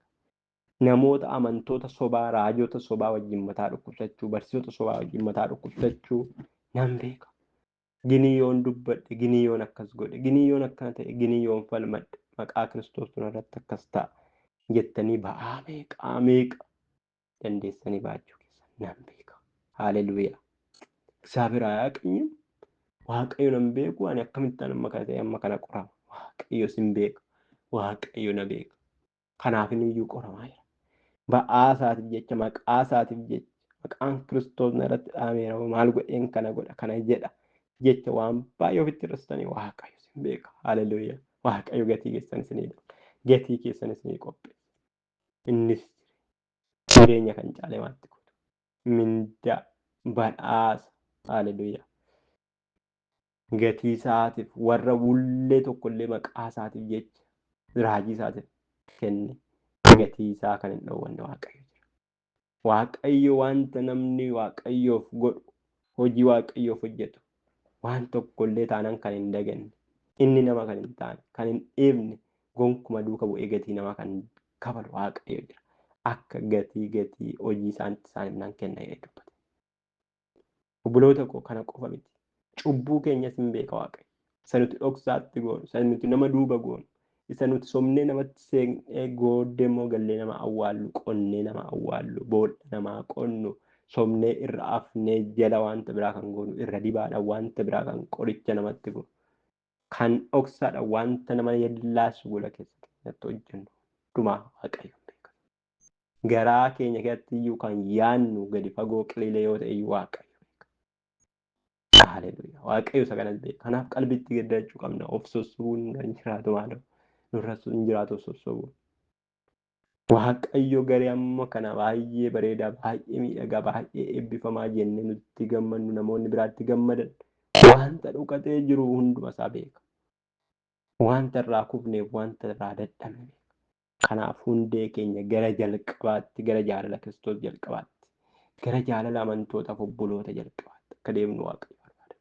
Namoota amantoota sobaa, raajota sobaa wajjin mataa dhukkubsachuu, barsiisota sobaa wajjin mataa dhukkubsachuu nan beeka. Ginii yoon dubbadhe, ginii yoon akkas godhe, ginii yoon akkana ta'e, ginii yoon falmadhe, maqaa Kiristoos irratti akkas ta'a jettanii ba'aa meeqaa meeqa dandeessanii baachuu keessan nan beeka. Haaleluyyaa. እግዚአብሔር አያውቅኝም? Waaqayyo nan beeku, ani akkamittaan amma kana ta'e, amma kana qorama? Waaqayyo sin beeka. Waaqayyo na beeka. Kanaaf iyyuu qoramaa jira. Ba'aa isaatiif jecha, maqaa isaatiif jecha, maqaan Kiristoos na irratti dhaameera, maal godheen kana godha, kana jedha jecha waan baay'ee ofitti hir'istanii, Waaqayyo sin beeka. Haaleluyyaa. Waaqayyo gatii keessan isinii gatii keessan isinii qopheessa. Innis jireenya kan caale maatti godhu. Mindaa, badhaasa. Haaleluyyaa. Gatii isaatiif warra wullee tokkollee maqaa isaatiif jecha, raajii isaatiif kenne, gatii isaa kan hin dhoowwanne Waaqayyo jira. Waaqayyo wanta namni Waaqayyoof godhu, hojii Waaqayyoof hojjetu waan tokkollee taanaan kan hin daganne, inni nama kan hin taane, kan hin dhiifne, gonkuma duuka bu'ee gatii namaa kan kafalu Waaqayyo jira. Akka gatii gatii hojii isaanitti isaaniif nan kenna jedhee dubbate. Obboloota koo, kana qofa miti. Cubbuu keenyas hin beeka Waaqayyo. Isa nuti dhoksaatti goonu, isa nuti nama duuba goonu, isa nuti somnee namatti seeqnee gooddee immoo gallee nama awwaallu, qonnee nama awwaallu, boolla namaa qonnu, somnee irra afnee jala wanta biraa kan goonu, irra dibaadhaan wanta biraa kan qoricha namatti goonu, kan dhoksaadhaan wanta nama yellaasu gola keessatti hojjennu hundumaa Waaqayyo beeka. Garaa keenya keessatti iyyuu kan yaannu gadi fagoo qiliilee yoo ta'e iyyuu Waaqayyo beeka. Haleluuyaa. Waaqayyo isa kanas beeka. Kanaaf qalbiitti geeddarachuu qabna. Of sossobuun nurra hin jiraatu maaloo. Nurra hin jiraatu of sossobuun. Waaqayyo garee amma kana baay'ee bareedaa, baay'ee miidhagaa, baay'ee eebbifamaa jennee nutti gammannu namoonni biraatti gammadan wanta dhokatee jiru hunduma isaa beeka. Wanta irraa kufneef wanta irraa dadhabne beeka. Kanaaf hundee keenya gara jalqabaatti, gara jaalala Kiristoos jalqabaatti, gara jaalala amantootaaf obboloota jalqabaatti akka deemnu Waaqayyo barbaada.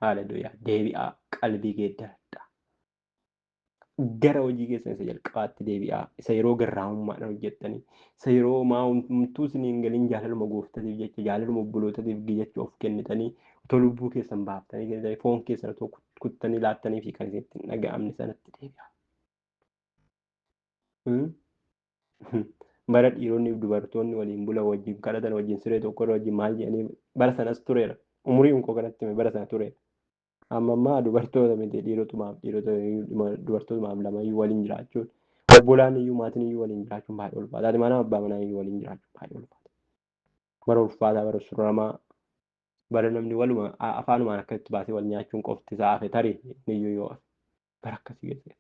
Haleluuyaa. Deebi'aa qalbii geeddaradhaa. Gara hojii keessan isa jalqabaatti deebi'aa. Isa yeroo garraamummaadhaan hojjettanii, isa yeroo maamtuu isin hin galin jaalaluma gooftatiif jecha, jaalaluma obbolootaatiif jecha of kennitanii, otoo lubbuu keessan baaftanii kennitanii, foon keessan otoo kuttanii laattanii fi kan isinitti hin dhaga'amne sanatti deebi'aa. Bara dhiironni fi dubartoonni waliin bulan, wajjin kadhatan, wajjin siree tokko irra wajjin maal jedhanii bara sanas tureera. Umuriin koo kanatti hime bara sana tureera. Amma ammaa dubartoota miti dhiirotumaaf dhiirota dubartootumaaf lamayyuu waliin jiraachuun obbolaan iyyuu maatiin iyyuu waliin jiraachuun baay'ee ulfaata. Haati manaa abbaa manaa iyyuu waliin jiraachuun baay'ee ulfaata. Bara ulfaataa bara suramaa bara namni waluma afaanumaan akkasitti baasee wal nyaachuun qofti isaa hafe tarii inni iyyuu yoo hafe bara akkasii keessa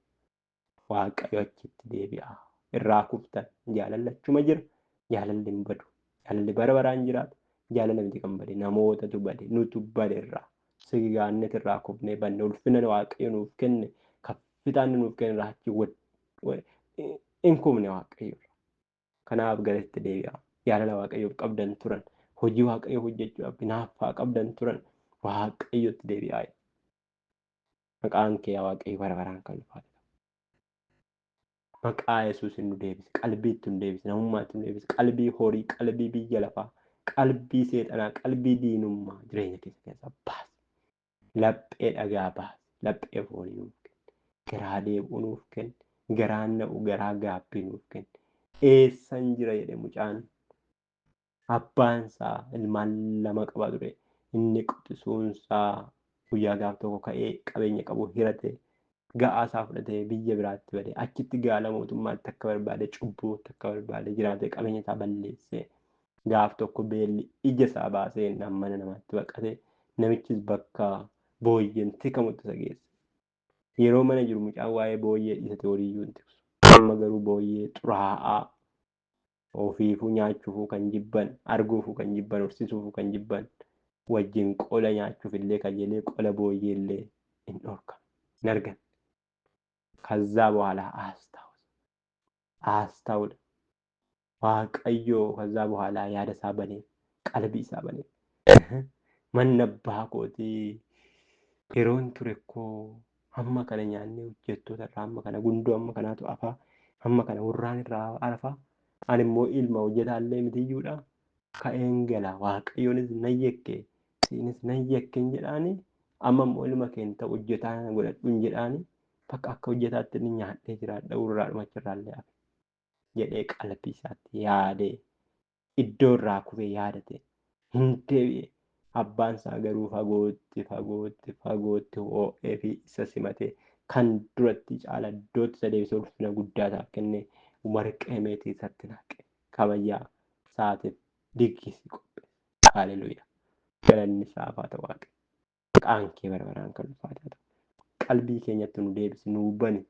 Waaqayyo achitti deebi'a. Irraa kuftan jaalalli achuma jira. Jaalalli hin badu. Jaalalli bara baraan jiraata. Jaalala miti kan bade namootatu bade nutu bade irraa. Sigigaannet irraa kufnee banne ulfina Waaqayyo nuuf kenne kaffitaan nuuf kenne irraa achi hin kufne Waaqayyo irraa. Kanaaf garasitti deebi'a. Jaalala Waaqayyoof qabdan turan. Hojii Waaqayyo hojjechuudhaaf hinaaffaa qabdan turan. Waaqayyotti deebi'aa. Maqaan kee yaa Waaqayyo bara baraan kan ulfaate. Maqaa Yesuusin nu deebisi. Qalbiitti nu deebisi. Namummaatti nu deebisi. Qalbii horii, qalbii biyya lafaa, qalbii seexanaa, qalbii diinummaa jireenya keessa keessaa baasi. Laphee dhagaa baasi. Laphee foonii nuuf kenni. Garaa deebi'u nuuf kenni. Garaa na'u, garaa gaabbii nuuf kenni. Eessan jira jedhe mucaan abbaan isaa ilmaan lama qaba ture. Inni quxisuunsaa guyyaa gaaf tokko ka'ee qabeenya qabu hirate ga'aa isaa fudhatee biyya biraatti bade achitti gaala mootummaatti akka barbaade cubbuutti akka barbaade jiraate qabeenya isaa balleessee gaaf tokko beelli ija isaa baasee mana namaatti baqate namichis bakka booyyeen tikamutti isa geesse. Yeroo mana jiru mucaan waa'ee booyyee dhiisate horii iyyuu hin tiksu. Amma garuu booyyee xuraa'aa ofiifuu nyaachuufuu kan jibban arguufuu kan jibban horsiisuufuu kan jibban wajjin qola nyaachuuf illee kajeelee qola booyyee illee hin dhorkan hin argan. ከዛ በኋላ አስታውስ አስታውል Waaqayyo ከዛ በኋላ yaada isaa baneef qalbii isaa baneef manni abbaa kootii yeroon ture koo hamma kana nyaannee hojjettoota irraa hamma kana gundoo hamma kanaatu afaa hamma kana hurraan irraa arafaa ani immoo ilma hojjetaallee mitiyyuudha ka'een gala Waaqayyoonis nan yakke siinis nan yakken jedhaani amma immoo ilma keen ta'u hojjetaa godhadhuun jedhaani bakka akka hojjetaatti inni nyaadhee jiraadha hurraadhuma achirraallee hafe jedhee qalbii isaatti yaadee iddoo irraa kufee yaadate hin deebi'e. Abbaan isaa garuu fagootti fagootti fagootti hoo'ee fi isa simate kan duratti caala iddootti isa deebisee ulfina guddaa isaaf kenne warqee meetii isatti naqe kabajaa isaatiif diggisii qopheesse. Haleluuyaa. Galanni isaaf haa ta'u Waaqa. Maqaan kee bara baraan kan ulfaate haa ta'u. Qalbii keenyatti nu deebisi nu bani.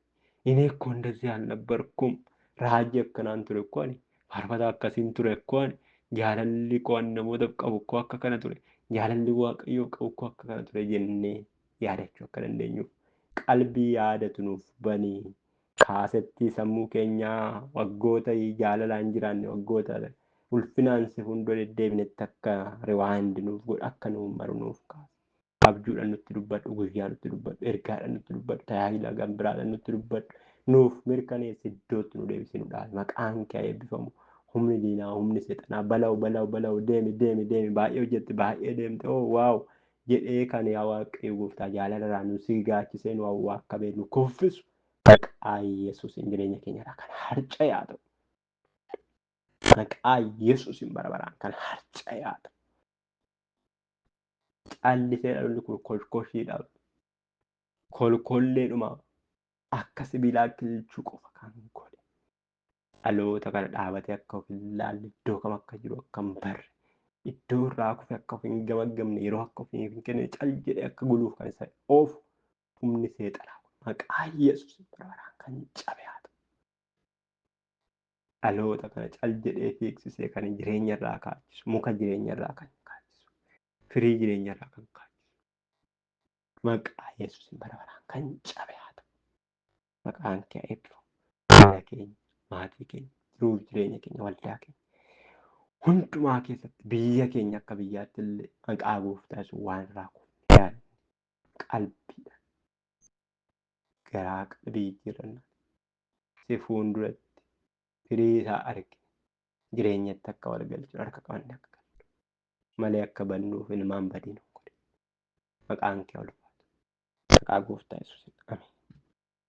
እኔ እኮ እንደዚህ አልነበርኩም raajii akkanaan ture እኮ ani faarfataa akkasiin ture እኮ ani jaalalli koo ani namootaaf qabu እኮ akka kana ture jaalalli waaqayyoof qabu እኮ akka kana ture jennee yaadachuu akka dandeenyuuf qalbii yaadatu nuuf banii kaasettii sammuu keenyaa waggoota jaalalaan jiraanne waggoota ulfinaan si fuuldura deddeebinetti akka rewind nuuf godhu akka nuuf maru nuuf kaasa. Abjuudhaan nutti dubbadhu, guyyaa nutti dubbadhu, ergaadhaan nutti dubbadhu, tajaajila kan biraadhaan nutti dubbadhu, nuuf mirkaneessi iddootti nu deebisi nu dhaali. Maqaan kee haa eebbifamu. Humni diinaa, humni seexanaa balaw balaw balaw deemi deemi deemi baay'ee hojjette baay'ee deemte oh wow jedhee kan yaa Waaqayyo gooftaa jaalala irraa nu sigaachisee nu awwaakkabee nu kuffisu maqaa Yesuusiin jireenya keenya irraa kan harca'e haa ta'u. Maqaa Yesuusiin bara baraan kan harca'e haa ta'u. Callisee dhaloonni kun kolkoshiidha. Kolkolleedhuma akka sibiilaa kilchuu qofa kan godhe. Dhaloota kana dhaabatee akka of hin laalle, iddoo kam akka jiru akka hin barre, iddoo irraa kufe akka of hin gamaggamne, yeroo akka of hin kennine, cal jedhee akka guluuf kan isa oofu humni seexanaa kun maqaa Yesuus bara baraan kan cabe haa ta'u. Dhaloota kana cal jedhee fiigsisee kan jireenya irraa kaachisu, muka jireenya irraa kan kaachisu, firii jireenya irraa kan kaachisu, maqaa Yesuus bara baraan kan cabe haa ta'u. Maqaan kee haa eebbifamu. Mana keenya, maatii keenya, jiruuf jireenya keenya, waldaa keenya hundumaa keessatti biyya keenya akka biyyaatti illee maqaa gooftaa Yesuus waan irraa kufne yaadne qalbiidhaan garaa qalbii jijjiirrannaa si fuulduratti firii isaa argine jireenyatti akka wal galchinu harka qabanne akka gallu malee akka bannuuf ilmaan badii nu godhe. Maqaan kee ulfaatu. Maqaa gooftaa Yesuusiin. Ameen.